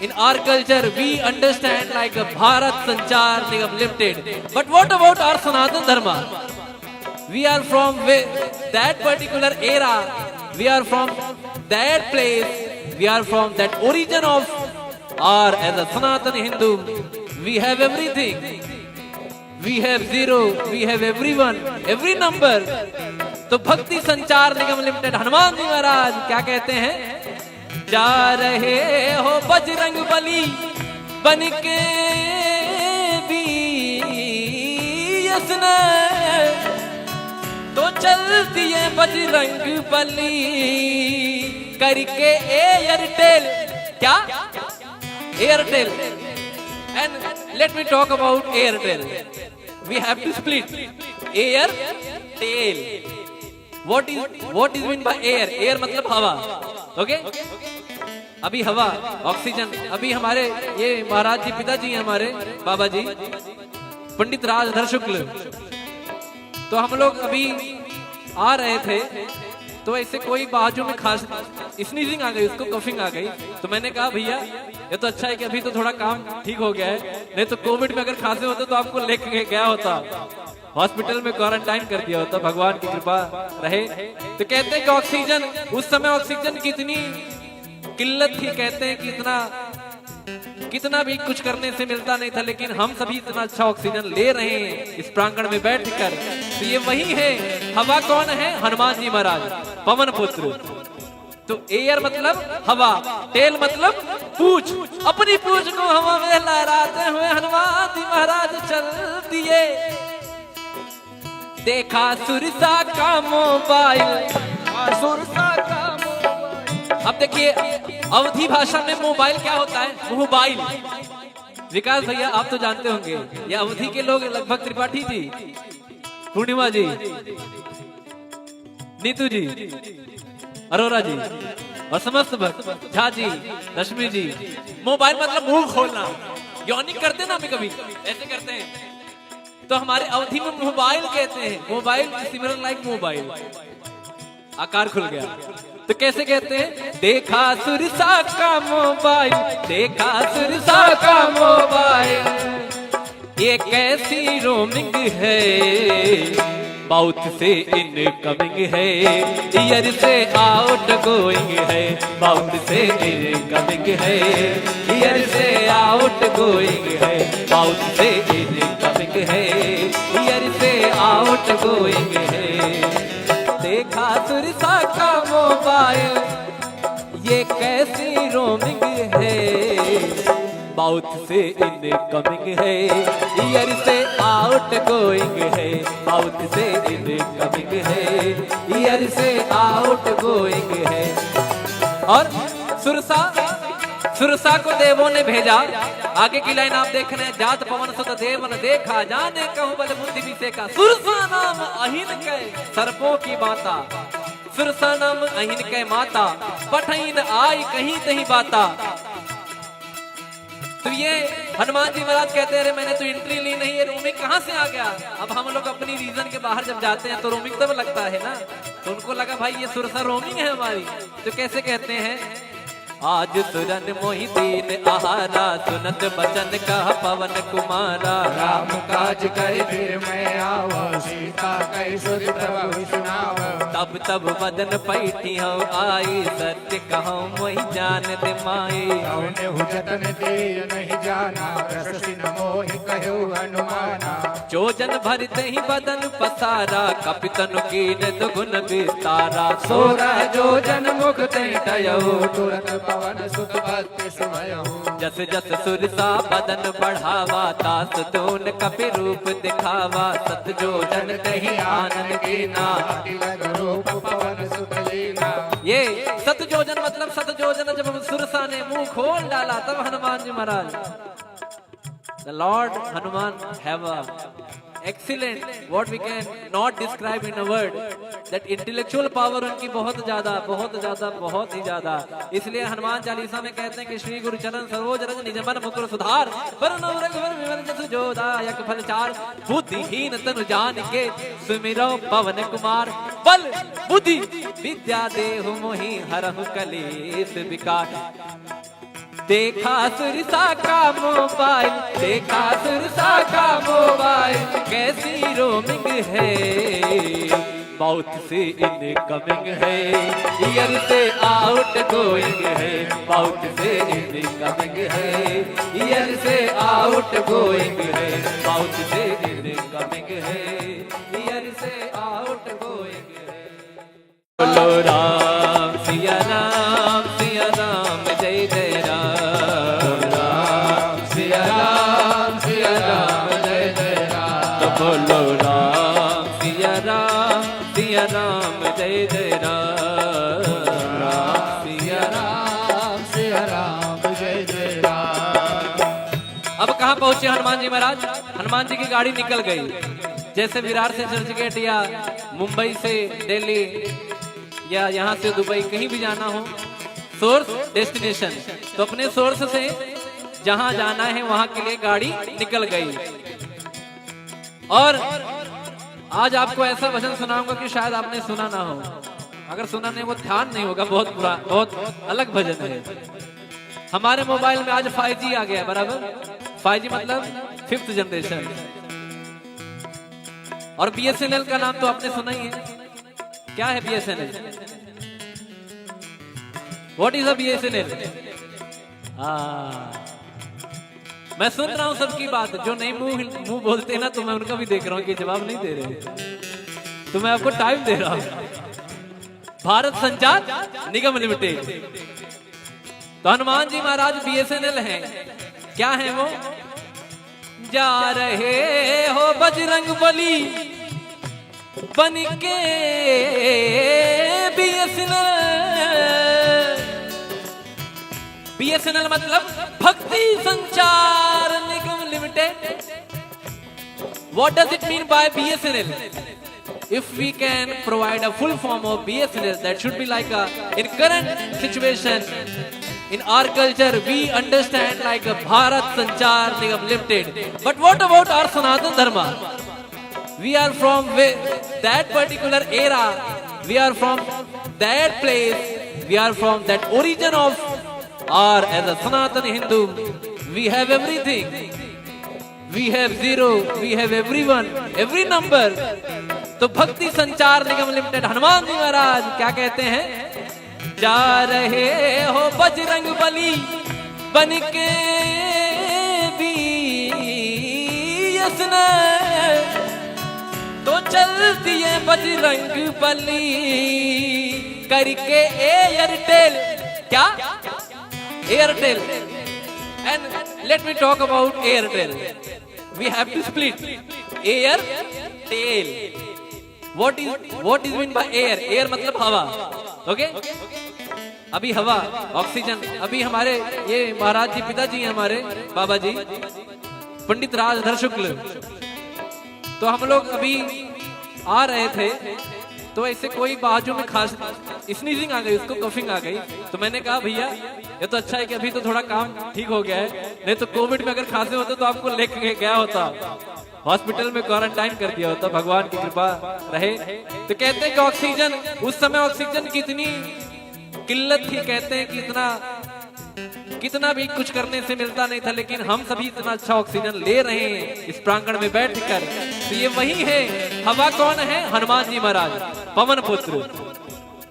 in our culture, we understand like a Bharat Sanchar Nigam Limited. But what about our Sanatan Dharma? We are from whe- that particular era. We are from that place. We are from that origin of our, as a Sanatan Hindu, we have everything. We have zero, we have everyone, every number. तो भक्ति संचार निगम लिमिटेड, हनुमान जी महाराज क्या कहते हैं? जा रहे हो बजरंग बली बन के बीएसएनएल, तो चल दिए बजरंग बली करके एयरटेल। क्या? Airtel. And let me talk about Airtel. We have to split. Airtel. What is, what is mean by air? Air मतलब हवा। Okay? अभी हवा, ऑक्सीजन, अभी हमारे ये महाराज जी, पिताजी हैं हमारे, बाबा जी, पंडित राजधर शुक्ल, तो हम लोग अभी आ रहे थे, तो ऐसे कोई बाजू में खांस, स्नीजिंग आ गई, उसको कफिंग आ गई। तो मैंने कहा, "भैया, ये तो अच्छा है कि अभी तो थोड़ा काम ठीक हो गया है, नहीं तो कोविड में अगर खांसे होते तो आपको लेके गया होता, हॉस्पिटल में क्वारंटाइन कर दिया होता।" भगवान की कृपा रहे। तो कहते हैं कि ऑक्सीजन, उस समय ऑक्सीजन की इतनी किल्लत थी, कहते हैं कि इतना, कितना भी कुछ करने से मिलता नहीं था, लेकिन हम सभी इतना अच्छा ऑक्सीजन ले रहे हैं इस प्रांगण में बैठकर। तो ये वही है, हवा कौन है? हनुमान जी महाराज, पवन पुत्र। तो एयर मतलब हवा, टेल मतलब पूंछ। अपनी पूंछ को हवा में लहराते हुए हनुमान जी महाराज चल दिए। देखा सुरसा का मोबाइल। सुरसा का मोबाइल। अब देखिए, अवधी भाषा में मोबाइल क्या होता है? मोबाइल। विकास भैया, आप तो जानते होंगे, ये अवधी के लोग लगभग, त्रिपाठी जी, पूर्णिमा जी, नीतू जी, अरोरा जी और समस्त भक्त, झा जी, रश्मि जी, मोबाइल मतलब मुंह खोलना, यॉनिंग करते ना हम कभी, ऐसे करते हैं। तो हमारे अवधी में मोबाइल कहते हैं, मोबाइल सिमिलर लाइक मोबाइल, आकार खुल गया। तो कैसे कहते हैं? देखा सुरसा का मोबाइल, देखा सुरसा का मोबाइल, ये कैसी रोमिंग है? माउथ से इनकमिंग है, ईयर से आउट गोइंग है। माउथ से इनकमिंग है, ईयर से आउट गोइंग है। माउथ से इनकमिंग है, ईयर से आउट गोइंग है। देखा सुरसा का मोबाइल, ये कैसी रोमिंग है? माउथ से इनकमिंग है, ईयर से आउट गोइंग है। माउथ से इनकमिंग है, ईयर से आउट गोइंग है। और सुरसा, सुरसा को देवों ने भेजा। आगे की लाइन आप देख रहे हैं, जात पवन सुत देवन देखा, जाने कहूँ बल बुद्धि विषय का। सुरसा नाम अहिन के सर्पों की माता, सुरसा नाम अहिन के माता, पठइन आई कहीं तही बाता। तो ये हनुमान जी महाराज कहते हैं, "अरे, मैंने तो एंट्री ली नहीं, ये रोमिंग कहाँ से आ गया?" अब हम लोग अपनी रीजन के बाहर जब जाते हैं तो रोमिंग तब लगता है ना, तो उनको लगा, "भाई, ये सुरसा रोमिंग है हमारी।" तो कैसे कहते हैं, आज सुरन मोहि दीन आहारा, सुनत बचन कह पवन कुमारा। राम काज कहि फिर मैं आवा, सीता कहि सुत प्रभु सुनावा। तब तब बदन पैठी हौ आई, सत्य कहौ मोहि जान दे माई। कौन हु जतन ते नहीं जाना, रस सिन मोहि कह्यो हनुमाना। जोजन भर तहि बदन पसारा, कपि तनु कीन दुगुन विस्तारा। सोरह जोजन मुख तहि टयौ, तुरत पवन सुत बत्तीस भयौ। जस जस सुरसा बदन बढ़ावा, तास तून कपि रूप दिखावा। सत जोजन तहि आनन कीना, अति लघु रूप पवन सुत लीना। ये सत जोजन मतलब सत जोजन जब सुरसा ने मुंह खोल डाला, तब हनुमान जी महाराज, the Lord Hanuman have a excellent, what we can not describe in a word, that intellectual power उनकी बहुत ज्यादा, बहुत ज्यादा, बहुत ही ज्यादा। इसलिए हनुमान चालीसा में कहते हैं कि श्री गुरु चरण सरोज रज निज मन मुकुर सुधार, बरनउँ रघुबर विमल जसु जो दायक फल चार। बुद्धिहीन तनु जानिके सुमिरौं पवन कुमार। बल बुद्धि विद्या देहु मोहि हरहु कलेस विकार। देखा सुरसा का मोबाइल, देखा सुरसा का मोबाइल, कैसी रोमिंग है। माउथ से इनकमिंग है, ईयर से आउट गोइंग है। माउथ से इनकमिंग है, ईयर से आउट गोइंग है। माउथ से इनकमिंग है, ईयर से आउट गोइंग है। बोलो राम सिया राम, सिया राम जय जय राम। राम सिया राम, सिया राम जय जय राम। तो बोलो राम सिया राम, सिया राम जय जय राम। राम सिया राम, सिया राम जय जय राम। अब कहाँ पहुँचे हनुमान जी महाराज? हनुमान जी की गाड़ी निकल गई। जैसे विरार से चर्चगेट या मुंबई से दिल्ली या यहाँ से दुबई कहीं भी जाना हो, सोर्स डेस्टिनेशन, तो अपने सोर्स से जहाँ जाना है वहाँ के लिए गाड़ी निकल गई। और आज आपको ऐसा भजन सुनाऊंगा कि शायद आपने सुना ना हो। अगर सुना नहीं, वो ध्यान नहीं होगा, बहुत पुरा-, बहुत अलग भजन है। हमारे मोबाइल में आज फ़ाइव जी आ गया, बराबर? फ़ाइव जी मतलब फिफ्थ जनरेशन। और बीएसएनएल का नाम तो आपने सुना ही है। क्या है BSNL? What is a BSNL? हाँ, मैं सुन रहा हूँ सबकी बात। जो नहीं मुंह हिल-, मुंह बोलते ना, तो मैं उनका भी देख रहा हूँ कि जवाब नहीं दे रहे, तो मैं आपको टाइम दे रहा हूँ। भारत संचार निगम लिमिटेड। तो हनुमान जी महाराज बीएसएनएल हैं। क्या है वो? जा रहे हो बजरंग बली बन के बीएसएनएल। बीएसएनएल मतलब भक्ति Sanchar Nigam Limited. What does it mean by BSNL? If we can provide a full form of BSNL, that should be like a, in current situation, in our culture, we understand like a Bharat Sanchar Nigam Limited. But what about our Sanatan Dharma? We are from whe-, that particular era. We are from that place. We are from that origin of our, as a Sanatan Hindu, we have everything. We have zero, we have everyone, every number. तो भक्ति संचार निगम लिमिटेड हनुमान जी महाराज क्या कहते हैं? जा रहे हो बजरंग बली बन के बीएसएनएल, तो चल दिए बजरंग बली करके एयरटेल। क्या? Airtel. And let me talk about Airtel. We have to split. Airtel. What is, what is mean by air? Air मतलब हवा। Okay? अभी हवा, ऑक्सीजन। अभी हमारे ये महाराज जी, पिताजी हैं हमारे, बाबा जी, पंडित राजधर शुक्ल, तो हम लोग अभी आ रहे थे, तो ऐसे कोई बाजू में खांस, स्नीजिंग आ गई, उसको कफिंग आ गई। तो मैंने कहा, "भैया, ये तो अच्छा है कि अभी तो थोड़ा काम ठीक हो गया है, नहीं तो कोविड में अगर खांसे होते तो आपको लेके गया होता, हॉस्पिटल में क्वारंटाइन कर दिया होता।" भगवान की कृपा रहे। तो कहते हैं कि ऑक्सीजन, उस समय ऑक्सीजन की इतनी किल्लत थी, कहते हैं कि इतना कितना भी कुछ करने से मिलता नहीं था, लेकिन हम सभी इतना अच्छा ऑक्सीजन ले रहे हैं इस प्रांगण में बैठकर। तो ये वही है, हवा कौन है? हनुमान जी महाराज, पवन पुत्र।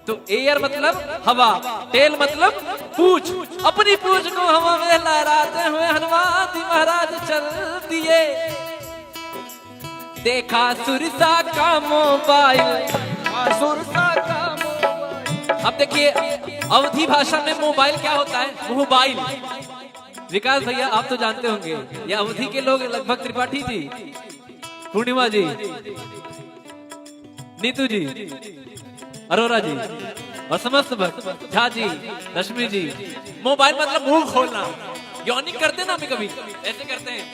तो एयर मतलब हवा, टेल मतलब पूंछ। अपनी पूंछ को हवा में लहराते हुए हनुमान जी महाराज चल दिए। देखा सुरसा का मोबाइल। सुरसा का मोबाइल। अब देखिए, अवधी भाषा में मोबाइल क्या होता है? मोबाइल। विकास भैया, आप तो जानते होंगे, ये अवधी के लोग, लगभग त्रिपाठी जी, पूर्णिमा जी, नीतू जी, अरोरा जी और समस्त भक्त, झा जी, रश्मि जी। मोबाइल मतलब मुंह खोलना, यॉनिंग करते ना हम कभी, ऐसे करते हैं।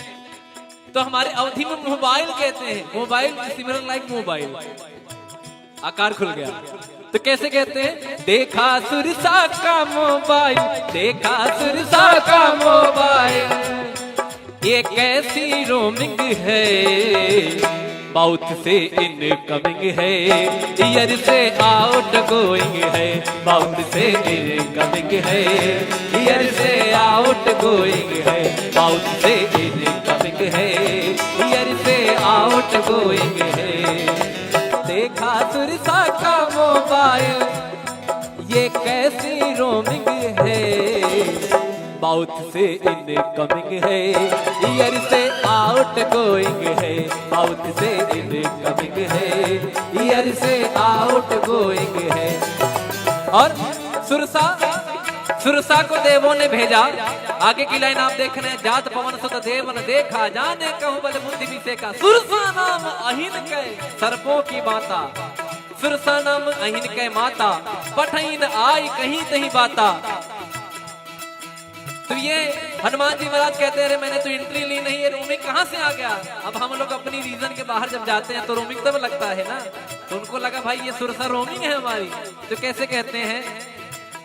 तो हमारे अवधी में मोबाइल कहते हैं, मोबाइल, सिमिलर लाइक मोबाइल। आकार खुल गया। तो कैसे कहते हैं? देखा सुरसा का मोबाइल, देखा सुरसा का मोबाइल, ये कैसी रोमिंग है? माउथ से इनकमिंग है, ईयर से आउट गोइंग है। माउथ से इनकमिंग है, ईयर से आउट गोइंग है। माउथ से इनकमिंग है, ईयर से आउट गोइंग है। देखा सुरसा का मोबाइल, ये कैसी रोमिंग है? माउथ से इनकमिंग है, ईयर से आउट गोइंग है। माउथ से इनकमिंग है, ईयर से आउट गोइंग है। और सुरसा, सुरसा को देवों ने भेजा। आगे की लाइन आप देख रहे हैं, जात पवन सुत देव न देखा, जाने कहूँ बल बुद्धि विषय का। सुरसा नाम अहिन के सर्पों की माता, सुरसा नाम अहिन के माता, पठइन आई कहीं तहीं बाता। तो ये हनुमान जी महाराज कहते हैं, "अरे, मैंने तो एंट्री ली नहीं, ये रोमिंग कहाँ से आ गया?" अब हम लोग अपनी रीजन के बाहर जब जाते हैं तो रोमिंग तब लगता है ना, तो उनको लगा, "भाई, ये सुरसा रोमिंग है हमारी।" तो कैसे कहते हैं,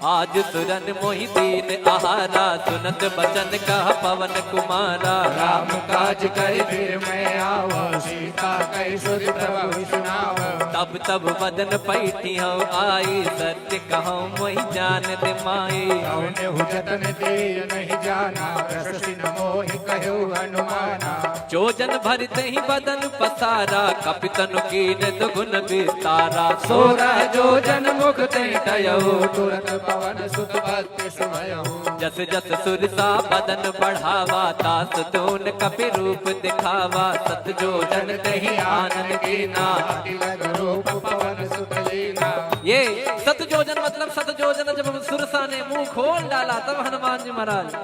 आज सुरन मोहि दीन आहारा, सुनत बचन कह पवन कुमारा। राम काज कहि फिर मैं आवा, सीता कहि सुत प्रभु सुनावा। तब तब बदन पैठी हौ आई, सत्य कहौ मोहि जान दे माई। कौन हु जतन ते नहीं जाना, रस सिन मोहि कह्यो हनुमाना। जोजन भर तहि बदन पसारा, कपि तनु कीन दुगुन विस्तारा। सोरह जोजन मुख तहि टयहु, तुरत पवन सुत बत्तीस भयहु। जस जस सुरसा बदन बढ़ावा, तास तून कपि रूप दिखावा। सत जोजन तहि आनन कीना, अति लघु रूप पवन सुत लीना। ये सत जोजन मतलब सत जोजन जब सुरसा ने मुंह खोल डाला, तब हनुमान जी महाराज,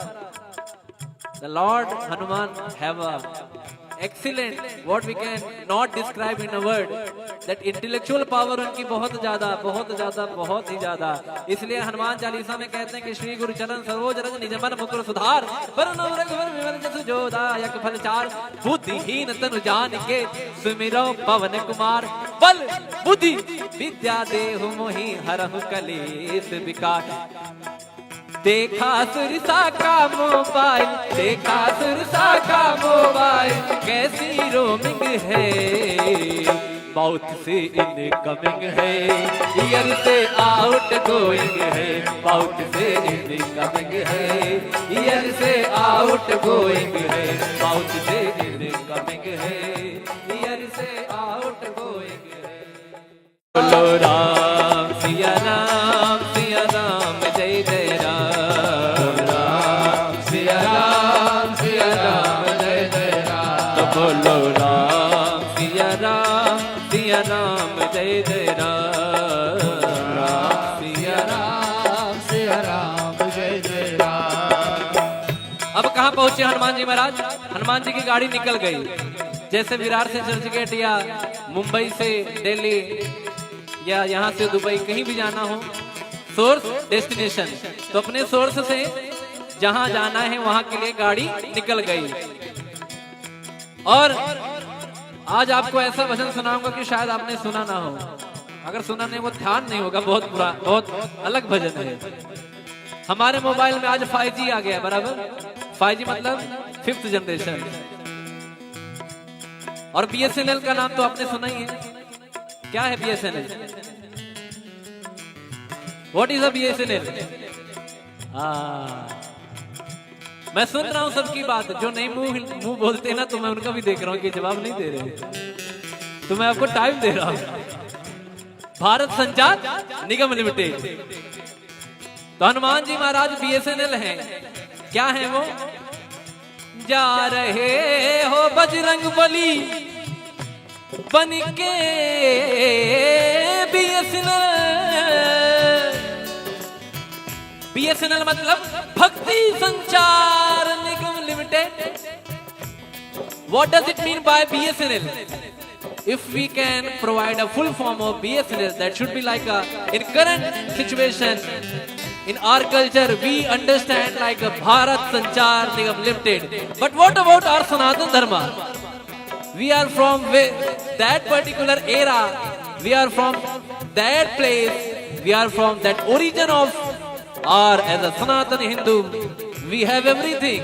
the Lord Hanuman have a excellent, what we can not describe in a word, that intellectual power उनकी बहुत ज्यादा, बहुत ज्यादा, बहुत ही ज्यादा। इसलिए हनुमान चालीसा में कहते हैं कि श्री गुरु चरण सरोज रज निज मन मुकुर सुधार, बरनउँ रघुबर विमल जसु जो दायक फल चार। बुद्धिहीन तनु जानिके सुमिरौ पवन कुमार, बल बुद्धि विद्या देहु मोहि हरहु कलेस विकार। देखा सुरसा का मोबाइल, देखा सुरसा का मोबाइल, कैसी रोमिंग है। माउथ से इनकमिंग है, ईयर से आउट गोइंग है। माउथ से इनकमिंग है, ईयर से आउट गोइंग है। माउथ से इनकमिंग है, ईयर से आउट गोइंग है। बोलो राम सिया राम, सिया राम जय जय राम। राम सिया राम, सिया राम जय जय राम। तो बोलो राम सिया राम, सिया राम जय जय राम। राम सिया राम, सिया राम जय जय राम। अब कहाँ पहुँचे हनुमान जी महाराज? हनुमान जी की गाड़ी निकल गई। जैसे विरार से चर्चगेट या मुंबई से दिल्ली या यहाँ से दुबई कहीं भी जाना हो, सोर्स डेस्टिनेशन, तो अपने सोर्स से जहाँ जाना है वहाँ के लिए गाड़ी निकल गई। और आज आपको ऐसा भजन सुनाऊंगा कि शायद आपने सुना ना हो। अगर सुना नहीं, वो ध्यान नहीं होगा, बहुत बुरा, बहुत अलग भजन है। हमारे मोबाइल में आज फाइव जी आ गया, बराबर। फाइव जी मतलब फिफ्थ जनरेशन। और बीएसएनएल का नाम तो आपने सुना ही है। क्या है BSNL? What is a BSNL? हाँ, मैं सुन रहा हूँ सबकी बात, जो नहीं मुंह हिल-, मुंह बोलते ना, तो मैं उनका भी देख रहा हूँ कि जवाब नहीं दे रहे, तो मैं आपको टाइम दे रहा हूँ। भारत संचार निगम लिमिटेड। तो हनुमान जी महाराज बीएसएनएल हैं। क्या है वो? जा रहे हो बजरंग बली बन के बीएसएनएल। बीएसएनएल मतलब भक्ति Sanchar Nigam Limited. What does it mean by B S N L? If we can provide a full form of B S N L, that should be like a, in current situation, in our culture, we understand like a Bharat Sanchar Nigam Limited. But what about our Sanatan Dharma? We are from whe-, that particular era. We are from that place. We are from that origin of, or as a Sanatan Hindu, we have everything.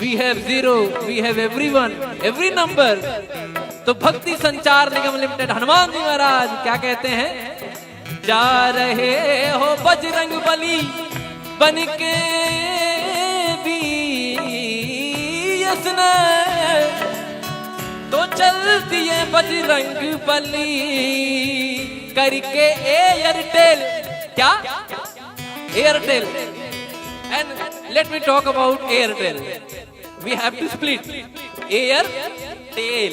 We have zero, we have everyone, every number. तो भक्ति संचार निगम लिमिटेड, हनुमान जी महाराज क्या कहते हैं? जा रहे हो बजरंग बली बन के बीएसएनएल, तो चल दिए बजरंग बली करके एयरटेल। क्या? Airtel. And let me talk about Airtel. We have to split. Airtel.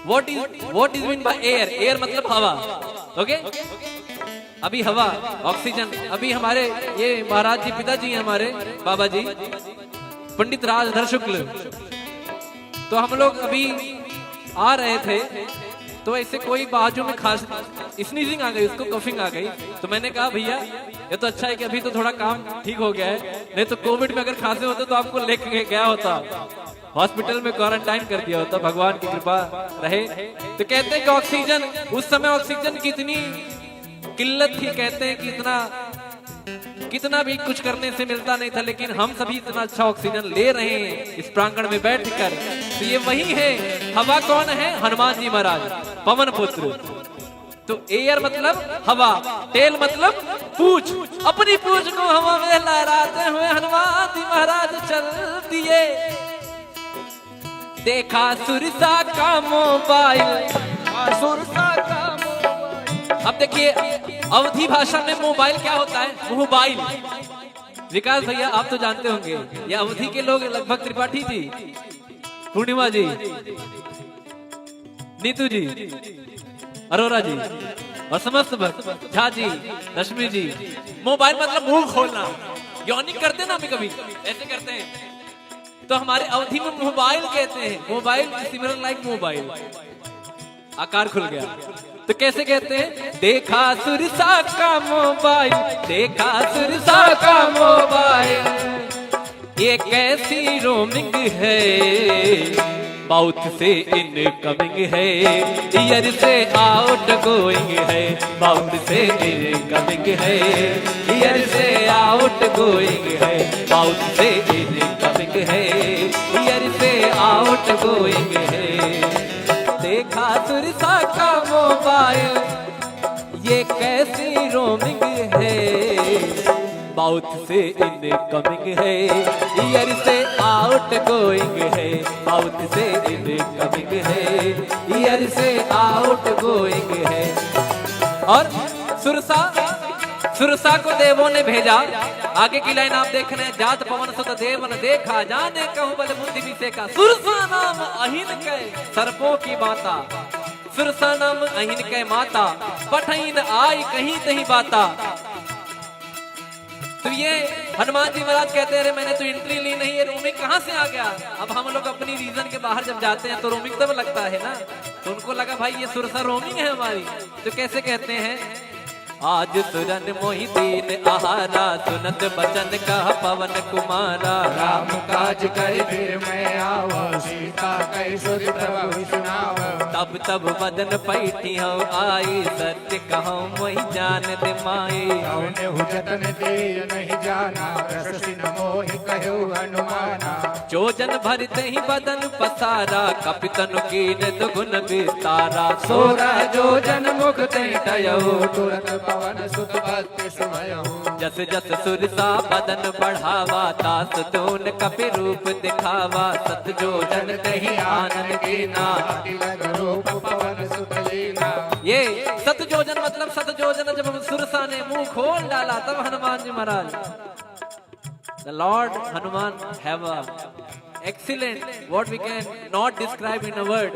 What is, what is mean by air? Air मतलब हवा। Okay? अभी हवा, ऑक्सीजन, अभी हमारे ये महाराज जी, पिताजी हैं हमारे, बाबा जी, पंडित राजधर शुक्ल, तो हम लोग अभी आ रहे थे, तो ऐसे कोई बाजू में खांस, स्नीजिंग आ गई, उसको कफिंग आ गई। तो मैंने कहा, "भैया, ये तो अच्छा है कि अभी तो थोड़ा काम ठीक हो गया है, नहीं तो कोविड में अगर खांसे होते तो आपको लेके गया होता, हॉस्पिटल में क्वारंटाइन कर दिया होता।" भगवान की कृपा रहे। तो कहते हैं कि ऑक्सीजन, उस समय ऑक्सीजन की इतनी किल्लत थी, कहते हैं कि इतना, कितना भी कुछ करने से मिलता नहीं था, लेकिन हम सभी इतना अच्छा ऑक्सीजन ले रहे हैं इस प्रांगण में बैठकर। तो ये वही है, हवा कौन है? हनुमान जी महाराज, पवन पुत्र। तो एयर मतलब हवा, टेल मतलब पूंछ। अपनी पूंछ को हवा में लहराते हुए हनुमान जी महाराज चल दिए। देखा सुरसा का मोबाइल। हाँ, सुरसा का मोबाइल। अब देखिए, अवधी भाषा में मोबाइल क्या होता है? मोबाइल। विकास भैया, आप तो जानते होंगे, ये अवधी के लोग, लगभग त्रिपाठी जी, पूर्णिमा जी, नीतू जी, अरोरा जी और समस्त भक्त, झा जी, रश्मि जी, मोबाइल मतलब मुंह खोलना, यॉनिंग करते ना हम कभी, ऐसे करते हैं। तो हमारे अवधी में मोबाइल कहते हैं, मोबाइल, सिमिलर लाइक मोबाइल। आकार खुल गया। तो कैसे कहते हैं? देखा सुरसा का मोबाइल, देखा सुरसा का मोबाइल, ये कैसी रोमिंग है? माउथ से इनकमिंग है, ईयर से आउट गोइंग है। माउथ से इनकमिंग है, ईयर से आउट गोइंग है। माउथ से इनकमिंग है, ईयर से आउट गोइंग है। देखा सुरसा का मोबाइल, ये कैसी रोमिंग है? माउथ से इनकमिंग है, ईयर से आउट गोइंग है। माउथ से इनकमिंग है, ईयर से आउट गोइंग है। और सुरसा, सुरसा को देवों ने भेजा। आगे की लाइन आप देख रहे हैं, जात पवन सुत देव न देखा, जाने कहूँ बल बुद्धि विषय का। सुरसा नाम अहिन के सर्पों की माता, सुरसा नाम अहिन के माता, पठइन आई कहीं तहीं बाता। तो ये हनुमान जी महाराज कहते हैं, "अरे, मैंने तो एंट्री ली नहीं, ये रोमिंग कहाँ से आ गया?" अब हम लोग अपनी रीजन के बाहर जब जाते हैं तो रोमिंग तब लगता है ना, तो उनको लगा, "भाई, ये सुरसा रोमिंग है हमारी।" तो कैसे कहते हैं, आज सुरन मोहि दीन आहारा, सुनत बचन कह पवन कुमारा। राम काज करि फिर मैं आवा, सीता कहि सुत प्रभु सुनावा। तब तब बदन पैठी हौ आई, सत्य कहौ मोहि जान दे माई। कौन हु जतन ते नहीं जाना, रस सिन मोहि कह्यो हनुमाना। जोजन भरि तेहि बदन पसारा, कपि तनु कीन्ह दुगुन बिस्तारा। सोरह जोजन मुख तेहि टयउ, तुरत पवन सुत बत्तीस भयउ। जस जस सुरसा बदन बढ़ावा, तास तून कपि रूप दिखावा। सत जोजन तेहि आनन कीन्हा, अति लघु रूप पवन सुत लीन्हा। ये सत जोजन मतलब सत जोजन, जब हम सुरसा ने मुंह खोल डाला, तब हनुमान जी महाराज, the Lord Hanuman have a excellent, what we can not describe in a word,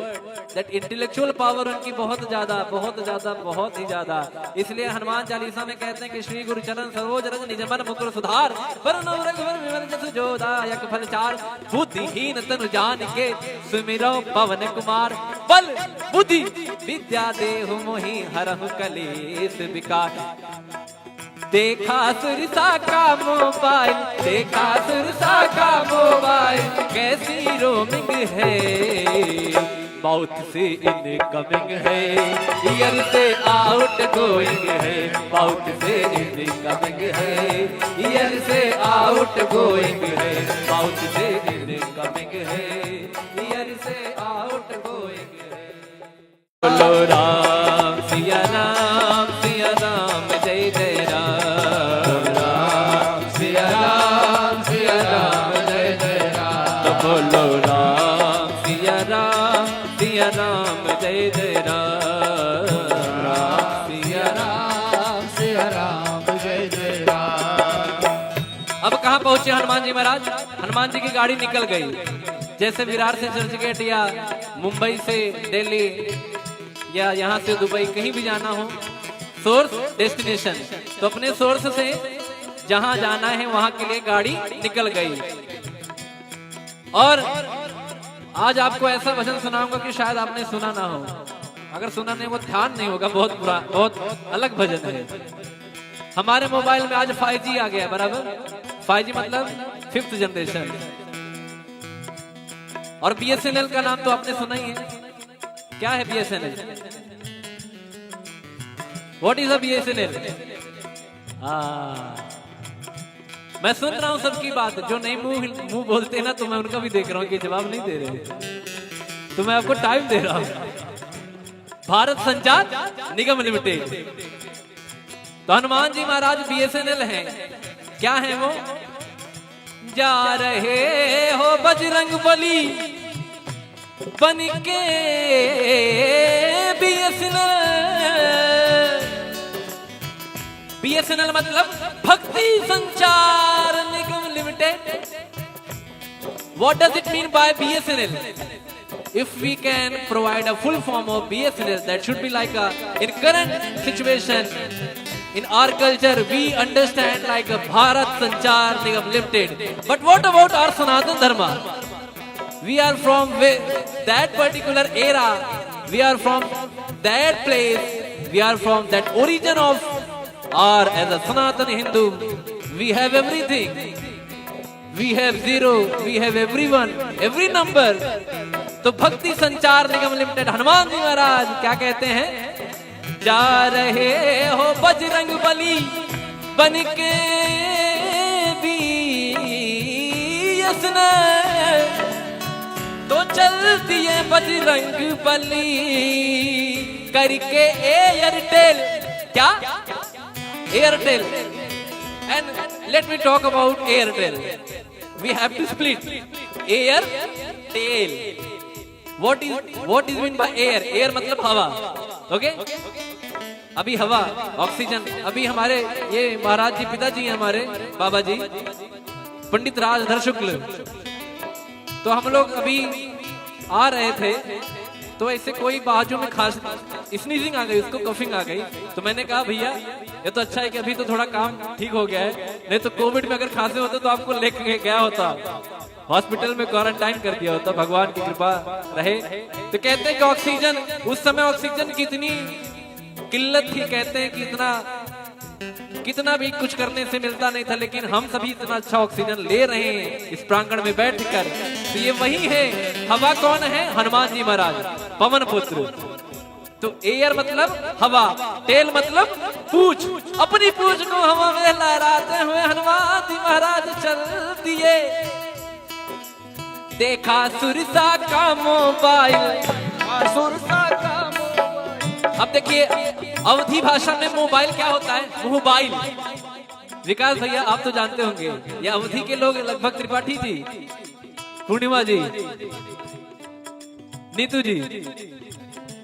that intellectual power उनकी बहुत ज्यादा, बहुत ज्यादा, बहुत ही ज्यादा। इसलिए हनुमान चालीसा में कहते हैं कि श्री गुरु चरण सरोज रज निज मन मुकुर सुधार, बरनउँ रघुबर विमल जसु जो दायक फल चार। बुद्धिहीन तनु जानिके सुमिरउँ पवन कुमार, बल बुद्धि विद्या देहु मोहि हरहु कलेस विकार। देखा सुरसा का मोबाइल, देखा सुरसा का मोबाइल, कैसी रोमिंग है। माउथ से इनकमिंग है, ईयर से आउट गोइंग है। माउथ से इनकमिंग है, ईयर से आउट गोइंग है। माउथ से इनकमिंग है, ईयर से आउट गोइंग है। बोलो राम सिया राम, सिया राम जय जय राम। राम सिया राम, सिया राम जय जय राम। तो बोलो राम सिया राम, सिया राम जय जय राम। राम सिया राम, सिया राम जय जय राम। अब कहाँ पहुँचे हनुमान जी महाराज? हनुमान जी की गाड़ी निकल गई। जैसे विरार से चर्चगेट या मुंबई से दिल्ली या यहाँ से दुबई कहीं भी जाना हो, सोर्स डेस्टिनेशन, तो अपने सोर्स से जहाँ जाना है वहाँ के लिए गाड़ी निकल गई। और आज आपको ऐसा भजन सुनाऊंगा कि शायद आपने सुना ना हो। अगर सुना नहीं, वो ध्यान नहीं होगा, बहुत पुरा-, बहुत अलग भजन है। हमारे मोबाइल में आज फ़ाइव जी आ गया, बराबर? फ़ाइव जी मतलब फिफ्थ जनरेशन। और बीएसएनएल का नाम तो आपने सुना ही है। क्या है BSNL? What is a BSNL? हाँ, मैं सुन रहा हूँ सबकी बात। जो नहीं मुंह हिल-, मुंह बोलते ना, तो मैं उनका भी देख रहा हूँ कि जवाब नहीं दे रहे, तो मैं आपको टाइम दे रहा हूँ। भारत संचार निगम लिमिटेड। तो हनुमान जी महाराज बीएसएनएल हैं। क्या है वो? जा रहे हो बजरंग बली बन के बीएसएनएल। बीएसएनएल मतलब भक्ति Sanchar Nigam Limited. What does it mean by BSNL? If we can provide a full form of BSNL, that should be like a, in current situation, in our culture, we understand like a Bharat Sanchar Nigam Limited. But what about our Sanatan Dharma? We are from whe-, that particular era. We are from that place. We are from that origin of our, as a Sanatan Hindu, we have everything. We have zero, we have everyone, every number. तो भक्ति संचार निगम लिमिटेड, हनुमान जी महाराज क्या कहते हैं? जा रहे हो बजरंग बली बन के बीएसएनएल, तो चल दिए बजरंग बली करके एयरटेल। क्या? Airtel. And let me talk about Airtel. We have to split Airtel. What is, what is mean by air? Air मतलब हवा। OK? अभी हवा, ऑक्सीजन। अभी हमारे ये महाराज जी, पिताजी हैं हमारे, बाबा जी, पंडित राजधर शुक्ल, तो हम लोग अभी आ रहे थे, तो ऐसे कोई बाजू में खांस, स्नीजिंग आ गई, उसको कफिंग आ गई। तो मैंने कहा, "भैया, ये तो अच्छा है कि अभी तो थोड़ा काम ठीक हो गया है, नहीं तो कोविड में अगर खांसे होते तो आपको लेके गया होता, हॉस्पिटल में क्वारंटाइन कर दिया होता।" भगवान की कृपा रहे। तो कहते हैं कि ऑक्सीजन, उस समय ऑक्सीजन की इतनी किल्लत थी, कहते हैं कि इतना, कितना भी कुछ करने से मिलता नहीं था, लेकिन हम सभी इतना अच्छा ऑक्सीजन ले रहे हैं इस प्रांगण में बैठकर। तो ये वही है, हवा कौन है? हनुमान जी महाराज, पवन पुत्र। तो एयर मतलब हवा, टेल मतलब पूंछ। अपनी पूंछ को हवा में लहराते हुए हनुमान जी महाराज चल दिए। देखा सुरसा का मोबाइल। देखा सुरसा का मोबाइल। अब देखिए, अवधी भाषा में मोबाइल क्या होता है? मोबाइल। विकास भैया, आप तो जानते होंगे, ये अवधी के लोग, लगभग त्रिपाठी जी, पूर्णिमा जी, नीतू जी,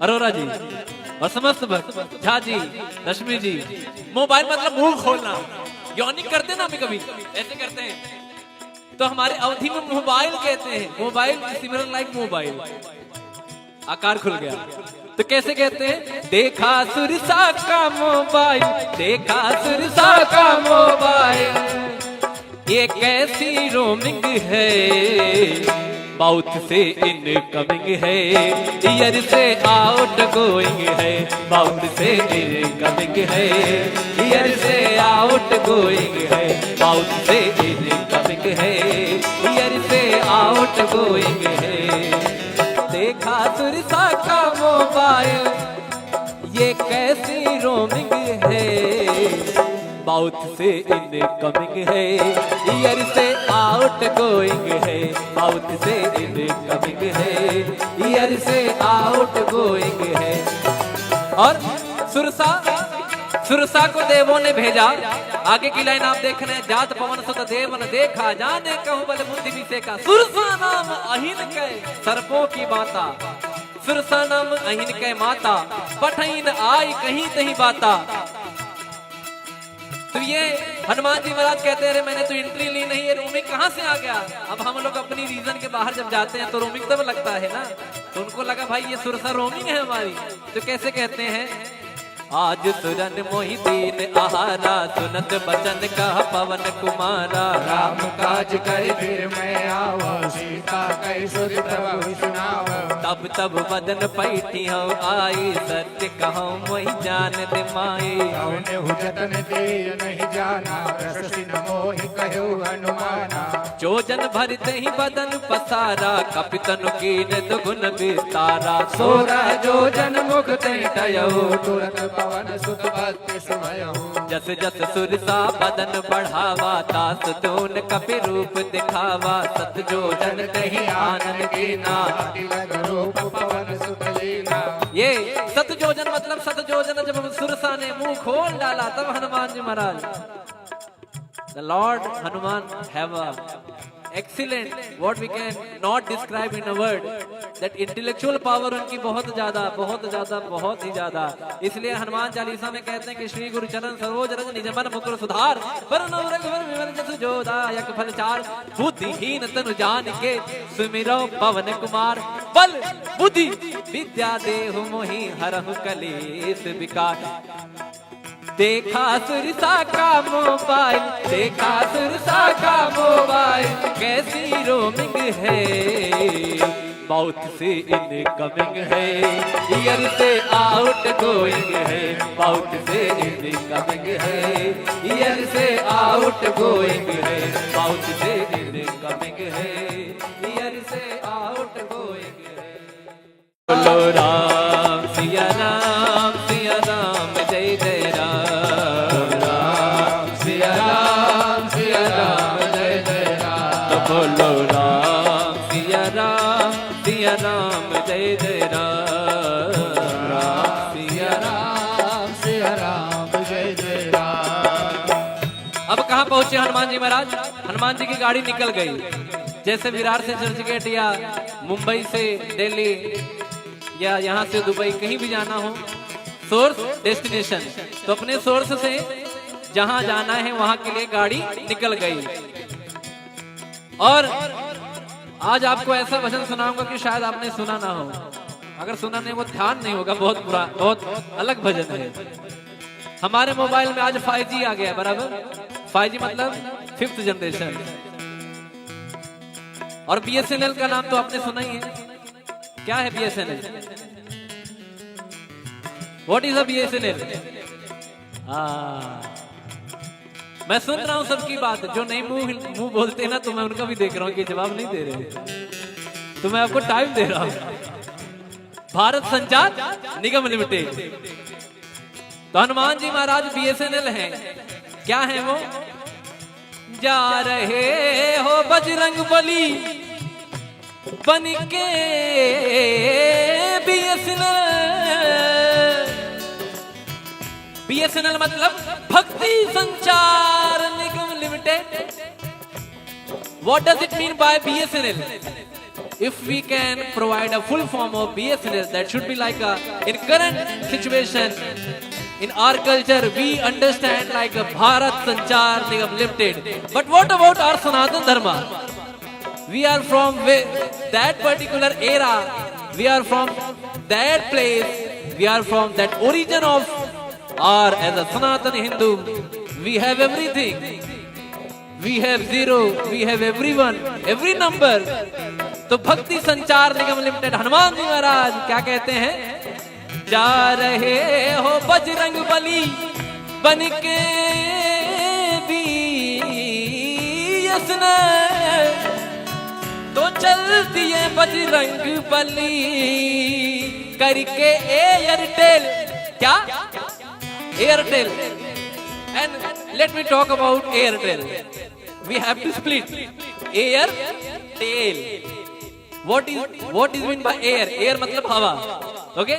अरोरा जी और समस्त भक्त, झा जी, रश्मि जी। मोबाइल मतलब मुंह खोलना, यॉनिंग करते ना हम कभी, ऐसे करते हैं। तो हमारे अवधी में मोबाइल कहते हैं, मोबाइल, सिमिलर लाइक मोबाइल। आकार खुल गया। तो कैसे कहते हैं? देखा सुरसा का मोबाइल, देखा सुरसा का मोबाइल, ये कैसी रोमिंग है? माउथ से इनकमिंग है, ईयर से आउट गोइंग है। माउथ से इनकमिंग है, ईयर से आउट गोइंग है। माउथ से इनकमिंग है, ईयर से आउट गोइंग है। देखा सुरसा का मोबाइल, ये कैसी रोमिंग है? माउथ से इनकमिंग है, ईयर से आउट गोइंग है। माउथ से इनकमिंग है, ईयर से आउट गोइंग है। और सुरसा, सुरसा को देवों ने भेजा। आगे की लाइन आप देख रहे हैं, जात पवन सुत देव न देखा, जाने कहूँ बल बुद्धि विषय का। सुरसा नाम अहिन के सर्पों की माता, सुरसा नाम अहिन के माता, पठइन आई कहीं तहीं बाता। तो ये हनुमान जी महाराज कहते हैं, "अरे, मैंने तो एंट्री ली नहीं, ये रोमिंग कहाँ से आ गया?" अब हम लोग अपनी रीजन के बाहर जब जाते हैं तो रोमिंग तब लगता है ना, तो उनको लगा, "भाई, ये सुरसा रोमिंग है हमारी।" तो कैसे कहते हैं, आज सुरन मोहि दीन आहारा, सुनत बचन कह पवन कुमारा। राम काज करि फिर मैं आवा, सीता कहि सुत प्रभु सुनावा। तब तब बदन पैठी हौ आई, सत्य कहौ मोहि जान दे माई। कौन हु जतन ते नहीं जाना, रस सिन मोहि कह्यो हनुमाना। जोजन भर तेहि बदन पसारा, कपि तनु कीन दुगुन विस्तारा। सोरह जोजन मुख तेहि टयउ, तुरत पवन सुत बत्तीस भयउ। जस जस सुरसा बदन बढ़ावा, तास तून कपि रूप दिखावा। सत जोजन तेहि आनन कीना, अति लग रूप पवन सुत लीना। ये सत जोजन मतलब सत जोजन जब सुरसा ने मुंह खोल डाला, तब हनुमान जी महाराज, the Lord Hanuman have a excellent, what we can not describe in a word, that intellectual power उनकी बहुत ज्यादा, बहुत ज्यादा, बहुत ही ज्यादा। इसलिए हनुमान चालीसा में कहते हैं कि श्री गुरु चरण सरोज रज निज मन मुकुर सुधार, बरनउँ रघुबर विमल जसु जो दायक फल चार। बुद्धिहीन तनु जानिके सुमिरउँ पवन कुमार, बल बुद्धि विद्या देहु मोहि हरहु कलेस विकार। देखा सुरसा का मोबाइल, देखा सुरसा का मोबाइल, कैसी रोमिंग है। माउथ से इनकमिंग है, ईयर से आउट गोइंग है। माउथ से इनकमिंग है, ईयर से आउट गोइंग है। माउथ से इनकमिंग है, ईयर से आउट गोइंग है। बोलो राम सिया राम, सिया राम जय जय राम। राम सिया राम, सिया राम जय जय राम। तो बोलो राम सिया राम, सिया राम जय जय राम। राम सिया राम, सिया राम जय जय राम। अब कहाँ पहुँचे हनुमान जी महाराज? हनुमान जी की गाड़ी निकल गई। जैसे विरार से चर्चगेट या मुंबई से दिल्ली या यहाँ से दुबई, कहीं भी जाना हो, सोर्स डेस्टिनेशन, तो अपने सोर्स से जहाँ जाना है वहाँ के लिए गाड़ी निकल गई। और आज आपको ऐसा भजन सुनाऊंगा कि शायद आपने सुना ना हो। अगर सुना नहीं, वो ध्यान नहीं होगा, बहुत बुरा, बहुत अलग भजन है। हमारे मोबाइल में आज फ़ाइव जी आ गया, बराबर। फ़ाइव जी मतलब फिफ्थ जनरेशन। और बीएसएनएल का नाम तो आपने सुना ही है। क्या है BSNL? What is a BSNL? हाँ, मैं सुन रहा हूँ सबकी बात। जो नहीं मुंह हिल-, मुंह बोलते ना, तो मैं उनका भी देख रहा हूँ कि जवाब नहीं दे रहे, तो मैं आपको टाइम दे रहा हूँ। भारत संचार निगम लिमिटेड। तो हनुमान जी महाराज बीएसएनएल हैं। क्या है वो? जा रहे हो बजरंग बली, बन के बीएसएनएल, बीएसएनएल मतलब भक्ति Sanchar Nigam Limited. What does it mean by B S N L? If we can provide a full form of B S N L, that should be like a, in current situation, in our culture, we understand like a Bharat Sanchar Nigam Limited. But what about our Sanatan Dharma? We are from whe-, that particular era. We are from that place. We are from that origin of our, as a Sanatan Hindu, we have everything. We have zero, we have everyone, every number. तो भक्ति संचार निगम लिमिटेड, हनुमान जी महाराज क्या कहते हैं? जा रहे हो बजरंग बली बन के बीएसएनएल, तो चल दिए बजरंग बली करके एयरटेल। क्या? Airtel. And let me talk about Airtel. We have to split. Airtel. What is, what is mean by air? Air मतलब हवा। Okay?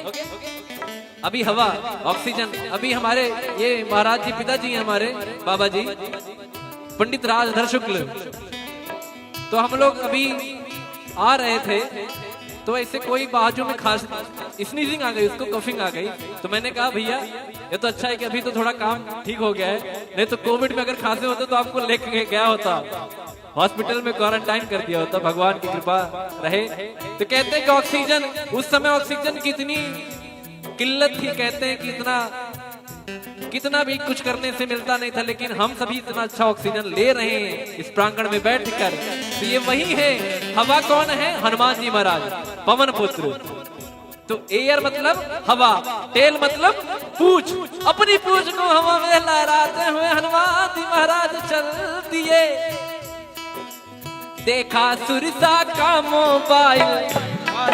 अभी हवा, ऑक्सीजन। अभी हमारे ये महाराज जी, पिताजी हैं हमारे, बाबा जी, पंडित राजधर शुक्ल। तो हम लोग अभी आ रहे थे, तो ऐसे कोई बाजू में खांस, स्नीजिंग आ गई, उसको कफिंग आ गई। तो मैंने कहा, "भैया, ये तो अच्छा है कि अभी तो थोड़ा काम ठीक हो गया है, नहीं तो कोविड में अगर खांसे होते तो आपको लेके गया होता, हॉस्पिटल में क्वारंटाइन कर दिया होता।" भगवान की कृपा रहे। तो कहते हैं कि ऑक्सीजन, उस समय ऑक्सीजन की इतनी किल्लत थी, कहते हैं कि इतना, कितना भी कुछ करने से मिलता नहीं था, लेकिन हम सभी इतना अच्छा ऑक्सीजन ले रहे हैं इस प्रांगण में बैठकर। तो ये वही है, हवा कौन है? हनुमान जी महाराज, पवन पुत्र। तो एयर मतलब हवा, टेल मतलब पूंछ। अपनी पूंछ को हवा में लहराते हुए हनुमान जी महाराज चल दिए। देखा सुरसा का मोबाइल।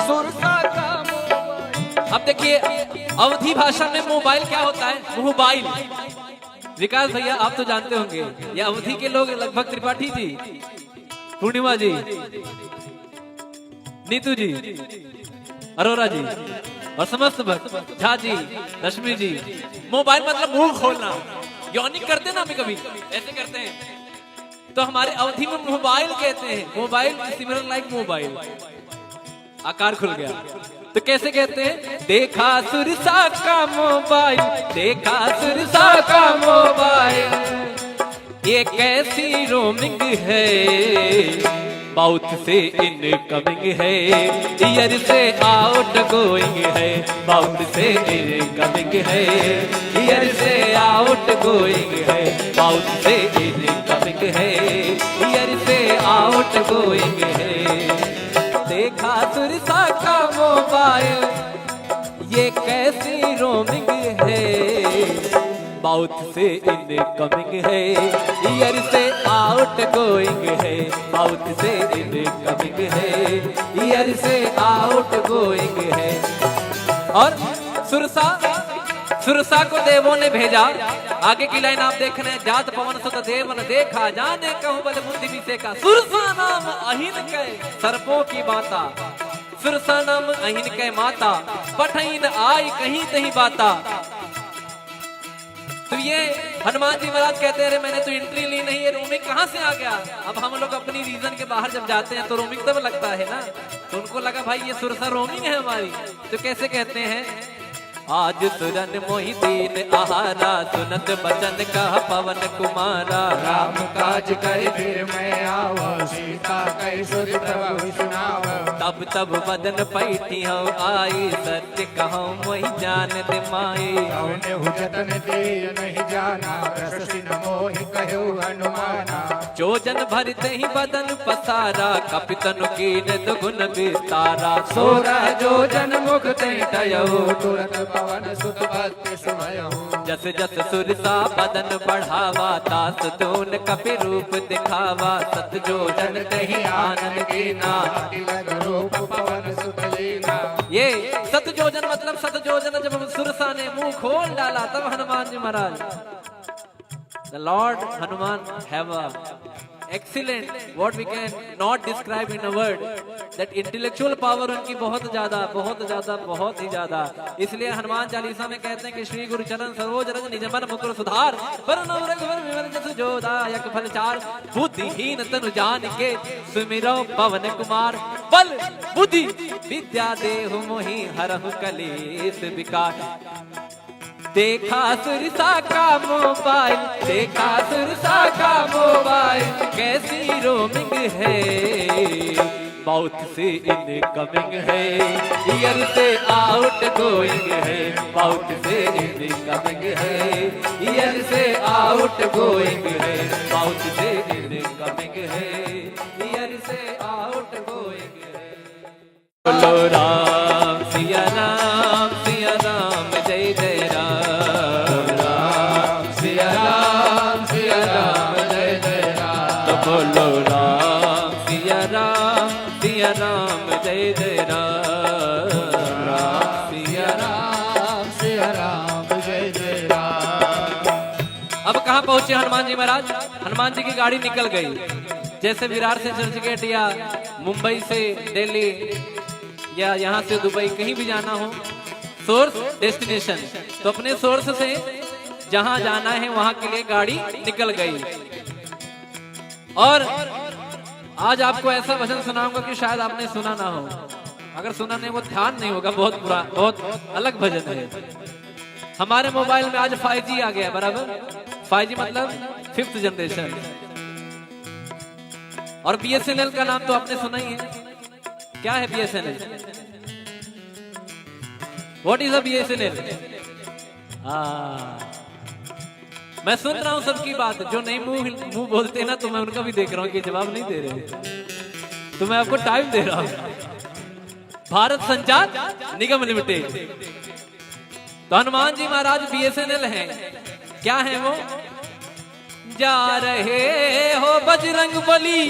सुरसा का मोबाइल। अब देखिए, अवधी भाषा में मोबाइल क्या होता है? मोबाइल। विकास भैया, आप तो जानते होंगे, ये अवधी के लोग, लगभग त्रिपाठी जी, पूर्णिमा जी, नीतू जी, अरोरा जी और समस्त भक्त, झा जी, रश्मि जी, मोबाइल मतलब मुंह खोलना, यॉनिंग करते ना हम कभी, ऐसे करते हैं। तो हमारे अवधी में मोबाइल कहते हैं, मोबाइल, सिमिलर लाइक मोबाइल। आकार खुल गया। तो कैसे कहते हैं? देखा सुरसा का मोबाइल, देखा सुरसा का मोबाइल, ये कैसी रोमिंग है? माउथ से इनकमिंग है, ईयर से आउट गोइंग है। माउथ से इनकमिंग है, ईयर से आउट गोइंग है। माउथ से इनकमिंग है, ईयर से आउट गोइंग है। देखा सुरसा का मोबाइल, ये कैसी रोमिंग है? माउथ से इनकमिंग है, ईयर से आउट गोइंग है। माउथ से इनकमिंग है, ईयर से आउट गोइंग है। और सुरसा, सुरसा को देवों ने भेजा। आगे की लाइन आप देख रहे हैं, जात पवन सुत देव न देखा, जाने कहूँ बल बुद्धि विषय का। सुरसा नाम अहिन के सर्पों की माता, सुरसा नाम अहिन के माता, पठइन आई कहीं तहीं बाता। तो ये हनुमान जी महाराज कहते हैं, "अरे, मैंने तो एंट्री ली नहीं, ये रोमिंग कहाँ से आ गया?" अब हम लोग अपनी रीजन के बाहर जब जाते हैं तो रोमिंग तब लगता है ना, तो उनको लगा, "भाई, ये सुरसा रोमिंग है हमारी।" तो कैसे कहते हैं, आज सुरन मोहि दीन आहारा, सुनत बचन कह पवन कुमारा। राम काज कहि फिर मैं आवा, सीता कहि सुर प्रभु सुनावा। तब तब बदन पैठी हौ आई, सत्य कहौ मोहि जान दे माई। कौन हु जतन ते नहीं जाना, रस सिन मोहि कह्यो हनुमाना। जो जन भर तहि बदन पसारा, कपि तनु कीन दुगुन विस्तारा। सोरह जो जन मुख तहि टयौ, तुरत पवन सुत भक्ति सुभयौ। जस जस सुरसा बदन बढ़ावा, तास तून कपि रूप दिखावा। सत जो जन तहि आनन कीना, अति लग रूप पवन सुत लीना। ये सत जो जन मतलब सत जो जन जब सुरसा ने मुंह खोल डाला, तब हनुमान जी महाराज, the Lord Hanuman have a excellent, what we can not describe in a word. That intellectual power उनकी बहुत ज्यादा, बहुत ज्यादा, बहुत ही ज्यादा। इसलिए हनुमान चालीसा में कहते हैं कि श्री गुरु चरण सरोज रज निज मन मुकुर सुधार, बरनउँ रघुबर विमल जसु जो दायक फल चार। बुद्धिहीन तनु जानिके सुमिरउँ पवन कुमार, बल बुद्धि विद्या देहु मोहि हरहु कलेस विकार। देखा सुरसा का मोबाइल, देखा सुरसा का मोबाइल, कैसी रोमिंग है। माउथ से इनकमिंग है, ईयर से आउट गोइंग है। माउथ से इनकमिंग है, ईयर से आउट गोइंग है। माउथ से इनकमिंग है, ईयर से आउट गोइंग है। बोलो राम सिया राम, सिया राम, जय जय राम। राम सिया राम, सिया राम, जय जय राम। तो बोलो राम सिया राम, सिया राम, जय जय राम। राम सिया राम, सिया राम, जय जय राम। अब कहाँ पहुँचे हनुमान जी महाराज? हनुमान जी की गाड़ी निकल गई। जैसे विरार से चर्चगेट या मुंबई से दिल्ली या यहाँ से दुबई, कहीं भी जाना हो, सोर्स डेस्टिनेशन, तो अपने सोर्स से जहाँ जाना है वहाँ के लिए गाड़ी निकल गई। और आज आपको ऐसा भजन सुनाऊंगा कि शायद आपने सुना ना हो। अगर सुना नहीं, वो ध्यान नहीं होगा, बहुत बुरा, बहुत अलग भजन है। हमारे मोबाइल में आज फ़ाइव जी आ गया, बराबर? फ़ाइव जी मतलब फिफ्थ जनरेशन। और बीएसएनएल का नाम तो आपने सुना ही है। क्या है BSNL? What is a BSNL? हाँ, मैं सुन रहा हूँ सबकी बात। जो नहीं मुंह हिल-, मुंह बोलते ना, तो मैं उनका भी देख रहा हूँ कि जवाब नहीं दे रहे, तो मैं आपको टाइम दे रहा हूँ। भारत संचार निगम लिमिटेड। तो हनुमान जी महाराज बीएसएनएल हैं। क्या है वो? जा रहे हो बजरंग बली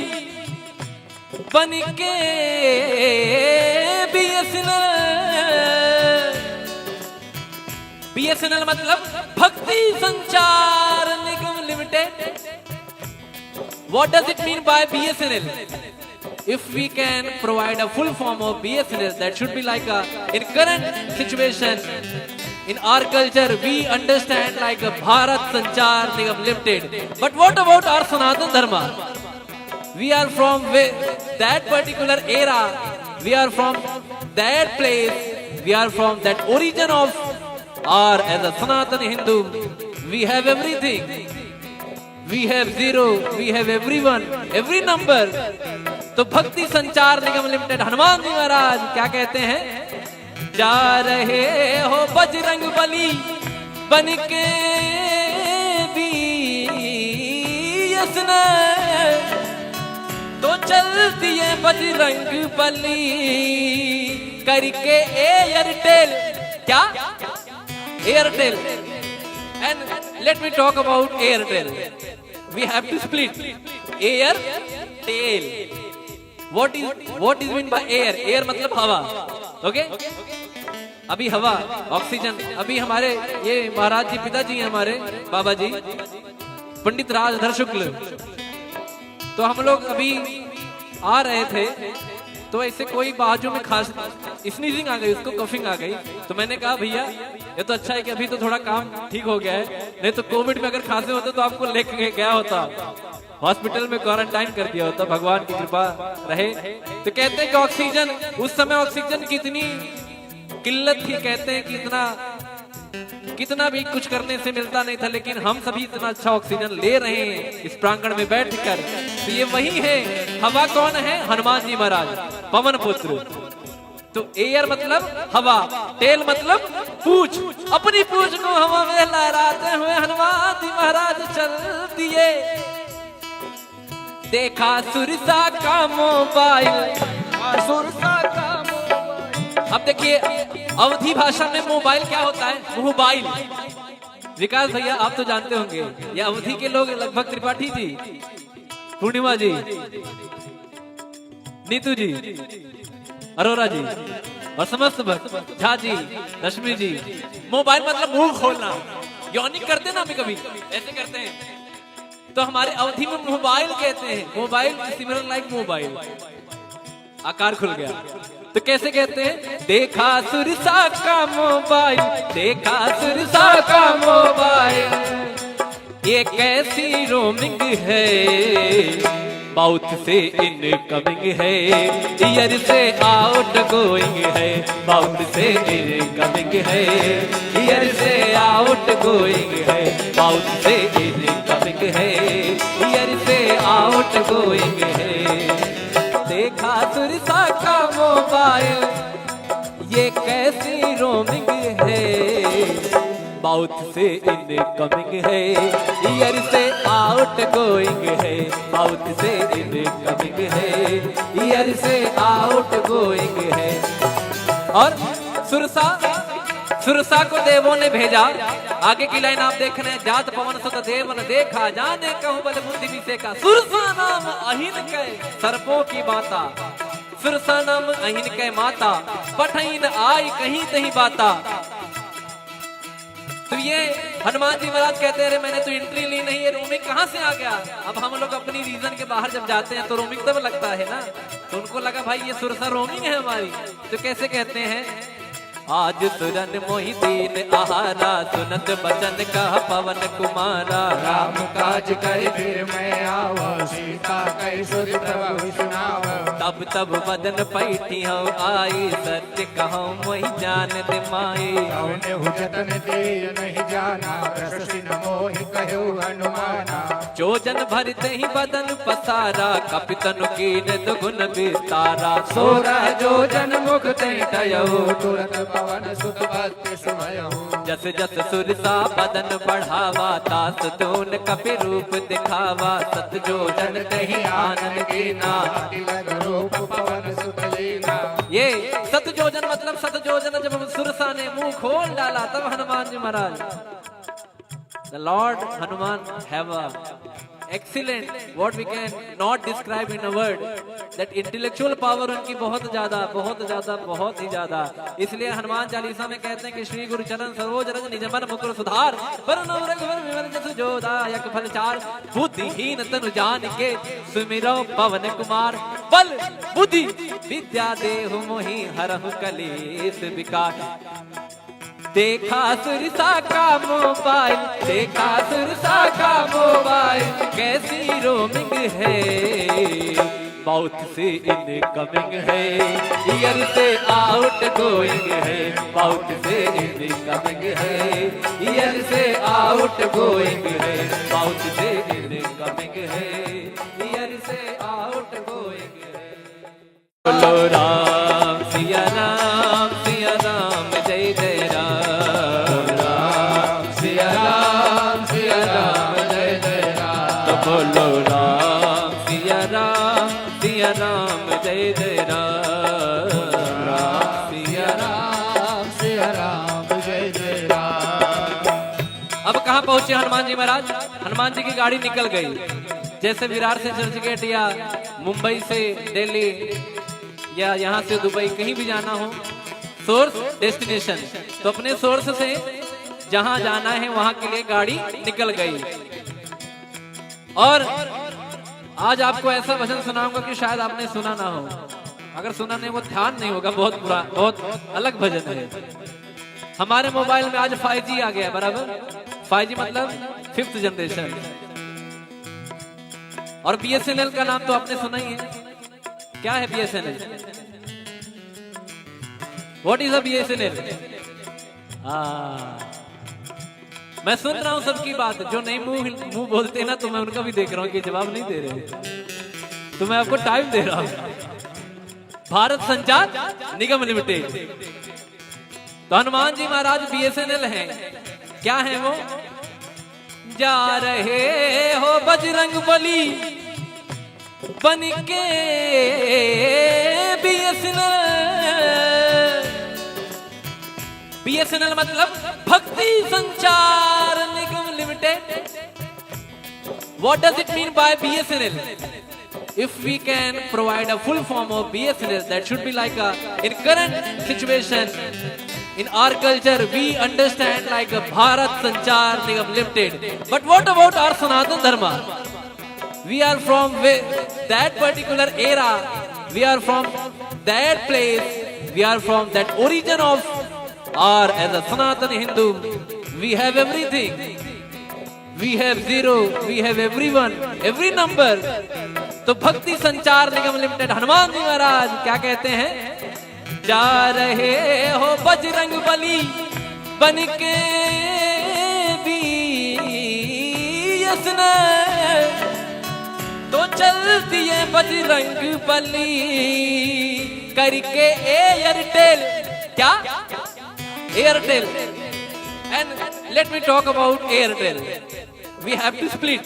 बन के बीएसएनएल। बीएसएनएल मतलब भक्ति Sanchar Nigam Limited. What does it mean by BSNL? If we can provide a full form of BSNL, that should be like a, in current situation, in our culture, we understand like a Bharat Sanchar Nigam Limited. But what about our Sanatan Dharma? We are from whe-, that particular era. We are from that place. We are from that origin of our, as a Sanatan Hindu. We have everything. We have zero, we have everyone, every number। तो भक्ति संचार निगम लिमिटेड, हनुमान जी महाराज क्या कहते हैं? जा रहे हो बजरंग बली बन के बीएसएनएल, तो चल दिए बजरंग बली करके एयरटेल। क्या? Airtel। And let me talk about Airtel। We have to split। Airtel। What is, what is mean by air? Air मतलब हवा। OK? अभी हवा, ऑक्सीजन, अभी हमारे ये महाराज जी, पिताजी हैं हमारे, बाबा जी, पंडित राजधर शुक्ल, तो हम लोग अभी आ रहे थे, तो ऐसे कोई बाजू में खांस, स्नीजिंग आ गई, उसको कफिंग आ गई। तो मैंने कहा, "भैया, ये तो अच्छा है कि अभी तो थोड़ा काम ठीक हो गया है, नहीं तो कोविड में अगर खांसे होते तो आपको लेके गया होता, हॉस्पिटल में क्वारंटाइन कर दिया होता।" भगवान की कृपा रहे। तो कहते हैं कि ऑक्सीजन, उस समय ऑक्सीजन की इतनी किल्लत थी, कहते हैं कि इतना, कितना भी कुछ करने से मिलता नहीं था, लेकिन हम सभी इतना अच्छा ऑक्सीजन ले रहे हैं इस प्रांगण में बैठकर। तो ये वही है, हवा कौन है? हनुमान जी महाराज, पवन पुत्र। तो एयर मतलब हवा, टेल मतलब पूछ। अपनी पूछ को हवा में लहराते हुए हनुमान जी महाराज चल दिए। देखा सुरसा का मोबाइल। हाँ, सुरसा का मोबाइल। अब देखिए, अवधी भाषा में मोबाइल क्या होता है? मोबाइल। विकास भैया, आप तो जानते होंगे, ये अवधी के लोग लगभग, त्रिपाठी जी, पूर्णिमा जी, नीतू जी, अरोरा जी और समस्त भक्त, झा जी, रश्मि जी, मोबाइल मतलब मुंह खोलना, यॉनिंग करते ना, अभी कभी ऐसे करते हैं, तो हमारे अवधी में मोबाइल कहते हैं। Mobile is similar like mobile। आकार खुल गया। तो कैसे कहते हैं? देखा सुरसा का मोबाइल, देखा सुरसा का मोबाइल, ये कैसी रोमिंग है? माउथ से इनकमिंग है, ईयर से आउट गोइंग है। माउथ से इनकमिंग है, ईयर से आउट गोइंग है। माउथ से इनकमिंग है, ईयर से आउट गोइंग है। देखा सुरसा का मोबाइल, ये कैसी रोमिंग है? माउथ से इनकमिंग है, ईयर से आउट गोइंग है। माउथ से इनकमिंग है, ईयर से आउट गोइंग है। और सुरसा, सुरसा को देवों ने भेजा। आगे की लाइन आप देख रहे हैं, जात पवन सुत देव न देखा, जाने कहूँ बल बुद्धि विषय का। सुरसा नाम अहिन के सर्पों की माता, सुरसा नाम अहिन के माता, पठइन आई कहीं तहीं बाता। तो ये हनुमान जी महाराज कहते हैं, "अरे, मैंने तो एंट्री ली नहीं, ये रोमिंग कहाँ से आ गया?" अब हम लोग अपनी रीजन के बाहर जब जाते हैं तो रोमिंग तब लगता है ना, तो उनको लगा, "भाई, ये सुरसा रोमिंग है हमारी।" तो कैसे कहते हैं, आज सुरन मोहि दीन आहारा, सुनत बचन कह पवन कुमारा। राम काज करि फिर मैं आवा, सीता कहि सुर प्रभु सुनावा। तब तब बदन पैठी हौ आई, सत्य कहौ मोहि जान दे माई। कौन हु जतन ते नहीं जाना, रस सिन मोहि कह्यो हनुमाना। जोजन भर तहि बदन पसारा, कपि तनु कीन दुगुन विस्तारा। सोरह जोजन मुख तहि टयउ, तुरत पवन सुत बत्तीस भयउ। जस जस सुरसा बदन बढ़ावा, तास तून कपि रूप दिखावा। सत जोजन तहि आनन कीना, अति लग रूप पवन सुत लीना। ये सत जोजन मतलब सत जोजन, जब सुरसा ने मुंह खोल डाला तब हनुमान जी महाराज, the Lord Hanuman have a excellent, what we can not describe in a word, that intellectual power उनकी बहुत ज्यादा, बहुत ज्यादा, बहुत ही ज्यादा। इसलिए हनुमान चालीसा में कहते हैं कि श्री गुरु चरण सरोज रज निज मन मुकुर सुधार, बरनउँ रघुबर विमल जसु जो दायक फल चार। बुद्धिहीन तनु जानिके सुमिरउँ पवन कुमार, बल बुद्धि विद्या देहु मोहि हरहु कलेस विकार। देखा सुरसा का मोबाइल, देखा सुरसा का मोबाइल, कैसी रोमिंग है। माउथ से इनकमिंग है, ईयर से आउट गोइंग है। माउथ से इनकमिंग है, ईयर से आउट गोइंग है। माउथ से इनकमिंग है, ईयर से आउट गोइंग है। बोलो राम सिया राम, सिया राम जय जय राम। राम सिया राम, सिया राम जय जय राम। तो बोलो राम सिया राम, सिया राम जय जय राम। राम सिया राम, सिया राम जय जय राम। अब कहाँ पहुँचे हनुमान जी महाराज? हनुमान जी की गाड़ी निकल गई। जैसे विरार से चर्चगेट या मुंबई से दिल्ली या यहाँ से दुबई कहीं भी जाना हो, सोर्स डेस्टिनेशन, तो अपने सोर्स से जहाँ जाना है वहाँ के लिए गाड़ी निकल गई। और आज आपको ऐसा भजन सुनाऊंगा कि शायद आपने सुना ना हो। अगर सुना नहीं, वो ध्यान नहीं होगा, बहुत पुरा-, बहुत अलग भजन है। हमारे मोबाइल में आज फ़ाइव जी आ गया है, बराबर? फ़ाइव जी मतलब फिफ्थ जनरेशन। और बीएसएनएल का नाम तो आपने सुना ही है। क्या है BSNL? What is a BSNL? हाँ, मैं सुन रहा हूँ सबकी बात। जो नहीं मुंह हिल-, मुंह बोलते ना, तो मैं उनका भी देख रहा हूँ कि जवाब नहीं दे रहे, तो मैं आपको टाइम दे रहा हूँ। भारत संचार निगम लिमिटेड। तो हनुमान जी महाराज बीएसएनएल हैं। क्या है वो? जा रहे हो बजरंग बली बन के बीएसएनएल। बीएसएनएल मतलब भक्ति Sanchar Nigam Limited. What does it mean by BSNL? If we can provide a full form of BSNL, that should be like a, in current situation, in our culture, we understand like a Bharat Sanchar Nigam Limited. But what about our Sanatan Dharma? We are from whe-, that particular era. We are from that place, we are from that origin of our, as a Sanatan Hindu, we have everything. We have zero, we have everyone, every number. तो भक्ति संचार निगम लिमिटेड, हनुमान जी महाराज क्या कहते हैं? जा रहे हो बजरंग बली बन के बीएसएनएल, तो चल दिए बजरंग बली करके एयरटेल। क्या? Airtel. And let me talk about Airtel. We have to split.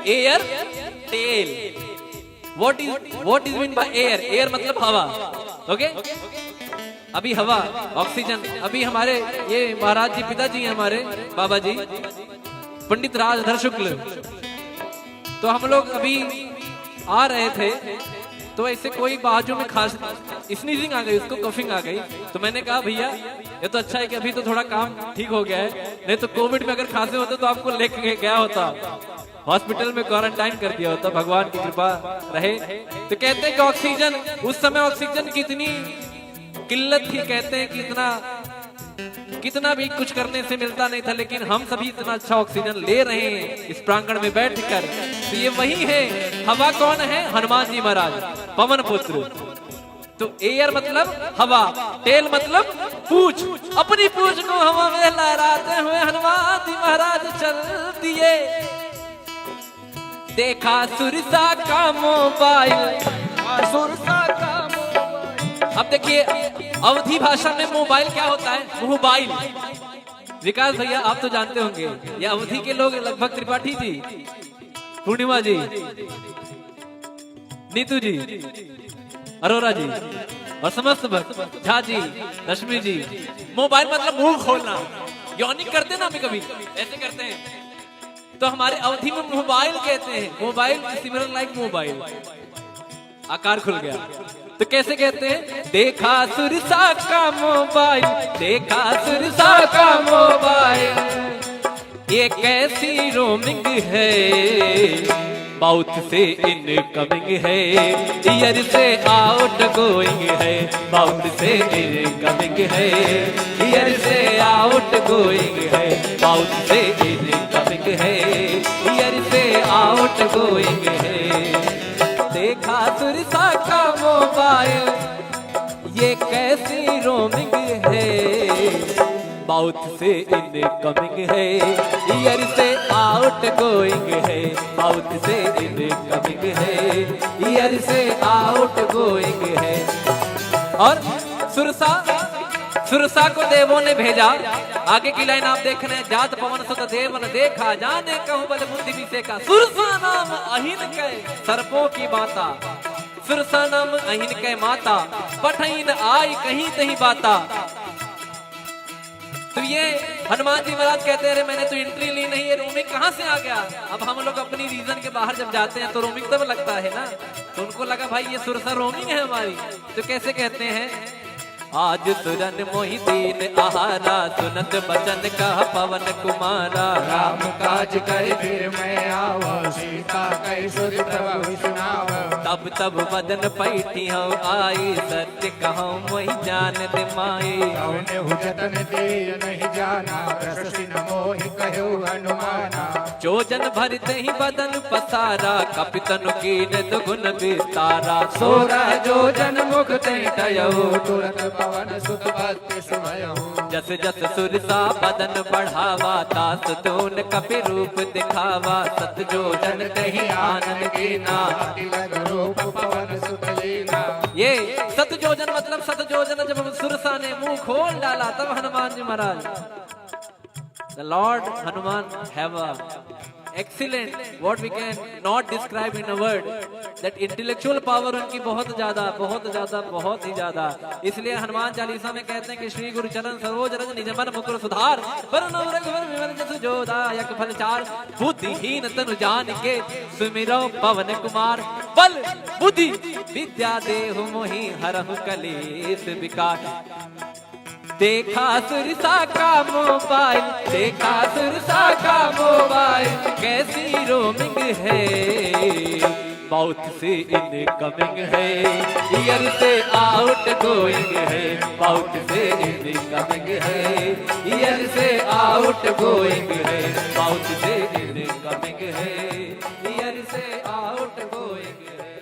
Airtel. What is, what is mean by air? Air मतलब हवा। OK? अभी हवा, ऑक्सीजन, अभी हमारे ये महाराज जी, पिताजी हैं हमारे, बाबा जी, पंडित राजधर शुक्ल। तो हम लोग अभी आ रहे थे, तो ऐसे कोई बाजू में खांस, स्नीजिंग आ गई, उसको कफिंग आ गई। तो मैंने कहा, "भैया, ये तो अच्छा है कि अभी तो थोड़ा काम ठीक हो गया है, नहीं तो कोविड में अगर खांसे होते तो आपको लेके गया होता, हॉस्पिटल में क्वारंटाइन कर दिया होता।" भगवान की कृपा रहे। तो कहते हैं कि ऑक्सीजन, उस समय ऑक्सीजन की इतनी किल्लत थी, कहते हैं कि इतना, कितना भी कुछ करने से मिलता नहीं था, लेकिन हम सभी इतना अच्छा ऑक्सीजन ले रहे हैं इस प्रांगण में बैठकर। तो ये वही है, हवा कौन है? हनुमान जी महाराज, पवन पुत्र। तो एयर मतलब हवा, टेल मतलब पूंछ। अपनी पूंछ को हवा में लहराते हुए हनुमान जी महाराज चल दिए। देखा सुरसा का मोबाइल। सुरसा का मोबाइल। अब देखिए, अवधी भाषा में मोबाइल क्या होता है? मोबाइल। विकास भैया, आप तो जानते होंगे, ये अवधी के लोग, लगभग त्रिपाठी जी, पूर्णिमा जी, नीतू जी, अरोरा जी और समस्त भक्त, झा जी, रश्मि जी। मोबाइल मतलब मुंह खोलना, यॉनिंग करते ना हम कभी, ऐसे करते हैं। तो हमारे अवधी में मोबाइल कहते हैं, मोबाइल, सिमिलर लाइक मोबाइल। आकार खुल गया। तो कैसे कहते हैं? देखा सुरसा का मोबाइल, देखा सुरसा का मोबाइल, ये कैसी रोमिंग है? माउथ से इनकमिंग है, ईयर से आउट गोइंग है। माउथ से इनकमिंग है, ईयर से आउट गोइंग है। माउथ से इनकमिंग है, ईयर से आउट गोइंग है। देखा सुरसा का मोबाइल, ये कैसी रोमिंग है? माउथ से इनकमिंग है, ईयर से आउट गोइंग है। माउथ से इनकमिंग है, ईयर से आउट गोइंग है। और सुरसा, सुरसा को देवों ने भेजा। आगे की लाइन आप देख रहे हैं, जात पवन सुत देव न देखा, जाने कहूँ बल बुद्धि विषय का। सुरसा नाम अहिन के सर्पों की माता, सुरसा नाम अहिन के माता, पठइन आई कहीं तही बाता। तो ये हनुमान जी महाराज कहते हैं, "अरे, मैंने तो एंट्री ली नहीं, ये रोमिंग कहाँ से आ गया?" अब हम लोग अपनी रीजन के बाहर जब जाते हैं तो रोमिंग तब लगता है ना, तो उनको लगा, "भाई, ये सुरसा रोमिंग है हमारी।" तो कैसे कहते हैं, आज सुरन मोहि दीन आहारा, सुनत बचन कह पवन कुमारा। राम काज करि फिर मैं आवा, सीता कहि सुर प्रभु सुनावा। तब तब बदन पैठी हौ आई, सत्य कहौ मोहि जान दे माई। कौन हु जतन दिय नहीं जाना, रस सिन मोहि कह्यो हनुमाना। जोजन भर तही बदन पसारा, कपि तनु कीन दुगुन विस्तारा। सोरह जोजन मुख तही टयउ, तुरत पवन सुत बत्तीस भयउ। जस जस सुरसा बदन बढ़ावा, तास तून कपि रूप दिखावा। सत जोजन तही आनन कीना, अति लघु रूप पवन सुत लीना। ये सत जोजन मतलब सत जोजन जब सुरसा ने मुंह खोल डाला, तब हनुमान जी महाराज The Lord Hanuman have a excellent, what we can not describe in a word, that intellectual power उनकी बहुत ज्यादा, बहुत ज्यादा, बहुत ही ज्यादा। इसलिए हनुमान चालीसा में कहते हैं कि श्री गुरु चरण सरोज रज निज मन मुकुर सुधार, बरनउँ रघुबर विमल जसु जो दायक फल चार। बुद्धिहीन तनु जानिके सुमिरौं पवन कुमार, बल बुद्धि विद्या देहु मोहि हरहु कलेस विकार। देखा सुरसा का मोबाइल, देखा सुरसा का मोबाइल, कैसी रोमिंग है। Mouth से इनकमिंग है, ईयर से आउट गोइंग है। Mouth से इनकमिंग है, ईयर से आउट गोइंग है। Mouth से इनकमिंग है, ईयर से आउट गोइंग।